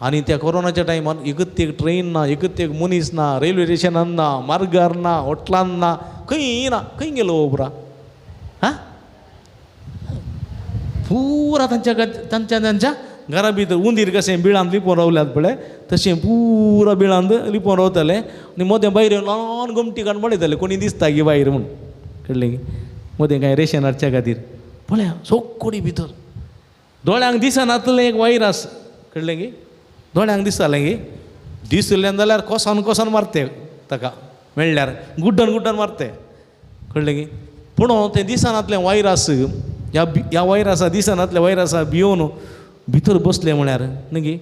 आनी त्या कोरोनाच्या टायमान एकत एक ट्रेन ना, एकत एक मनीस ना, रेल्वे स्टेशनान ना, मार्गार ना, हॉटलान ना, खंय ना, खंय गेलो पुरा हां पुरा तांच्या तांच्या तांच्या घरा भितर उंदीर कशें बिळांत लिपोवन रावल्यात पळय तशें पुरा बिळांत लिपोवन रावताले आनी मदें भायर येवन ल्हान गोमटी काडून पळयताले कोणी दिसता की भायर म्हूण कळ्ळें की मदें कांय रेशन हाडच्या खातीर पळया सोकोडी भितर दोळ्यांक दिसनातलें एक वायरस कळ्ळें की दोळ्यांक दिसतालें की दिसलें जाल्यार कोसान कोसान मारते ताका मेळ्ळ्यार गुड्डन गुड्डन मारते कळ्ळें की पूण तें दिसनातलें वायरस ह्या ह्या वायरसा दिसनातलें वायरसा भियोवन भितर बसलें म्हळ्यार न्ही की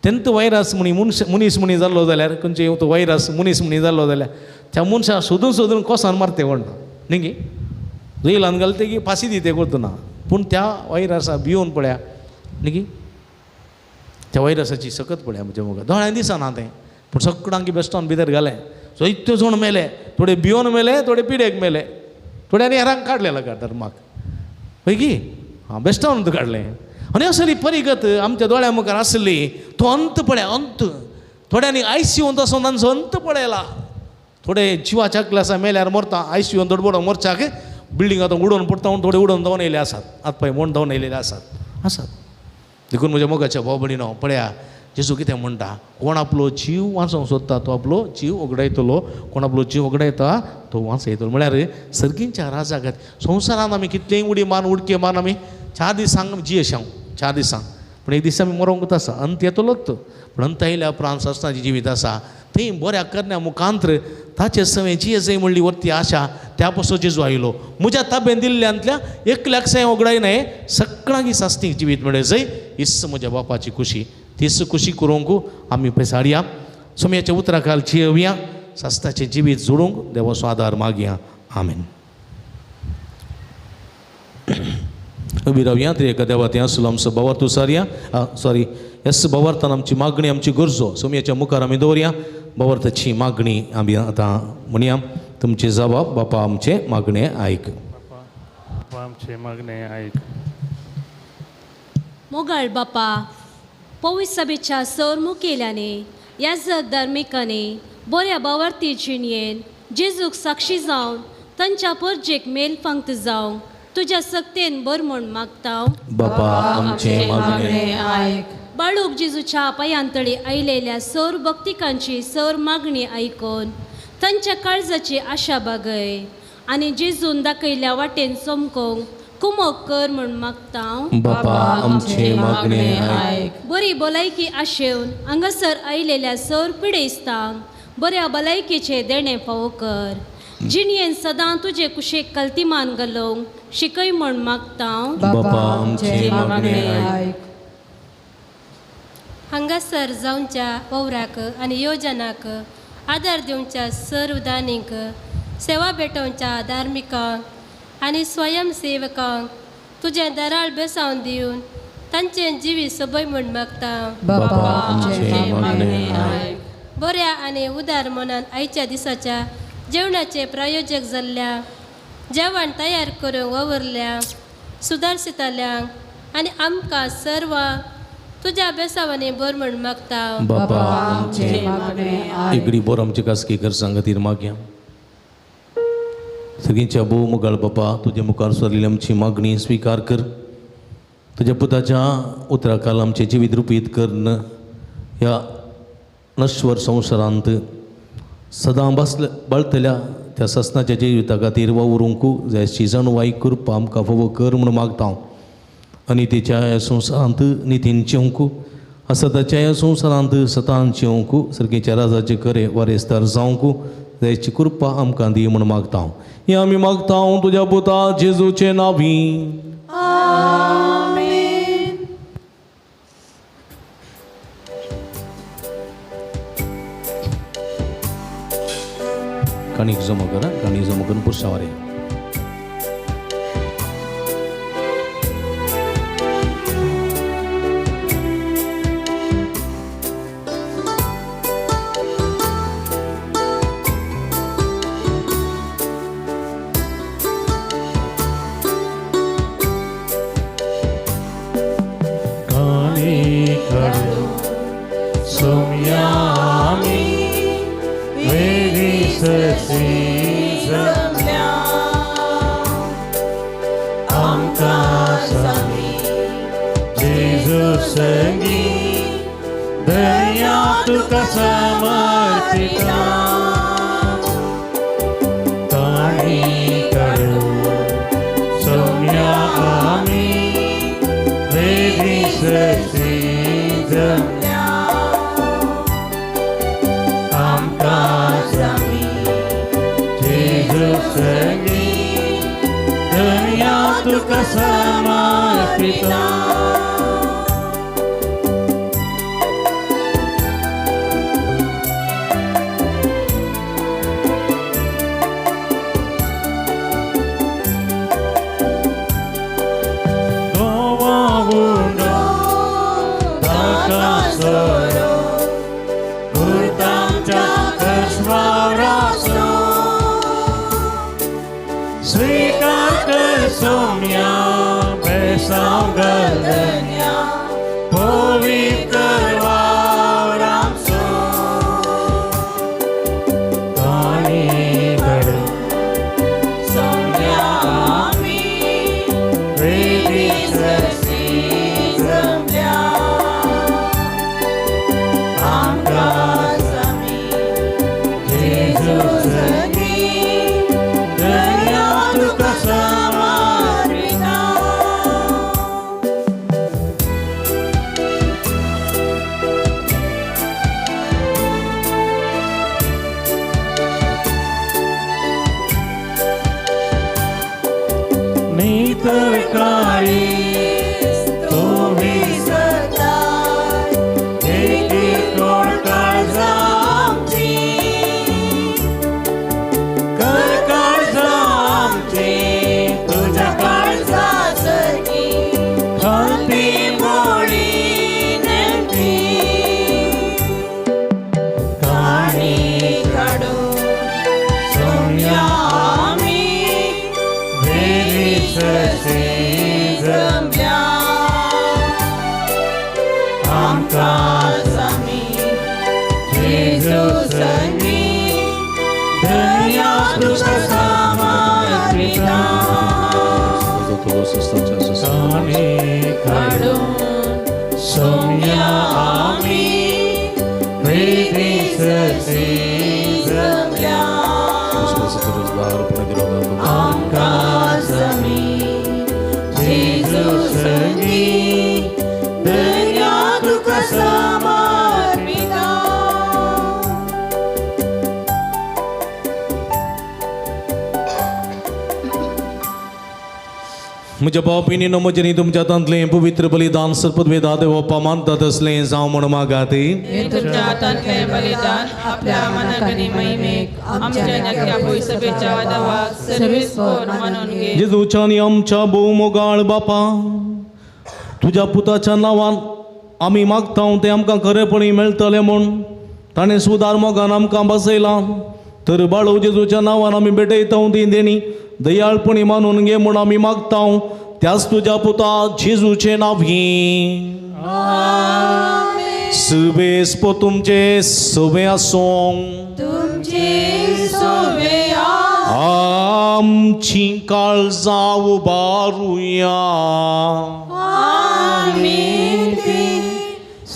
तेंत वायरस म्हणी मनश मनीस म्हणी जाल्लो जाल्यार खंयचे तो वायरस मनीस म्हणी जाल्लो जाल्यार त्या मनशा सोदून सोदून कोसान मारते कोण न्ही की रेलान घालते की फांसी दिते करतना पूण त्या वायरसा भियोवन पळया न्ही की त्या वायरसाची सकत पळया म्हज्या मुखार दोळ्यां दिसना तें पूण सगळ्यांक बेस्टोन भितर घालें जायते जाण मेले, थोडे भियोवन मेले, थोडे पिडेक मेले, थोड्यांनी हेरांक काडले लगा धर्माक हय की हां बेस्टावन काडलें. आनी असली परिगत आमच्या दोळ्या मुखार आसली तो अंत पळय अंत थोड्यांनी आयसीयूंत आसून तांचो अंत पळयला, थोडे जिवाच्या क्लासा मेल्यार मरता आयसीयून दडबडो मोर्चाक बिल्डींग आतां उडोवन पडटा म्हूण थोडे उडोवन धांवन येयले आसात, हात पांय मोडून धांवन येयलेले आसात आसात. देखून म्हज्या मोगाच्या भाव भयणीनो पळया जेजू कितें म्हणटा, कोण आपलो जीव वाचोवंक सोदता तो आपलो जीव वगडायतलो, कोण आपलो जीव वगडायता तो वाचयतलो. म्हळ्यार सर्गींच्या राजा खातीर संवसारांत आमी कितलेय उडी मारून उडके मारून आमी 4 दिसांक जियेशांव 4 दिसांक, पूण एक दीस आमी मरोंकूच आसा, अंत येतलोच. पूण अंत आयल्या उपरांत सस्नाचें जिवीत आसा थंय बऱ्या करण्या मुखांत्र ताचे सवें जियेजय म्हणली वरती आशा त्या पासून जेजू आयलो म्हज्या ताबेन दिल्ल्यांतल्या एकल्याक सय वगडायनाय सगळ्यांक सास्तीक जिवीत मेळय हीच म्हज्या बापाची खुशी, तीच खुशी करूंक आमी पैसाडया सोम्याच्या उतराखाल जियोवया सास्ताचें जिवीत जोडूंक देवाचो आदार मागया. आमेन. उबी रावया त्रिएका देवा तें आसलो आमचो भावार्थ उसारया सॉरी येस भावार्थान आमची मागणी आमची गरजो सोमयाच्या मुखार आमी दवरया. भावार्थाची मागणी आमी आतां म्हणया, तुमचे जबाब बापा आमचे मागणे आयक. बापा आमचे मागणे आयक. मोगाळ बापा, पवित्र सभेच्या सर मुखेल्याने याजक धार्मिकांनी बऱ्या भावार्थी जिणयेन जेजूक साक्षी जावन तांच्या परजेक मेल फांगत जावंक तुज्या सक्तेन बर म्हूण मागता. बापा आमचे मागणे आयक. बाळूक जेजूच्या पायांतळी आयलेल्या सर भक्तिकांची सर मागणी आयकून तांच्या काळजाची आशा बागय आनी जेजून दाखयल्या वाटेन चमकोंक कुमोक कर म्हूण मागता. बापा आमचे मागणे आयक. बरी भलायकी आशेवन हांगासर आयलेल्या सर पिडेस्तांक बऱ्या भलायकेचे देणें फावो कर. जिणयेन सदां तुजे कुशेक कल्तिमान घालूंक शिकय म्हूण मागता. बापा आमचे मागणे आयक. हांगासर जावच्या वावराक आनी योजनाक आदार दिवच्या सर्व दानींक सेवा भेटोवच्या धार्मिकांक आनी स्वयंसेवकांक तुजें दराळ बेसावन दिवन तांचें जिवीत सोबय म्हूण मागता. बापा आमचे मागणे आयक. बऱ्या आनी उदार मनान आयच्या दिसाच्या जेवणाचे प्रायोजक जाल्ल्या जेवण तयार करूंक वावुरल्या सुदारशिताल्यांक आनी आमकां सर्वांक तुज्या बेसावांनी बर म्हूण मागता. बापा आमचे मागणे आयक. एगडी बोर आमची खासगी गरजां खातीर मागया. सगळींच्या भोव मुगाळ बापा, तुज्या मुखार सरलेली आमची मागणी स्विकार कर. तुज्या पुताच्या उतराखाल आमचें जिवीत रुपीत करून ह्या नश्वर संवसारांत सदां बसले बळतल्या त्या ससनाच्या जिविता खातीर वावरूंक जायची जाणवाय कृपा आमकां फावो कर म्हूण मागता. आनी तेच्या ह्या संवसारांत नितीन जेवंक असताच्या ह्या संवसारांत सतान जेवंक सर्गेच्या राजाचे खरे वारेसदार जावंक जायची कृपा आमकां दी म्हूण मागता. हें आमी मागता तुज्या पुता जेजूचे नांवी. आमेन. कणीक जमा करा, कणीक जमा करून पुरसांव रे. सशी जमल्या आमकां सामी जेजू संगी दया तुका समर्पिता काणी काडू सोम्या आमी वेदी सशी जमल्या आमकां सामी जेजू संगी दया तुका समर्पिता. गोवा उंडो दाकासोरो गुरतांच्या कसवारासो स्वीकार कर सोम्या बेसाव गलन्या पवित्र वावरामसो काणी घडू सोम्या आमी वेदी सशी जमल्या आमकां सामी जेजू संगी दया तुका समर्पिता. नितरकारी तुम्ही सदाय एक कोण काळजा आमची कर काळजा आमची तुझ्या काळजा सारखी खंती मोळी नेमती काणी काडू सोम्या आमी वेदी सशी जमल्या आमकां सामी जेजू संगी दया तुका समर्पिता. काणी काडू सोम्या आमी वेदी सशी जमल्या आमकां सामी जेजू संगी दया तुका समर्पिता. म्हज्या भाव भयणीनो म्हजें तुमच्या हातांतलें पवित्र बलिदान सर्पद देव मानतात असलें जावं म्हूण मागात. हे तुमच्या हातांतले बलिदान आपल्या मनाकनी महिमेक आमच्या नक्या भुंयसभेच्या वादावाक सर्वेस्पोर मानून घे. जेजूच्या आनी आमच्या भोव मोगाळ बापा, तुज्या पुताच्या नांवान आमी मागता तें आमकां खरेपणी मेळटलें म्हूण ताणें सुदार मोगान आमकां बसयलां. तर बाळू जेजूच्या नांवान आमी भेटयता ती देणी दयाळपणी मानून घे म्हूण आमी मागता त्याच तुज्या पुता जेजूचें नांव घे. सुबेस तुमचे सवे आसूं. तुमची सोवे आमची काळजां उबारुया. आमी ती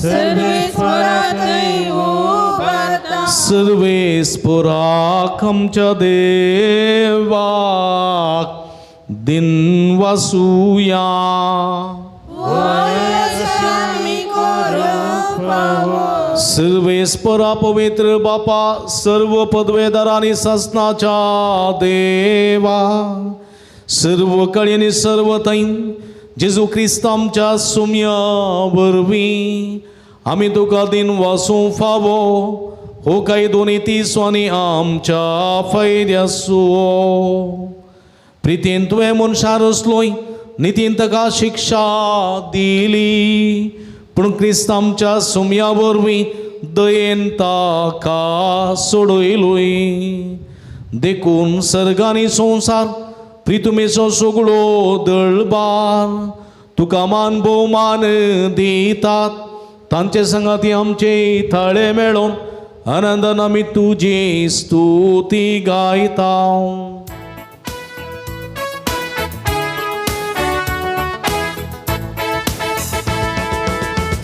सर्वेस्पराथंय उबारता. सर्वेस्पराक आमच्या देवाक दिन वासुया. सर्वेस्परा पवित्र बापा, सर्व पदवेदार आनी सासनाच्या देवा, सर्व कळी आनी सर्व थंय जेजू क्रिस्त आमच्या सुम्या वरवीं आमी तुका दिन वासूं फावो हो कायदो नीतीचो आनी आमच्या फायद्याचो. प्रितीन तुवें मनशां रचलोय, नितीन ताका शिक्षा दिली, पूण क्रिस्त आमच्या सुम्या वरवीं दयेन ताका सोडयलोय. देखून सर्ग आनी संवसार प्रितुमेचो सगळो दळबार तुका मान भोवमान दितात. तांचे संगाती आमचे थाळे मेळोन आनंदान आमी तुजी स्तुती गायता.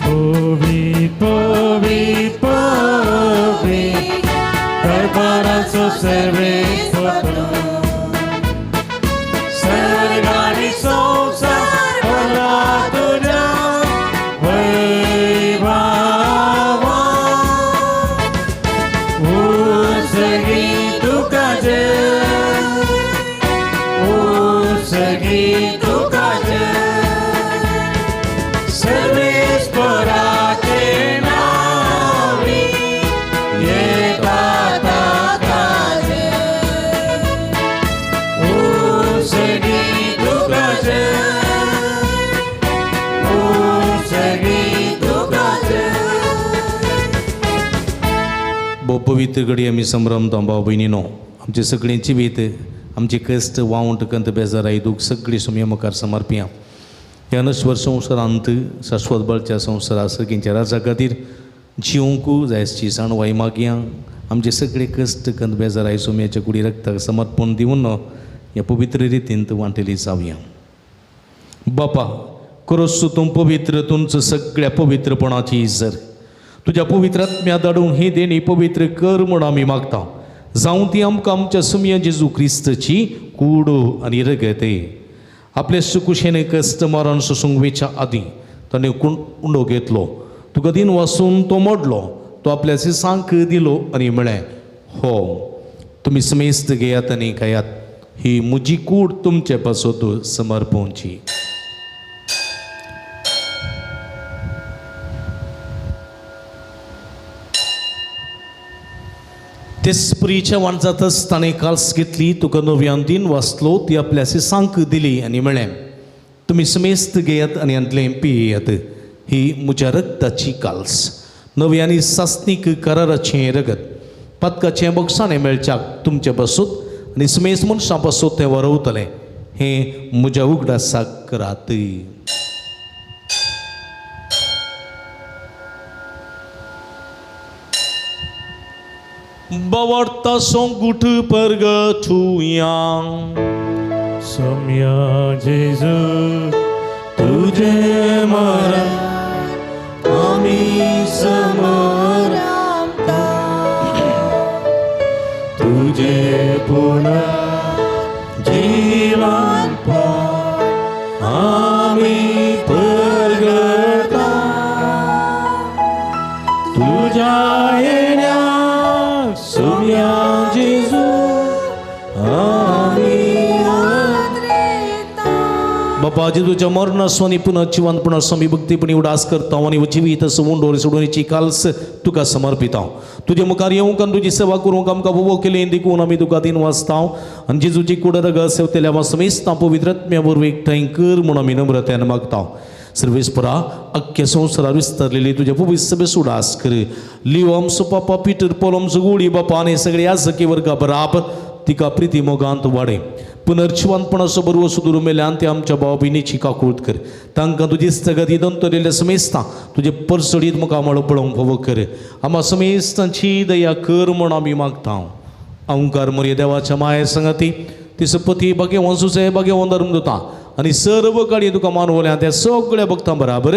पवी पवी पवी दरबाराचो सर्वेस्पर सर्गानी संवसार भरला तुज्या वैभवान. उसगी तुका जय, उसगी तुका जय, सर्वेस्पराचे नावी येता ताका जय. उसगी तुका जय, उसगी तुका जय. भोव पवित्र घडी आमी संभ्रमता भाव भयणीनो, आमचे सगळें जिवीत आमचे कश्ट वावंट कंत बेजाराय दूख सगळी सुमया मुखार समर्पिया. ह्या नश्वर संवसारांत शाश्वत बळच्या संवसारा सर्गींच्या राजा खातीर जिवंकू जायची जाणवाय मागया. आमचे सगळे कश्ट कंत बेजाराय सुमयाच्या कुडी रक्ताक समर्पण दिवन ह्या पवित्र रितींत वांटेली जावया. बापा क्रोस तूं पवित्र तुमचं सगळ्या पवित्रपणाची जर तुज्या पवित्र आत्म्या धाडून ही देणी पवित्र कर म्हूण आमी मागता. जावं ती आमकां आमच्या सुमया जेजू क्रिस्तची कूड आनी रगत. आपले सुकुशेन कश्ट मरण सोसूंक वेच्या आदीं ताणें उंडो घेतलो, तुका दिन वासून तो मोडलो, तो आपल्या सांक दिलो आनी म्हळें, हो तुमी समेस्त घेयात आनी खायात, ही म्हजी कूड तुमचे पासत समर्पणची. तेस्प्रीच्या वांचातच ताणें काल्स घेतली, तुका नव्यान दिन वाचलो, ती आपल्या सांक दिली आनी म्हळें, तुमी समेस्त घेयात आनी हांतलें पियेयात, ही म्हज्या रक्ताची काल्स, नवी आनी सासणीक कराराचें रगत, पातकाचें बक्षाणें मेळच्याक तुमचे पासत आनी समेस्त मनशां पासत तें वरवतलें, हें म्हज्या उगडासाक करात. बावडता सोंगूट परगटुया. सोम्या जेजू तुझे मरण आमी समरामता, तुझे पुनः जीवनपण आमी परगटा, तुझ्या येण्याक सोम्या जेजू आमी. बापा जेजूच्या मरणासो आनी पुनः जिवंतपणासो आमी भक्तीपणी उडास करता आनी जिवीत असो उंडोर सोडून काल्स तुका समर्पिता. तुजे मुखार येवंक आनी तुजी सेवा करूंक आमकां उबो केली देखून आमी तुका दिन वाचता आनी जेजूची कूड रगत सेवतेल्या समेस्तां पवित्र आत्म्या वरवीं एकठांय कर म्हूण आमी नम्रतेन मागता. सर्वेस्परा अख्ख्या संवसारार विस्तारलेली तुज्या पवित्र सभेचो उडास कर. लियो आमचो पापा पिटर पॉल आमचो गुळी बापा आनी सगळे याजकी वर्गा बराबर तिका प्रिती मोगांत वाडय. पुनर्जिवंतपणाचो बरो सुदूर मेल्यान ते आमच्या भाव भयणीची काकूळत कर. तांकां तुजी स्थगती दंतरलेल्या समेस्तां तुजे परसडीत मुखामळ पळोवंक फावो कर. आमा समेस्तांची दया कर म्हूण आमी मागता. अंकार मोरये देवाच्या माये संगती तिसपती भाग्यवान सुसे भाग्यवान धर्म दिता आनी सर्व काळी तुका मानवल्या त्या सगळ्या भक्तां बराबर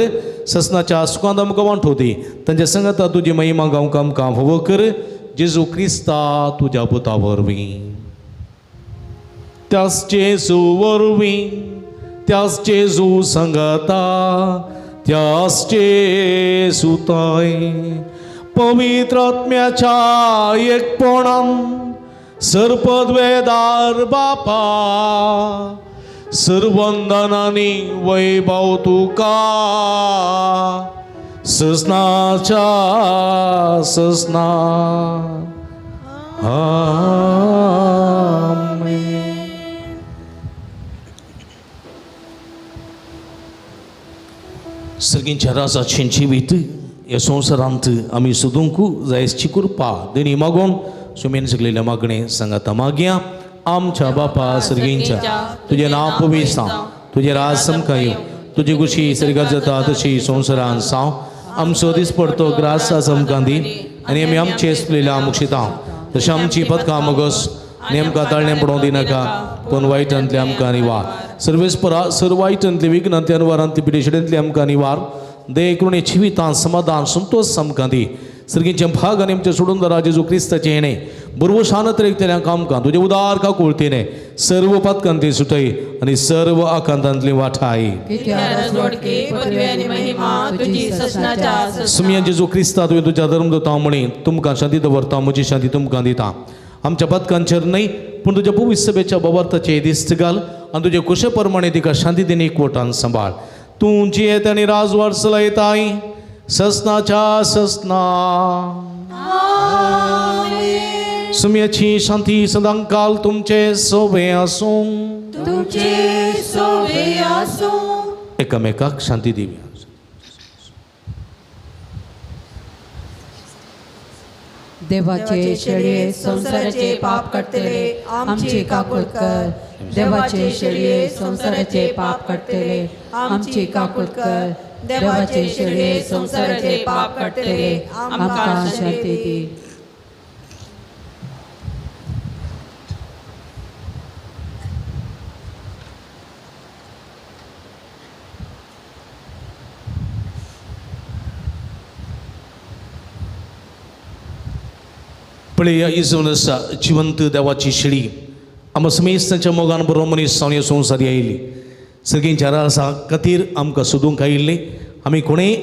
ससनाच्या सुखांत आमकां वांटो दी. तांच्या संगता तुजी महिमा गावंक आमकां फावो कर. जेजू क्रिस्ता तुज्या पुता वरवीं, त्याच जेजू वरवीं, त्याच जेजू संगता, त्याच जेजू ताय पवित्र आत्म्याच्या एकपणान सर्पद्वेदार बापा सर्वंदनानी वैभव तुका ससनाच्या ससना. आमेन. सर्गींच्या राजाचें जिवीत ह्या संवसारांत आमी सोदूंक जायची कृपा देणी मागून सुमेन सगळेल्या मागणें सांगाता मागया. आमच्या बापा सर्गींच्या, तुजें नांव पवित्र जावं, तुजें राज समकां येवं, तुजी खुशी सर्गात जाता तशी संवसारांत जावं. आमचो दीस पडतो ग्रास आमकां दी आनी आमी आमचे चुकलेल्या मुक्षिता तशें आमची पदकां मगस आनी आमकां ताळणें पडोवंक दिनाका पूण वायटांतले आमकां निवार. सर्वेस्परा सर्व वायटांतले विघ्नांतले अनवारांतले पिडेशेंतले आमकां निवार. दे करुणे जिवितान समाधान संतोष आमकां दी. सर्गींचे भाग आनी आमचे सोडून दरा जेजू क्रिस्ताचें हेणें बरवो शान तरेकतल्या कामकां तुजें उदार काकुळतीने सर्व पातकांती सुटय आनी सर्व आकांतांतली वाठाय. सुमया जेजू क्रिस्ता तुवें तुज्या धर्म दवरता म्हणी तुमकां शांती दवरता म्हजी शांती तुमकां दिता. आमच्या पातकांचेर न्हय पूण तुज्या पवित्र सभेच्या बाबार्थाचे दिस्त घाल आनी तुजे कुशे प्रमाणे तिका शांती दिनी एकवटान सांबाळ. तूं जियेत आनी राजवाड चलयताय ससनाच्या ससना. सुम्याची शांती सदांकाल तुमचे सोबे आसूं. तुमचे सोबे आसूं. एकामेकाक शांती दिवया. देवाचे शेळये संवसाराचे पाप काडटले आमची काकूत कर. देवाचे शेळये संवसाराचे पाप काडटले आमची काकूत कर. देवाचे शेळये संवसाराचे पाप काडटले आमकां शांती दी. पळया इजून आसा जिवंत देवाची शेळी आमकां समेस्तांच्या मोगान बरो मनीस जावन ह्या संवसारी आयिल्ली. सर्गींच्या रासा खातीर आमकां सोदूंक आयिल्ली. आमी कोणेय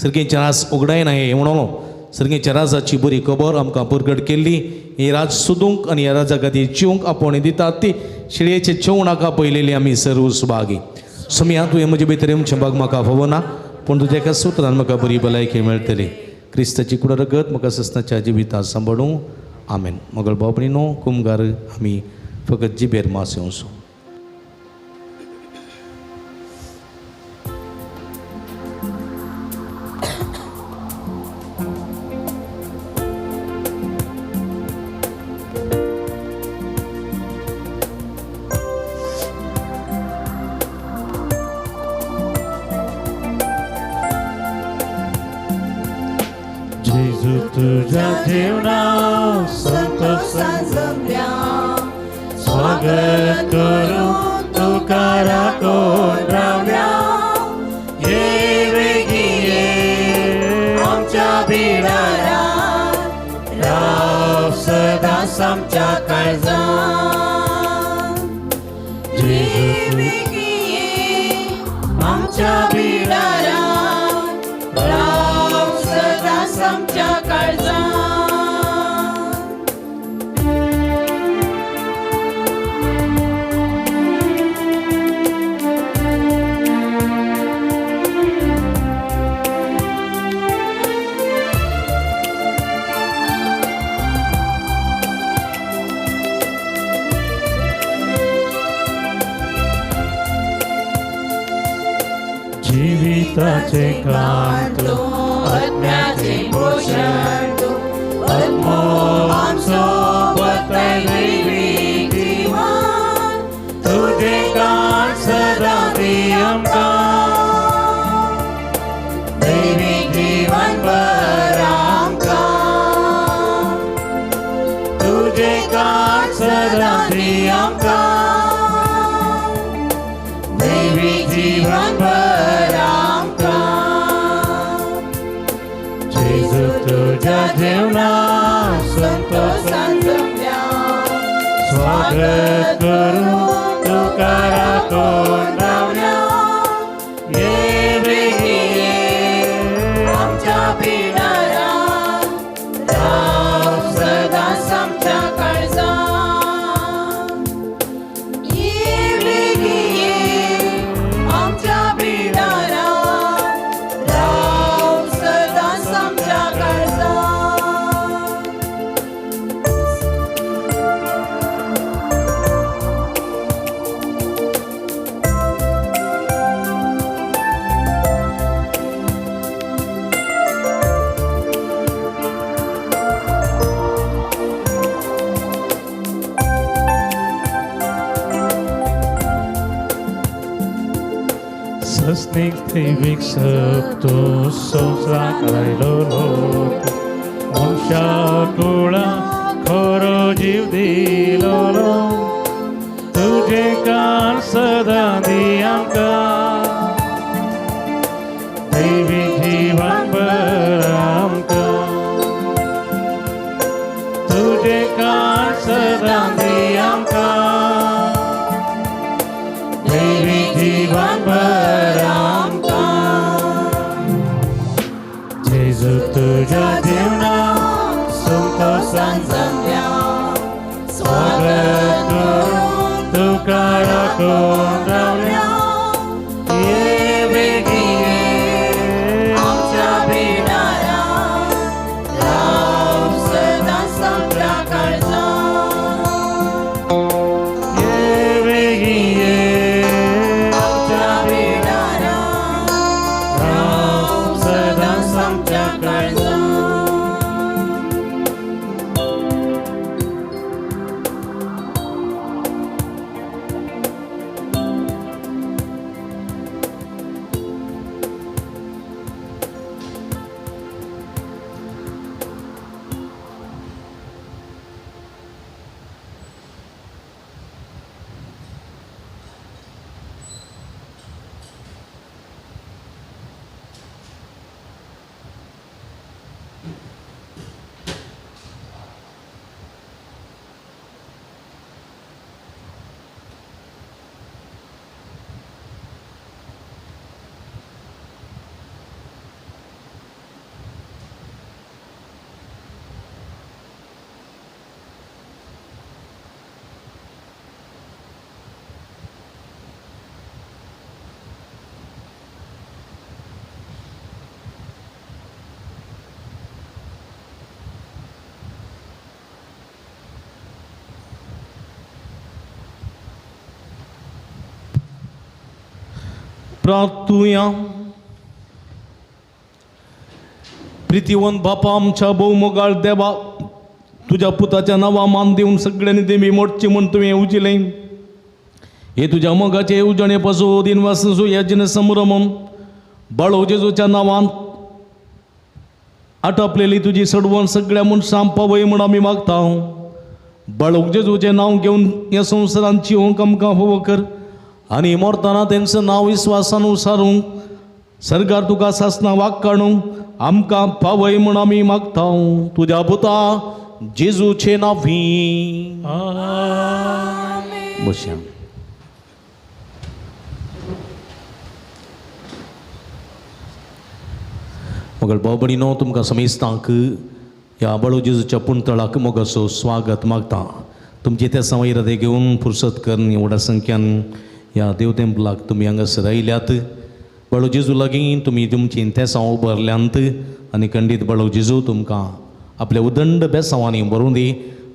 सर्गींच्या रास उगडायना हें म्हणलो सर्गींच्या राजाची बरी खबर आमकां परगट केल्ली. ही राज सोदूंक आनी ह्या राजा खातीर जिवंक आपोवणी दितात ती शेळयेचे जेवणाक आपयलेली आमी सर्व सुभागी. सुमया तुवें म्हजे भितर येवचें भाग म्हाका फावना पूण तुज्या एका सुत्रान म्हाका बरी भलायकी मेळटली. क्रिस्ताची कुडा रगत म्हाका ससनाच्या जिवितांत सांबाळूं. आमेन. मगळ बाबणीनो कुमगार आमी फकत जिबेर मास येवचो. जेजू तुझ्या जीवना संतोषान जमल्या स्वागत करूं तुका राखून रावल्या. ये वेगीं ये आमच्या बिडारात राव सदांच आमच्या काळजांत. जेजू वेगीं ये आमच्या बिडारात राव सदांच आमच्या काळजांत. जिविताचे कांत आत्म्याचे पोशण अनमोल सोबत दैवी जीवन तुझे काळ सदा दी आमकां दैवी जीवन भर आमकां. तुझे काळ सदा दी आमकां दैवी जीवन भर आमकां. जेजू तुझ्या जेवणा संतोषान जमल्या स्वागत करूं तुका राखून रावल्या. ये वेगीं ये आमच्या बिडारात राव सदांच आमच्या काळजांत. ये वेगीं ये आमच्या बिडारात राव सदांच आमच्या काळजांत. सस्नीक दैवीक सप्तो संवसाराक आयलो लोक मनशा कुळा खरो जीव दिलोलो तुजें कान सदां दी आमकां देवी जीवन भर आमकां तुजें कान सदां दी आमकां देवी जीवन भर आमकां जेजू तुज्या जीवना संतोषान जगया स्वागत करून तुका राखून रावल्या ये बेगीन ये आमच्या बिडारा राव सदांच आमच्या काळजांत ये बेगीन ये आमच्या बिडारा राव सदांच आमच्या काळजांत. प्रार्थुया. प्रितीवंत बापा आमच्या भोवमोगाळ देवा, तुज्या पुताच्या नांवा मान दिवन सगळ्यांनी देवी मोडची म्हूण तुवें येवजिलें. हे तुज्या मोगाचे येवजणे पासून दिनवास याजन संभ्रमम बाळो जेजूच्या नांवान आटापलेली तुजी सडवण सगळ्या मनशां पावय म्हूण आमी मागता. बाळो जेजूचें नांव घेवन ह्या संवसारांत जिवंक आमकां फावो कर आनी मरतना तेंचो नांव विस्वासान उसारूंक सरकार तुका सासना वाग काडूंक आमकां पावय म्हूण आमी मागता. तुज्या पुता जेजूचे नांवी बसया. मगळ भाव भयणीनो, तुमकां समेस्तांक ह्या बाळू जेजूच्या पुणतळाक मोगाचो स्वागत मागता. तुमचे त्या संवय घेवन फुरसत करून व्हडा संख्यान ह्या देव तेंपलाक तुमी हांगासर आयल्यात. बाळू जेजू लागीं तुमी तुमची तेसां उबारल्यांत आनी खंडीत बाळू जेजू तुमकां आपल्या उदंड बेसांवांनी भरूं दी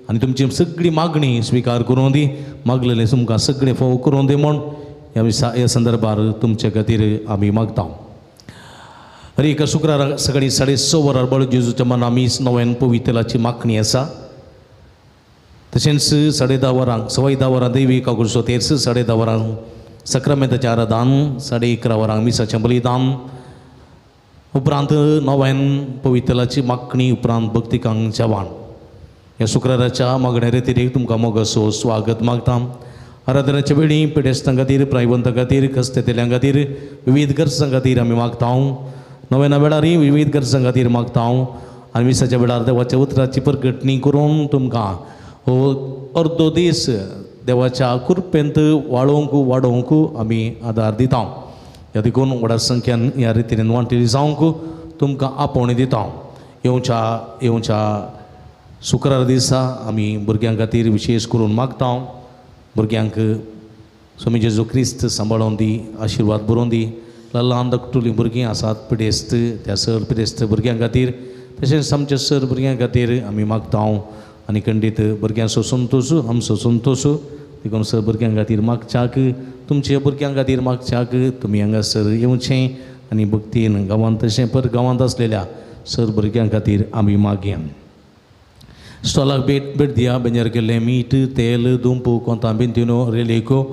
आनी तुमची सगळी मागणी स्विकार करूं दी. मागलेलें तुमकां सगळें फावो करूं दी म्हूण ह्या संदर्भार तुमचे खातीर आमी मागता. हर एका शुक्रारा सकाळीं 6:30 वरार बाळू जेजूच्या मना मीस नव्यान पवित्रलाची मागणी आसा. तशेंच 10:30 वरांक 10:15 वरां देवी काकुळसो तेर्स, 10:30 वरांक सक्रामेंताचें आराधन, 11:30 वरांक मिसाचें बलिदान, उपरांत नव्यान पवित्रलाची मागणी, उपरांत भक्तिकांक जेवण. ह्या शुक्राराच्या मागण्या रेतिरेक तुमकां मोगाचो स्वागत मागता. आराधनाच्या वेळी पिडेस्तां खातीर, प्रायवंतां खातीर, खस्तेतेल्यां खातीर, विविध गरजां खातीर आमी मागता. नव्याना वेळारय विविध गरजां खातीर मागता आनी मिसाच्या वेळार देवाच्या उतराची परगटणी करून तुमकां हो अर्दो दीस देवाच्या कृपेंत वाळोवंक वाडोवंक आमी आदार दिता. ह्या देखून व्हडा संख्यान ह्या रितीन वांटेली जावंक तुमकां आपोवणी दिता. येवच्या येवच्या शुक्रार दिसा आमी भुरग्यां खातीर विशेश करून मागता. भुरग्यांक स्वामी जेजू क्रिस्त सांबाळोन दी, आशिर्वाद बरोवन दी. ल्हान धाकटुलीं भुरगीं आसात पिडेस्त, त्या सर पिडेस्त भुरग्यां खातीर तशेंच आमच्या सर भुरग्यां खातीर आमी मागता. आनी खंडीत भुरग्यांचो संतोश आमचो संतोश देखून सर भुरग्यां खातीर मागच्याक, तुमच्या भुरग्यां खातीर मागच्याक तुमी हांगासर येवचें आनी भक्तीन गांवांत तशें पर गांवांत आसलेल्या सर भुरग्यां खातीर आमी मागया. स्टॉलाक भेट भेट दिया. बेंजर केल्लें मीठ, तेल, दुंपू, कोंतां, बेंतिनो, रेलेको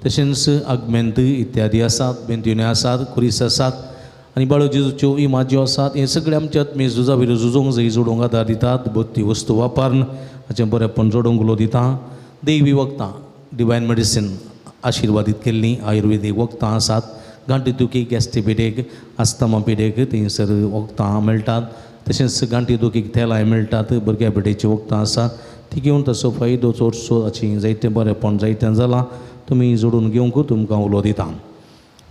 तशेंच आगमेंत इत्यादी आसात, बेंतिन्यो आसात, कुरीस आसात आनी बाळू जेजूच्यो इमाज्यो आसात हें सगळें आमच्या आत्मी झुजा विरुद्ध झुजोंक जाय जोडूंक आदार दितात. बत्ती वस्तू वापरून हाचें बरेंपण जोडूंक उलो दिता. देवी वखदां डिवायन मेडिसीन आशिर्वादीत केल्लीं आयुर्वेदीक वखदां आसात. गांठी दुखी गॅस्ट्री पिडेक आस्थमा पिडेक थंयसर वखदां मेळटात. तशेंच गांठी दुखीक तेलांय मेळटात. भुरग्या पिडेची वखदां आसात ती घेवन ताचो फायदो चडसो हाचें जायतें बरेंपण जायतें जालां. तुमी जोडून घेवंक तुमकां उलो दिता.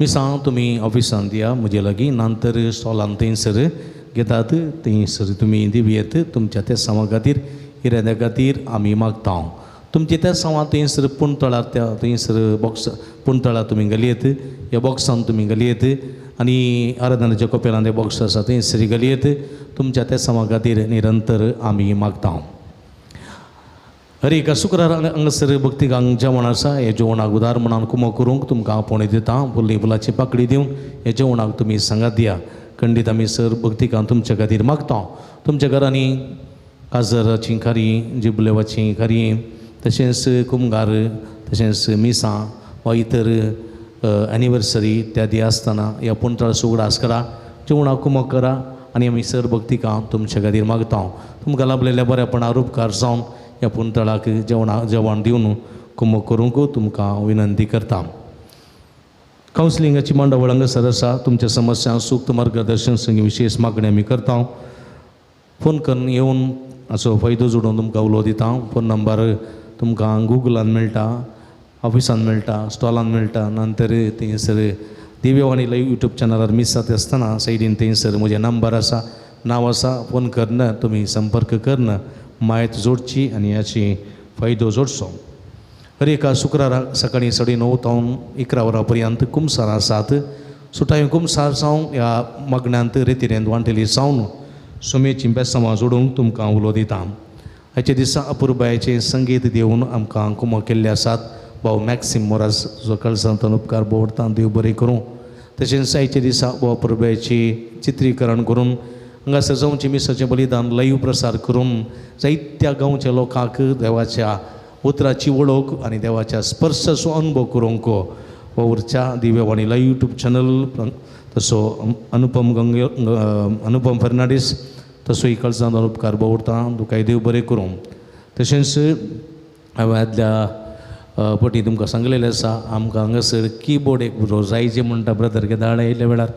मिसां तुमी ऑफिसान दिया म्हजे लागीं नंतर स्टॉलान थंयसर घेतात थंयसर तुमी दिवयेत. तुमच्या त्या सामां खातीर इराद्या खातीर आमी मागता. तुमचे त्या सामान थंयसर पुणतळार त्या थंयसर बॉक्स पुणतळार तुमी घालयेत. ह्या बॉक्सान तुमी घालयेत आनी आराधनाच्या कोपेलान ते बॉक्स आसा थंयसर घालयेत. तुमच्या त्या सामां खातीर निरंतर आमी मागता. हर एका शुक्रार हांगासर भक्तिकांक जेवण आसा. हे जेवणाक उदार म्हणान कुमो करूंक तुमकां आपोवणें दिता. फुडली फुलाची पाकळी दिवन हे जेवणाक तुमी सांगात दिया. खंडीत आमी सर भक्तिकांक तुमच्या खातीर मागता. तुमच्या घरांनी काजराची खारी जिबलेवाची खारी तशेंच कुमगार तशेंच मिसां वा इतर एनिवर्सरी इत्यादी आसतना ह्या पुणतळाचो उगडास करा. जेवणाक कुमो करा आनी आमी सर भक्तिकांक तुमच्या खातीर मागता. तुमकां लाभलेल्या बऱ्यापणा उपकार जावन ह्या पुणतळाक जेवण दिवन कुमो करूंक तुमकां विनंती करता. कावन्सिलिंगाची मांडावळ हांगासर आसा. तुमच्या समस्या सूक्त मार्गदर्शन संगी विशेष मागणी आमी करता. फोन करून येवन हाचो फायदो जोडून तुमकां उलो दिता. फोन नंबर तुमकां गुगलान मेळटा, ऑफिसान मेळटा, स्टॉलान मेळटा. नंतर थंयसर दिव्यवाणी लायव्ह युट्यूब चॅनलार मिस जाता आसतना सायडीन थंयसर म्हजें नंबर आसा, नांव आसा. फोन करून तुमी संपर्क करून म्हायत जोडची आनी हाची फायदो जोडचो. हर एका शुक्रारा सकाळीं 9:30 तावन 11 वरां पर्यंत कुमसार आसात. सुटायो कुमसार जावन ह्या मागण्यांत रेतिरेंत वांटेली जावन सुमेची बेसांवां जोडूंक तुमकां उलो दिता. हाचे दिसा अपुरबायेचें संगीत दिवन आमकां कुमो केल्ले आसात भाव मॅक्सिम मोरास जो कळसांतल्यान उपकार बोवडता. देव बरें करूं. तशेंच आयच्या दिसा भाव अपुरबायेची चित्रीकरण करून हांगासर जावचें मिसाचें बलिदान लायव्ह प्रसार करून जायत्या गांवच्या लोकांक देवाच्या उतराची वळख आनी देवाच्या स्पर्शाचो अनुभव करूंक वावुरच्या दिव्यवाणी लायव्ह युट्यूब चॅनल तसो अनुपम गंगे अनुपम फर्नांडीस तसोय कळसांतल्यान उपकार बोवडता. तुकाय देव बरें करूं. तशेंच हांवें आदल्या पटी तुमकां सांगलेलें आसा आमकां हांगासर किबोर्ड एक बरो जाय म्हणटा ब्रदर केदाळ आयिल्ल्या वेळार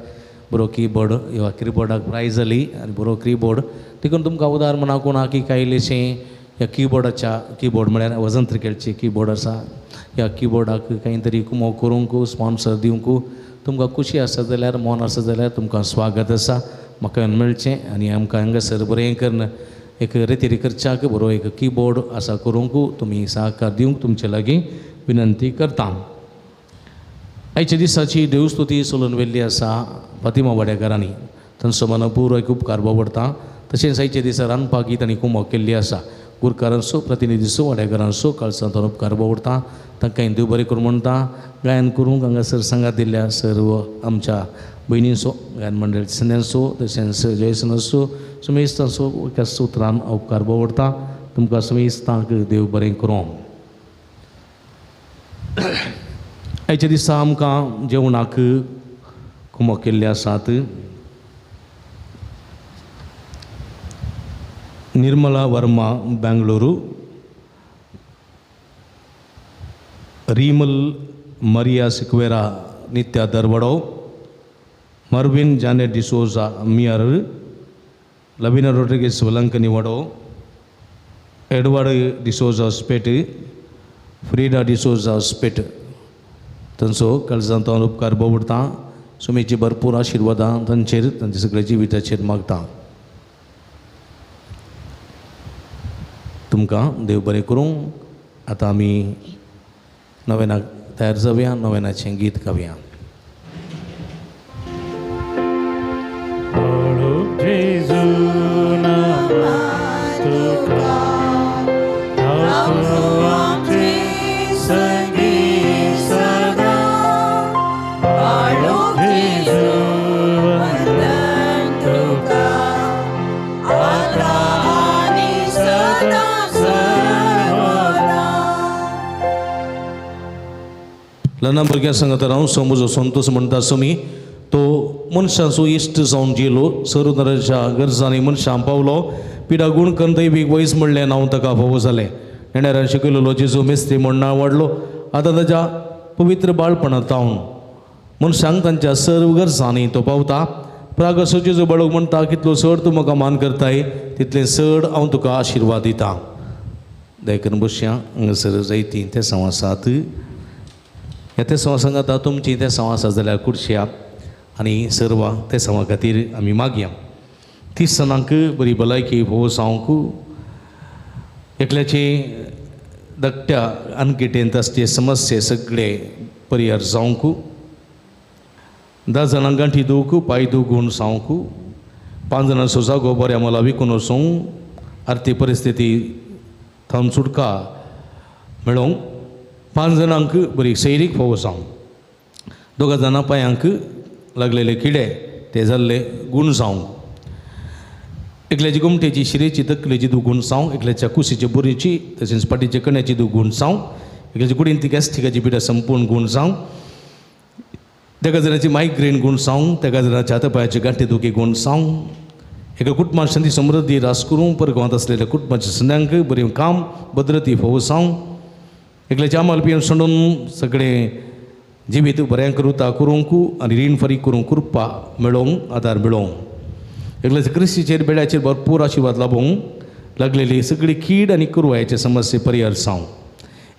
बरो किबोर्ड ह्या किबोर्डाक प्रायज जाली आनी बरो किबोर्ड देखून तुमकां उदार म्हणा कोणाक कांय इल्लेशें ह्या किबोर्डाच्या किबोर्ड म्हळ्यार वजंत्र खेळचे किबोर्ड आसा ह्या किबोर्डाक कांय तरी कुमो करूंक स्पॉन्सर दिवंक तुमकां खुशी आसा जाल्यार मन आसा जाल्यार तुमकां स्वागत आसा. म्हाका येवन मेळचें आनी आमकां हांगासर बरें करून एक रेतिरी करच्याक बरो एक किबोर्ड आसा करूंक तुमी सहकार दिवंक तुमचे लागीं विनंती करता. आयच्या दिसाची देवस्तुती सोलून व्हेल्ली आसा फातिमा वाड्याकारांनी. तांचो मनपूर्वक उपकार बोवडता. तशेंच आयच्या दिसा रांदपाक तांणी कुमक केल्ली आसा. गुरकारांचो प्रतिनिधीचो वाड्याकारांचो काळसांतल्यान उपकार बोवडता. तांकां देव बरें करूं म्हणटा. गायन करूंक हांगासर सांगात दिल्ल्या सर्व आमच्या भयणींचो गायन मंडळ सन्यांचो तशेंच जयसनाचो सुमेस्तांचो एका उतरान उपकार बोवडता. तुमकां सुमेस्तांक देव बरें करूं. आयच्या दिसा आमकां जेवणाक कुमक केल्ले आसात. निर्मला वर्मा बेंगळुरू, रीमल मरिया सिक्वेरा नित्या दरवडो, मर्विन जानेट डिसोजा मियर, लवीना रोड्रिगेस वलंकनी वडो, एडवर्ड डिसोजा स्पेट, फ्रीडा डिसोजा स्पेट तांचो काळजांतल्यान उपकार बोवडता. सुमेची भरपूर आशिर्वादां तांचेर तांच्या सगळ्या जिविताचेर मागता. तुमकां देव बरें करूं. आतां आमी नवेनाक तयार जावया. नवेनाचें गीत गावया. ल्हान भुरग्यां सांगता राव सोमजो संतोष म्हणटा सोमी तो मनशांचो इश्ट जावन जिलो सरुदराच्या गरजांनी मनशां पावलो पिडा गूण करून दैवीक वयस म्हणलें नांव ताका फावो जालें येणाऱ्यान शिकयलेलो जेजू मिस्त्री म्हूण नांव वाडलो आतां ताच्या पवित्र बाळपणांत जावन मनशांक तांच्या सर्व गरजांनी तो पावता प्रागसो जेजू बाळूक म्हणटा कितलो चड तूं म्हाका मान करताय तितलें चड हांव तुका आशिर्वाद दितां. दया बसया हांगासर जायतीं तेसांव आसात ह्या तेसांवा सांगाता तुमचीं तेसांव आसा जाल्यार कुडशा आनी सर्वां तेसांवा खातीर आमी मागया. 30 जाणांक बरी भलायकी भोव जावंक एकल्याची धाकट्या अनकिटेंत आसचे समस्ये सगळे परिहार जावंक 10 जाणांक गांठी दुख पांय दुगून जावंक 5 जाणांचो जागो बऱ्या मला विकून वचूंक आर्थीक परिस्थिती थावन सुटका मेळोवंक 5 जाणांक बरी सैरीक फावो जावंक 2 जाणां पांयांक लागलेले किडे ते जाल्ले गूण जावंक एकल्याची गोमटेची शिरेची तकलेची दुगूण जावं एकल्याच्या कुशीचे बोरीची तशेंच पाटीचे कण्याची दुगूण जावं एकल्याची कुडीन ती गॅस्ट्रिकाची पिडा संपूर्ण गूण जावं 3 जाणांची मायग्रेन गूण जावं 3 जाणांच्या हातापायाची गांठी दुखी गूण जावं एका कुटुंबान शांती समृद्धी रास करूं परगांवांत आसलेल्या कुटुंबाच्या संद्यांक बरें काम भद्रती फावो जावं एकल्याचे आमाल पिवन सोडून सगळें जिवीत बरें करुता करूंक आनी रीण फारीक करूंक कृपा मेळोवंक आदार मेळोवंक एकल्याच्या क्रिस्तीचेर बेड्याचेर भरपूर आशिर्वाद लाभोवंक लागलेली सगळी कीड आनी कुरवायचे समस्ये परिहार जावं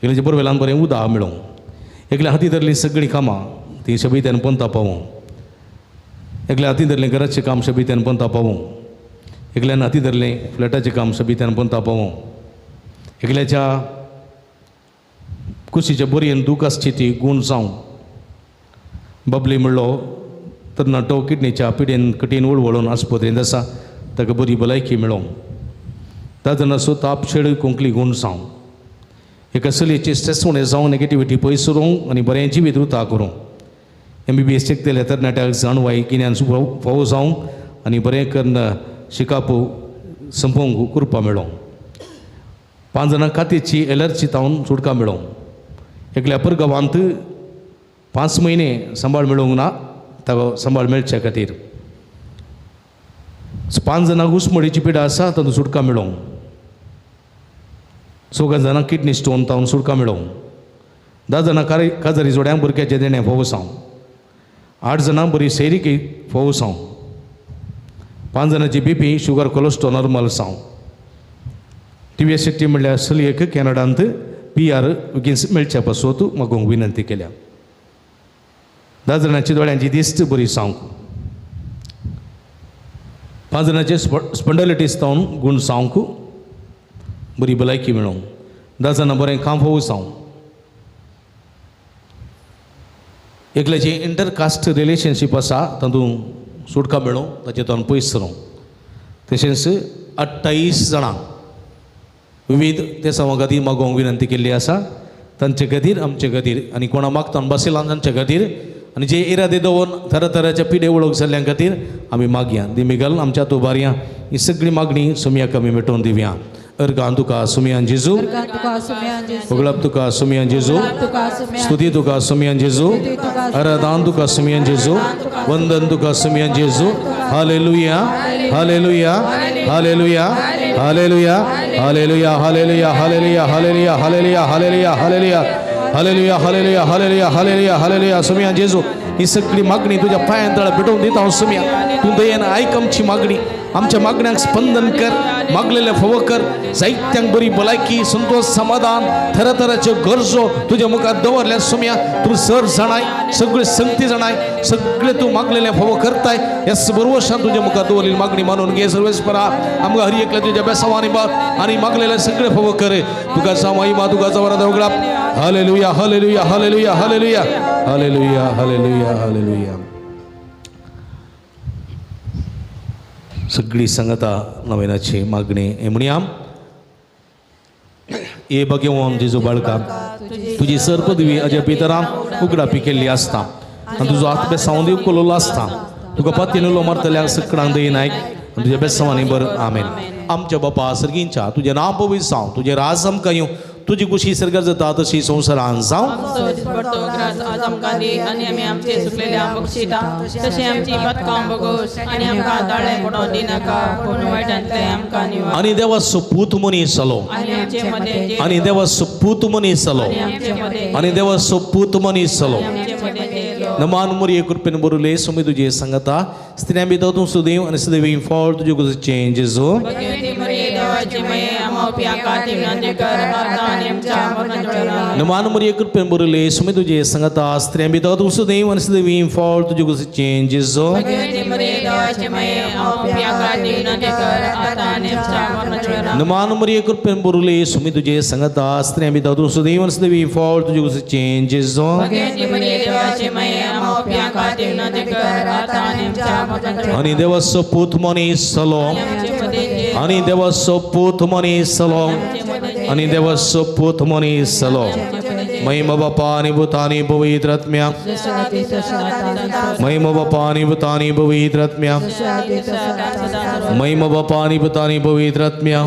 एकल्याच्या बरवेल्यान बरें उदक मेळोवंक एकल्या हाती धरलीं सगळीं कामां ती शबित्यान पंता पावोवंक एकल्या हाती धरलें घराचें काम शबित्यान पंता पावोवंक एकल्यान हाती धरलें फ्लॅटाचें काम शबित्यान पंता पावोवंक एकल्याच्या कुशीच्या बोरयेन दूख आसची ती गूण जावं बबली म्हणलो तरणाटो किडनीच्या पिडेन कठीण वळवळून आस्पत्रेंत आसा ताका बरी भलायकी मेळोवंक 10 जाणांचो ताप शेड कोंकली गूण जावं एका चलयेची स्ट्रेस उणें जावं नेगेटिविटी पयस करूंक आनी बरें जिवीत रुता करूंक MBBS शिकतल्या तरणाट्याक जाणवाय गिन्यान फावो जावंक आनी बरें करून शिकाप संपोवंक कृपा मेळोवंक 5 जाणां कातीची एलर्जी तावन सुटका मेळोवंक एकल्या परगांवांत 5 म्हयने सांबाळ मेळोवंक ना ताका सांबाळ मेळच्या खातीर 5 जाणांक घुसमडीची पिडा आसा तातूंत सुटका मेळोवंक 4 जाणांक किडनी स्टोन तावन सुटका मेळोवंक 10 जाणां काजारी जोड्यांक भुरग्याचें देणें फावो जावं 8 जाणां बरी सैरिकी फावो जावं 5 जाणांची BP sugar cholesterol normal जावं टी.व्ही. शेट्टी म्हणल्यार चलयेक कॅनडांत PR बेगीन मेळच्या पासत मागूंक विनंती केल्या. 10 जाणांची दोळ्यांची दिश्ट बरी जावंक 5 जाणांचे स्पंडलिटीस जावन गूण जावंक बरी भलायकी मेळोवंक 10 जाणां बरें काम फावो जावं एकल्याची इंटरकास्ट रिलेशनशीप आसा तातूंत सुटका मेळोवंक ताचे तावन पयस रावंक तशेंच 28 जाणां विविध तेसांवा खातीर मागोवंक विनंती केल्ली आसा तांचे खातीर आमचे खातीर आनी कोणा मागता बसयला तांचे खातीर आनी जे इरादे दवरून तरातराच्या पिडे वळख जाल्ल्या खातीर आमी मागया. दिमिगल आमच्या तुबारया ही सगळी मागणी सुमयाक आमी मेटोवन दिवया. अर्गां तुका सुमयान जेजू, उगळप तुका सुमयान जेजू, स्तुती तुका सुमयान जेजू, आराधन तुका सुमयान जेजू, वंदन तुका सुमयान जेजू. Hallelujah hallelujah hallelujah hallelujah hallelujah hallelujah hallelujah hallelujah hallelujah hallelujah hallelujah hallelujah hallelujah hallelujah hallelujah hallelujah. सुमयान जेजू ही सगळी मागणी तुझ्या पांयांतळा भेटोवन दिता हांव सुमया. तूं दयेन आयक आमची मागणी, आमच्या मागण्यांक स्पंदन कर, मागलेले फोव कर, जायत्यांक बरी भलायकी संतोष समाधान थराथराच्यो गरजो तुज्या मुखार दवरल्या सुमया. तूं सर जाणाय, सगळे संगती जाणाय, सगळे तूं मागलेले फोव करताय. ह्या बरोबर तुज्या मुखार दवरलेली मागणी मानून घे सर्वेस्परा. आमकां हर एकल्या तुज्या बेसावानी आनी मागलेले सगळे फोव कर. तुका जावं मा तुका जावं उगडाप. Hallelujah hallelujah hallelujah hallelujah hallelujah hallelujah hallelujah. सगळी सांगता नव्याची मागणी म्हणया. ए भगवान जेजू बाळका, तुजी सर पदवी अजय पितरां उगडापी केल्ली आसता आनी तुजो हात बेसांव दिव कोलोलो आसता. तुका पातयेन उलो मारतल्या सकडांक दयेन आयक आनी तुज्या बेसांवांनी बर. आमेन. आमच्या बापा सर्गींच्या तुजें नांव पवित्र जावं, तुजें राज आमकां येवं, तुजी कुशी सर्गार जाता तशी संवसारान जावं. आमचो दिसपडतो ग्रास आज आमकां दी आनी आमी आमचे सुकलेले बक्षिता तशें आमची पथकां बगोस आनी आमकां दाळे पडोवन दिनाका पूण वायटांतले आमकां निवार. आनी देवाचो पूत मनीस जालो. आनी आमचे मदें आनी देवाचो पूत मनीस जालो. आमचे मदें आनी देवाचो पूत मनीस जालो. आमचे मदें नमान मुरये कृपेन बरुले सुमी तुजे सांगता स्त्रियां भितर तूं सुदैव आनी सुदैवी फळ तुजे कुशीचें जेजू. भगवती मरिये देवाची माये आम्हा पाप्यांखातीर विनंती कर आता आनी आमच्या मरणाच्या वेळार. नमान मरिये कृपेन बरुले सुमी तुजे सांगता स्त्रियां भितर तूं सुदैव आनी सुदैवी फळ तुजे कुशीचें जेजू. भगवती मरिये देवाची माये आम्हा पाप्यांखातीर विनंती कर आता आनी आमच्या मरणाच्या वेळार. नमान मरिये कृपेन बरुले सुमी तुजे सांगता स्त्रियां भितर तूं सुदैव आनी सुदैवी फळ तुजे कुशीचें जेजू. भगवती मरिये देवाची माये आम्हा पाप्यांखातीर विनंती कर आता आनी आमच्या मरणाच्या वेळार. आनी देवाचो पूत मनीस जालो. आमचे मदें आनी देवाचो पूत मनीस जालो. आनी देवाचो पूत मनीस जालो. महिमा बापा आनी पुता आनी पवित्र आत्म्या. महिमा बापा आनी पुता आनी पवित्र आत्म्या. महिमा बापा आनी पुता आनी पवित्र आत्म्या.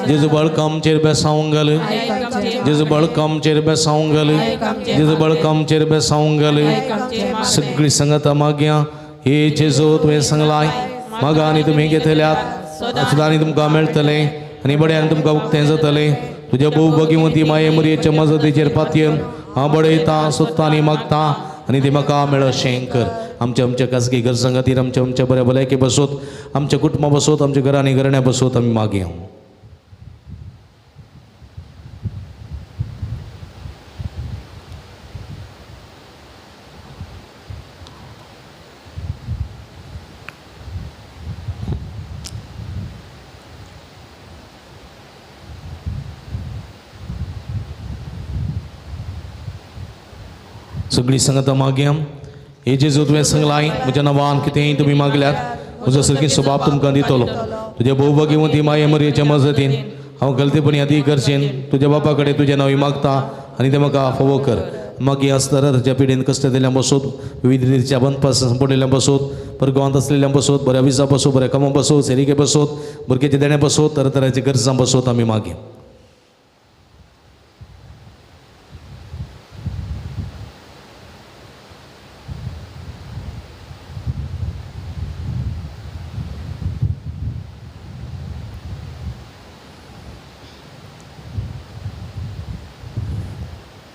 जेजू बळकामचेर बेसावंक घाल. जेजू बळकामचेर बेसावंक घाल. जेजू बळकामचेर बेसावंक घाल. सगळी संगता मागया हे जेजू तुवें सांगलाय मागा आनी तुमी घेतल्यात सुदांनी तुमकां मेळटलें आनी बड्यान तुमकां उक्तें जातलें. तुज्या भोव भगिवंती माये मुरयेच्या मजतीचेर पातयेन हांव बडयतां सोदतां आनी मागतां आनी ती म्हाका मेळशें कर. आमच्या आमच्या खाजगी गरजां खातीर आमच्या आमच्या बऱ्या भलायके बसोत आमच्या कुटुंबा बसोत आमच्या घरांनी घराण्या बसोत आमी मागया. सगळी संगता मागया हे जेजू तुवें सांगलाय म्हज्या नांवान कितेंय तुमी मागल्यात म्हजो सारकी स्वभाव तुमकां दितलो. तुज्या भोव भगिवंती माये मरयेच्या मजतीन हांव गलतेपणी आदी करचेन तुज्या बापा कडेन तुजें नांव मागता आनी तें म्हाका फावो कर. मागीर आसतना ताच्या पिडेन कश्ट दिल्ल्या बसोत विविध रितीच्या बंदपास पडिल्ल्या बसोत परगांवांत आसलेल्या बसोत बऱ्या विजा बसोत बऱ्या कामां बसोत सेरिके बसोत भुरग्याचे देणे बसोत तरातरांच्या गरजां बसोत आमी मागीर.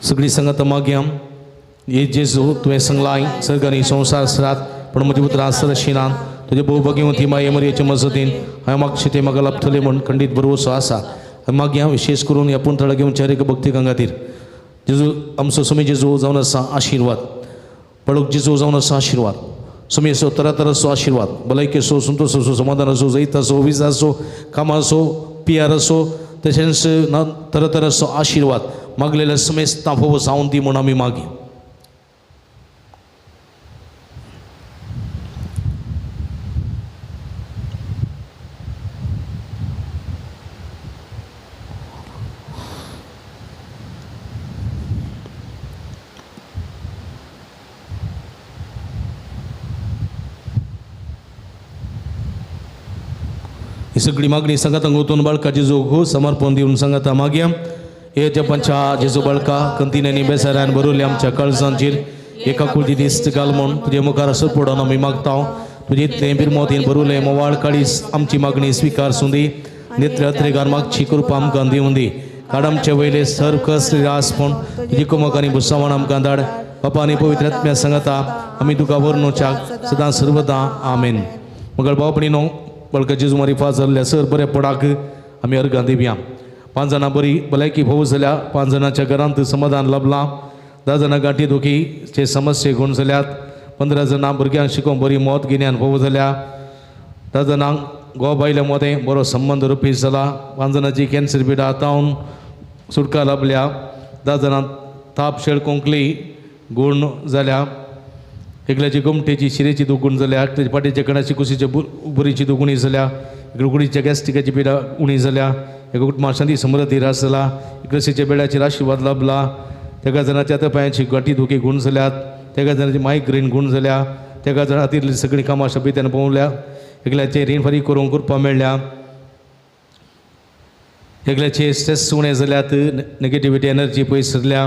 सगळी संगत मागया हे जेजू तुवें सांगलाय सर्ग आनी संवसार सरात पण म्हज्या उतरां सरशिनान तुजे भोव भगिवंती माये मरयेचे मजतीन हांवें मागचें तें म्हाका लाभतलें म्हूण खंडीत भरवसो आसा. मागया विशेष करून ह्या पुणथळा घेवच्या एक भक्ती खातीर जेजू आमचो सुमी जेजू जावन आसा आशिर्वाद पळोवंक जेजू जावन आसा आशिर्वाद सुमी असो तरातराचो आशिर्वाद भलायकेचो संतोषाचो समाधानाचो जैताचो विजाचो कामाचो पियाराचो तशेंच तरातराचो आशिर्वाद मागलेल्या समेस्तां फावो जावन दी म्हूण आमी मागीर. ही सगळी मागणी सांगातांक वतून बाळका जेजूक समर्पण दिवन सांगाता मागया. हे जपांच्या जेजू बाळका कंतिन्यांनी बेसाऱ्यान भरवले आमच्या काळजांचेर एका कुळी दिस्त घाल म्हूण तुजे मुखार असो पडोन आमी मागता. तुजे इतलें बिरमोतीन भरवले मोवाळ काळीस आमची मागणी स्विकार सुंदी. नेत्र मागची कृपा आमकां दिवन दी. काड आमचे वयले सर्व कस रास पूण तुजी कुमक आनी भुसावण आमकां धाड. बापा आनी पवित्र आत्म्या सांगता आमी तुका वर्णुच्याक सदां सर्वदा आमेन. मगळ भाव भयणीनो बळका जेजू मारिफा जाल्ल्या सर बऱ्या पडाक आमी अर्गां दिवया. 5 जाणां बरी भलायकी भोव जाल्या 5 जाणांच्या घरांत समाधान लाभलां 10 जाणां गांठी दुखीचे समस्ये गुण जाल्यात 15 जाणां भुरग्यांक शिकोवंक बरी मत गिन्यान भोव जाल्या 10 जाणांक घोव बायले मदें बरो संबंद रुपीस जाला 5 जाणांची कॅन्सर पिडा तावन सुटका लाभल्या 10 जाणांक ताप शेळ कोंकली गुण जाल्या एकल्याची गोमटेची शिरेची दुगुण जाल्या एकल्याची पाटीच्या कणाची कुशीच्या बुरीची दुगुणी जाल्या गुडीच्या गॅस्ट्रिकाची पिडा उणी जाल्या एका कुटुंबात शांती समृद्धी रास जाला एकलसीच्या बेड्याचेर आशिर्वाद लाभला तेगा जाणाच्या हाता पांयांची गांठी दुखी गुण जाल्यात तेगा जाणाची मायग्रेन गुण जाल्या तेगा जाणा हातींतली सगळीं कामां शब्दित्यान पोवल्या एकल्याचें रीण फारीक करूंक कृपा मेळ्ळ्या एकल्याचे स्ट्रेस उणें जाल्यात, नेगेटिविटी एनर्जी पयस सरल्या,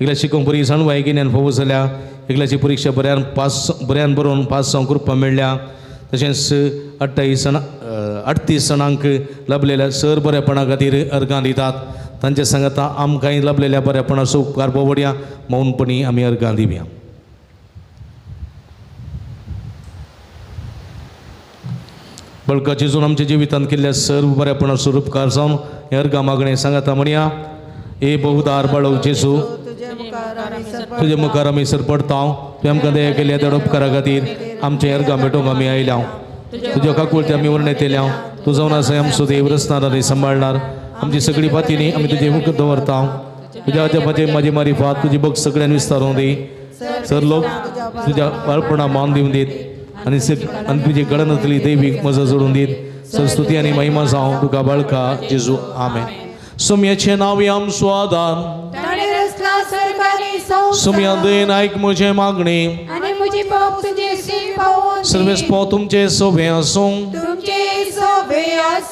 एकल्या शिकोवंक बरी जाणवाय गिन्यान फावो जाल्या, एकल्याची परिक्षा बऱ्यान पास बऱ्यान बरोवन पास जावंक कृपा मेळ्ळ्या. तशेंच 28 जाणां 38 जाणांक लाभलेल्या सर बरेपणा खातीर अर्गां दितात. तांचे सांगाता आमकांय लाभलेल्या बरेपणाचो उपकार पळोवया, मौनपणी आमी अर्गां दिवया. बळका जेजून आमच्या जिवितांत केल्ल्या सर्व बरेपणाचो उपकार जावन हे अर्गां मागणें सांगाता म्हणया. ए बहुदार बाळक जेजू, तुजे मुखार आमी सरपडता, तुवें आमकां दया केल्या त्या उपकारा खातीर आमचे अर्गां भेटोवंक आमी आयल्या. तुज्या काकुळती आमी वर्णयत येयल्या. तूं जावन आसा आमचो देव रचणार आनी सांबाळणार. आमची सगळी पातीनी आमी तुजे मुखार दवरता. तुज्या अजापाचे म्हाजी मारिफात तुजी भक्त सगळ्यान विस्तारून दी. सर लोक तुज्या बाळपणा मान दिवन दीत आनी आनी तुजी घडनातली दैवीक मजा जोडून दीत. सरस्तुती आनी महिमा जावं तुका बाळका जेजू. आमेन. सोम्याचें नांव आमचो आदार, सोम्या दयेन आयक म्हजें मागणें, सर्वेस्पो तुमचे सोबे आसूं.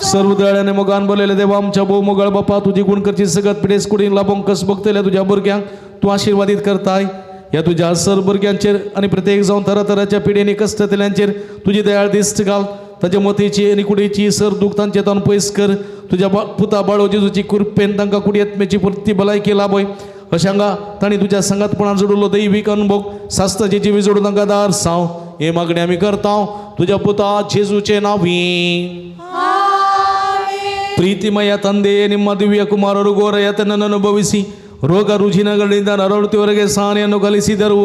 सर्व दयाळाने मोगान बोललेले देवा आमच्या भोव मोगाळ बापा, तुजी गुण करची सगळ्यात पिडेस कुडीन लाभोंक कस बघतल्या तुज्या भुरग्यांक तूं आशिर्वादीत करताय. ह्या तुज्या सर भुरग्यांचेर आनी प्रत्येक जावन तरातराच्या पिडेनी कश्टतल्यांचेर तुजी दयाळ दिश्ट घाल. ताच्या मतीची आनी कुडीची सर दूख तांचे तावन पयस कर. तुज्या पुता बाळो जेजूची कृपेन तांकां कुडयेतमेची परती भलायकी लाभय. अशें हांगा तांणी तुज्या सांगातपणान जोडिल्लो दैवीक अनुभव सास्ताची जिवी जोडून तांकां दार साव. हे मागणी आमी करता तुज्या पुता जेजूचे नांवी. ಪ್ರೀತಿಮಯ ತಂದೆಯೇ, ನಿಮ್ಮ ದಿವ್ಯ ಕುಮಾರರು ಘೋರ ಯಾತನನ್ನು ಅನುಭವಿಸಿ ರೋಗ ರುಜಿನಗಳಿಂದ ನರಳುತ್ತಿವರೆಗೆ ಸಹನೆಯನ್ನು ಕಲಿಸಿದರು.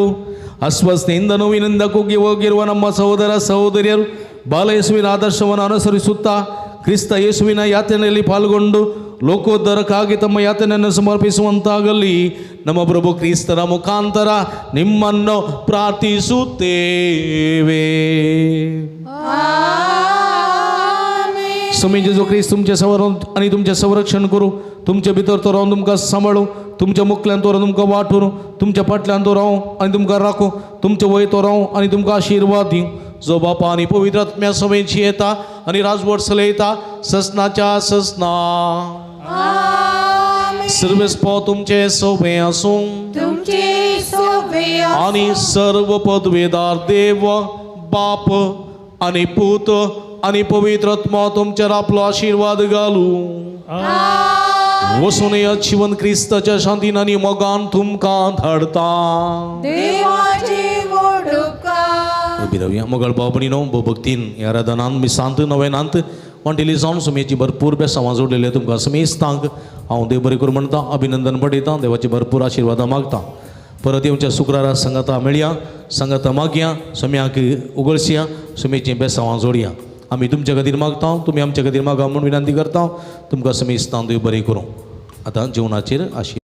ಅಸ್ವಸ್ಥೆಯಿಂದ ನೋವಿನಿಂದ ಕುಗ್ಗಿ ಹೋಗಿರುವ ನಮ್ಮ ಸಹೋದರ ಸಹೋದರಿಯರು ಬಾಲಯೇಸುವಿನ ಆದರ್ಶವನ್ನು ಅನುಸರಿಸುತ್ತಾ ಕ್ರಿಸ್ತ ಯೇಸುವಿನ ಯಾತನೆಯಲ್ಲಿ ಪಾಲ್ಗೊಂಡು ಲೋಕೋದ್ಧಾರಕ್ಕಾಗಿ ತಮ್ಮ ಯಾತನೆಯನ್ನು ಸಮರ್ಪಿಸುವಂತಾಗಲಿ. ನಮ್ಮ ಪ್ರಭು ಕ್ರಿಸ್ತನ ಮುಖಾಂತರ ನಿಮ್ಮನ್ನು ಪ್ರಾರ್ಥಿಸುತ್ತೇವೆ. स्वामी जेजू क्रिस्त तुमचे संवरण आनी तुमचें संरक्षण करूं, तुमचे भितर तो रावन तुमकां सांबाळूं, तुमच्या मुखल्यान तो रावन तुमकां वाट व्हरूं, तुमच्या फाटल्यान तो रावूं आनी तुमकां राखूं, तुमचे वयर तो रावूं आनी तुमकां आशिर्वाद दिवं. जो बापा आनी पवित्र आत्म्या समेची येता आनी राजवट चलयता ससनाच्या ससना. सर्वेस्पो तुमचे सोबे आसूं आनी सर्व पदवेदार देव बाप आनी पूत आनी पवित्र आत्मा तुमचेर आपलो आशिर्वाद घालूं. वसून जिवन क्रिस्ताच्या शांतीन आनी मोगान तुमकां धाडता. मोगाळ भाव भयणीनो, भोव भक्तीन ह्या आराधनान मिसांत नवेनांत वांटेली जावन सुमेची भरपूर बेसांवां जोडलेले तुमकां समेस्तांक हांव देव बरें करूं म्हणटा, अभिनंदन पडयता, देवाची भरपूर आशिर्वादां मागता. परत येवच्या शुक्रारा संगाता मेळया, संगाता मागया, सम्याक उगळसया, सुमेची बेसांवां जोडया. आमी तुमच्या खातीर मागता, तुमी आमच्या खातीर मागा म्हूण विनंती करता. तुमकां समेस्तांक देव बरें करूं. आतां जेवणाचेर आशिर्वाद.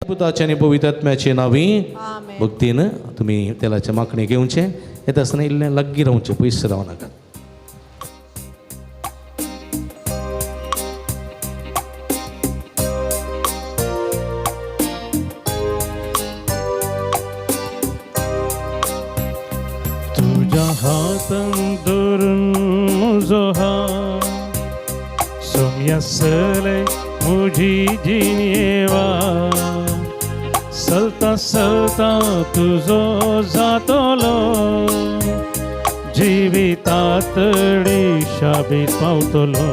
पुताचे आनी पवित्र आत्म्याचे नांवी भक्तीन तुमी तेलाचे माखणे घेवचे. येता आसतना इल्लें लागीं रावचें, पयस रावं नाकात. तुज्या हातान धरून म्हजो हात सोम्या सले म्हजी जिणेवा चलता चलता तुजो जातलो जिवितातडी शाबीत पावतलो.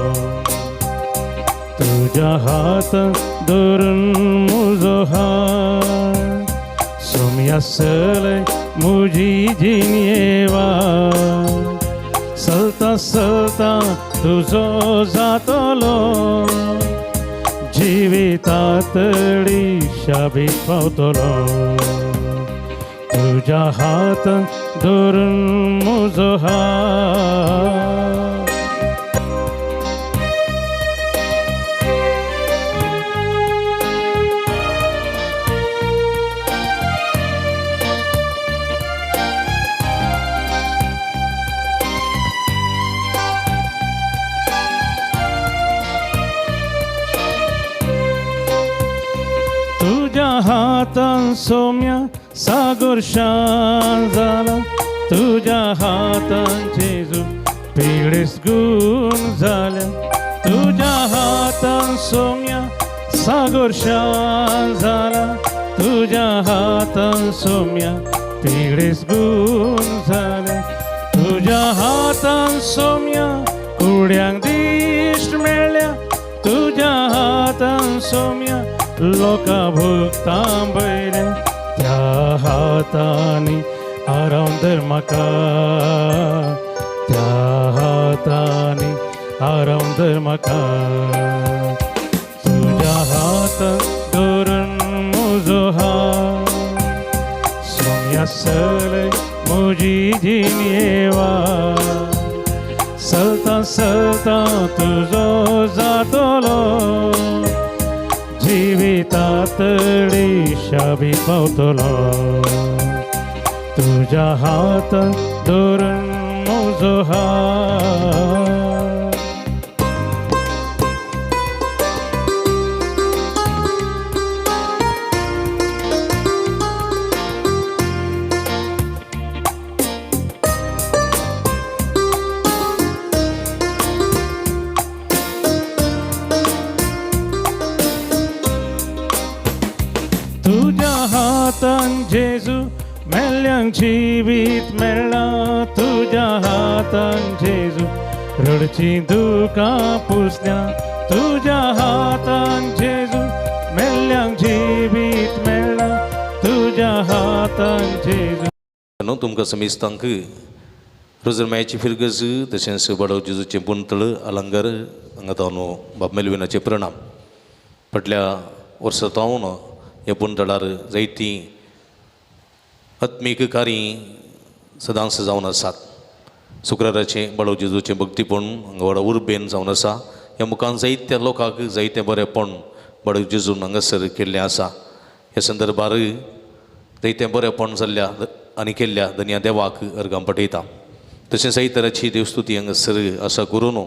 तुज्या हातान धरून म्हजो हात सोम्या सोम्या सलय म्हजी जिणयेवा चलता चलता तुजो जातलो जिवितातडी शाबीत पावतलो तुज्या हातान धरून म्हजो हात. तुज्या हातान सोम्या सागर शांत जाला तुज्या हातान जेजू पिडेस गुण जाल्या तुज्या हातान सोम्या सागर शांत जाला तुज्या हातान सोम्या पिडेस गुण जाल्या तुज्या हातान सोम्या कुड्यांक दिश्ट मेळ्ळ्या तुज्या हातान सोम्या लोकां भुगतां बयल्या त्या हातांनी आराम धर म्हाका त्या हातांनी आराम धर म्हाका तुज्या हातान धरून म्हजो हात सोम्या सलय म्हजी जिणयेवा चलता चलता तुजो जातलो जिवितातडी शाबीत पावतलो तुज्या हातान धरून म्हजो हात. तुज्या हातान जेजू मेल्ल्यांक जिवीत मेळ्ळां तुज्या हातान जेजू रडचीं दुकां पुसल्या तुज्या हातान जेजू मेल्ल्यांक जिवीत मेळ्ळां तुज्या हातान जेजू. न्हू तुमकां समेस्तांक रोजरमायाची फिरगज तशेंच बडव जेजूचें पुंतळ अलंगर हांगा तावन बाब मेलविनाचे प्रणाम. फाटल्या वर्सा तावन ह्या पुंतळार जायतीं आत्मीक कार्यां सदांच जावन आसात. शुक्राराचें बडव जेजूचें भक्तीपण हांगा व्हडा उर्बेन जावन आसा. ह्या मुखान जायत्या लोकांक जायतें बरेंपण बडव जेजून हांगासर केल्लें आसा. ह्या संदर्भार जायतें बरेंपण जाल्ल्या आनी केल्ल्या धनया देवाक अर्गां पठयता. तशें जायते तराची देवस्तुती हांगासर आसा करून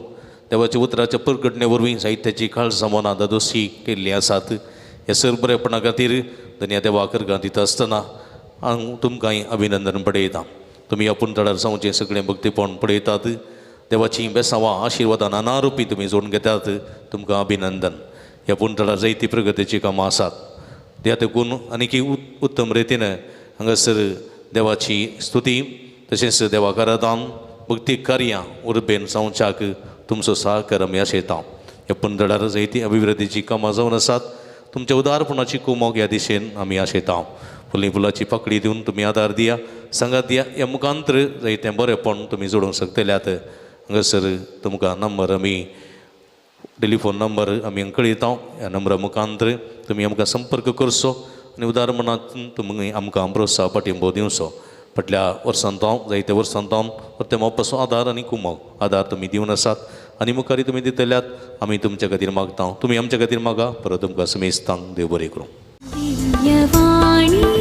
देवाच्या उतराच्या परगटणे वरवीं जायत्याची काळजां मनां दादोशी केल्लीं आसात. ह्या सर बरेपणा खातीर धनया देवाक अर्गां दिता आसतना हांव तुमकांय अभिनंदन पडयता. तुमी आपूण तळार जावचें सगळें भक्तीपण पळयतात. देवाचीं बेसांवां आशिर्वादां नाना रुपी तुमी जोडून घेतात. तुमकां अभिनंदन. ह्या पुणतळार जायती प्रगतीचीं कामां आसात. त्या तेकून आनीकी उत्तम रितीन हांगासर देवाची स्तुती तशेंच देवाक आराधन भक्ती कार्यां उर्बेन जावच्याक तुमचो सहकार आमी आशयता. ह्या पुणतळार जायती अभिवृद्धीचीं कामां जावन आसात. तुमच्या उदारपणाची कुमोक ह्या दिशेन आमी आशयता. फुली फुलाची पाकळी दिवन तुमी आदार दिया सांगात दिया. ह्या मुखांतर जायतें बरेंपण तुमी जोडूंक शकतल्यात. हांगासर तुमकां नंबर आमी टेलिफोन नंबर आमी कळयता. ह्या नंबरा मुखांतर तुमी आमकां संपर्क करचो आनी उदार मनांत तुमी आमकां प्रोत्साह पाठिंबो दिवचो. फाटल्या वर्सान हांव जायत्या वर्सान हांव परते मोपाचो आदार आनी कुमक आदार तुमी दिवन आसात आनी मुखारय तुमी दितल्यात. आमी तुमच्या खातीर मागता, तुमी आमच्या खातीर मागा. परत तुमकां समेस्तांक देव बरें करूं. दिव्यवाणी.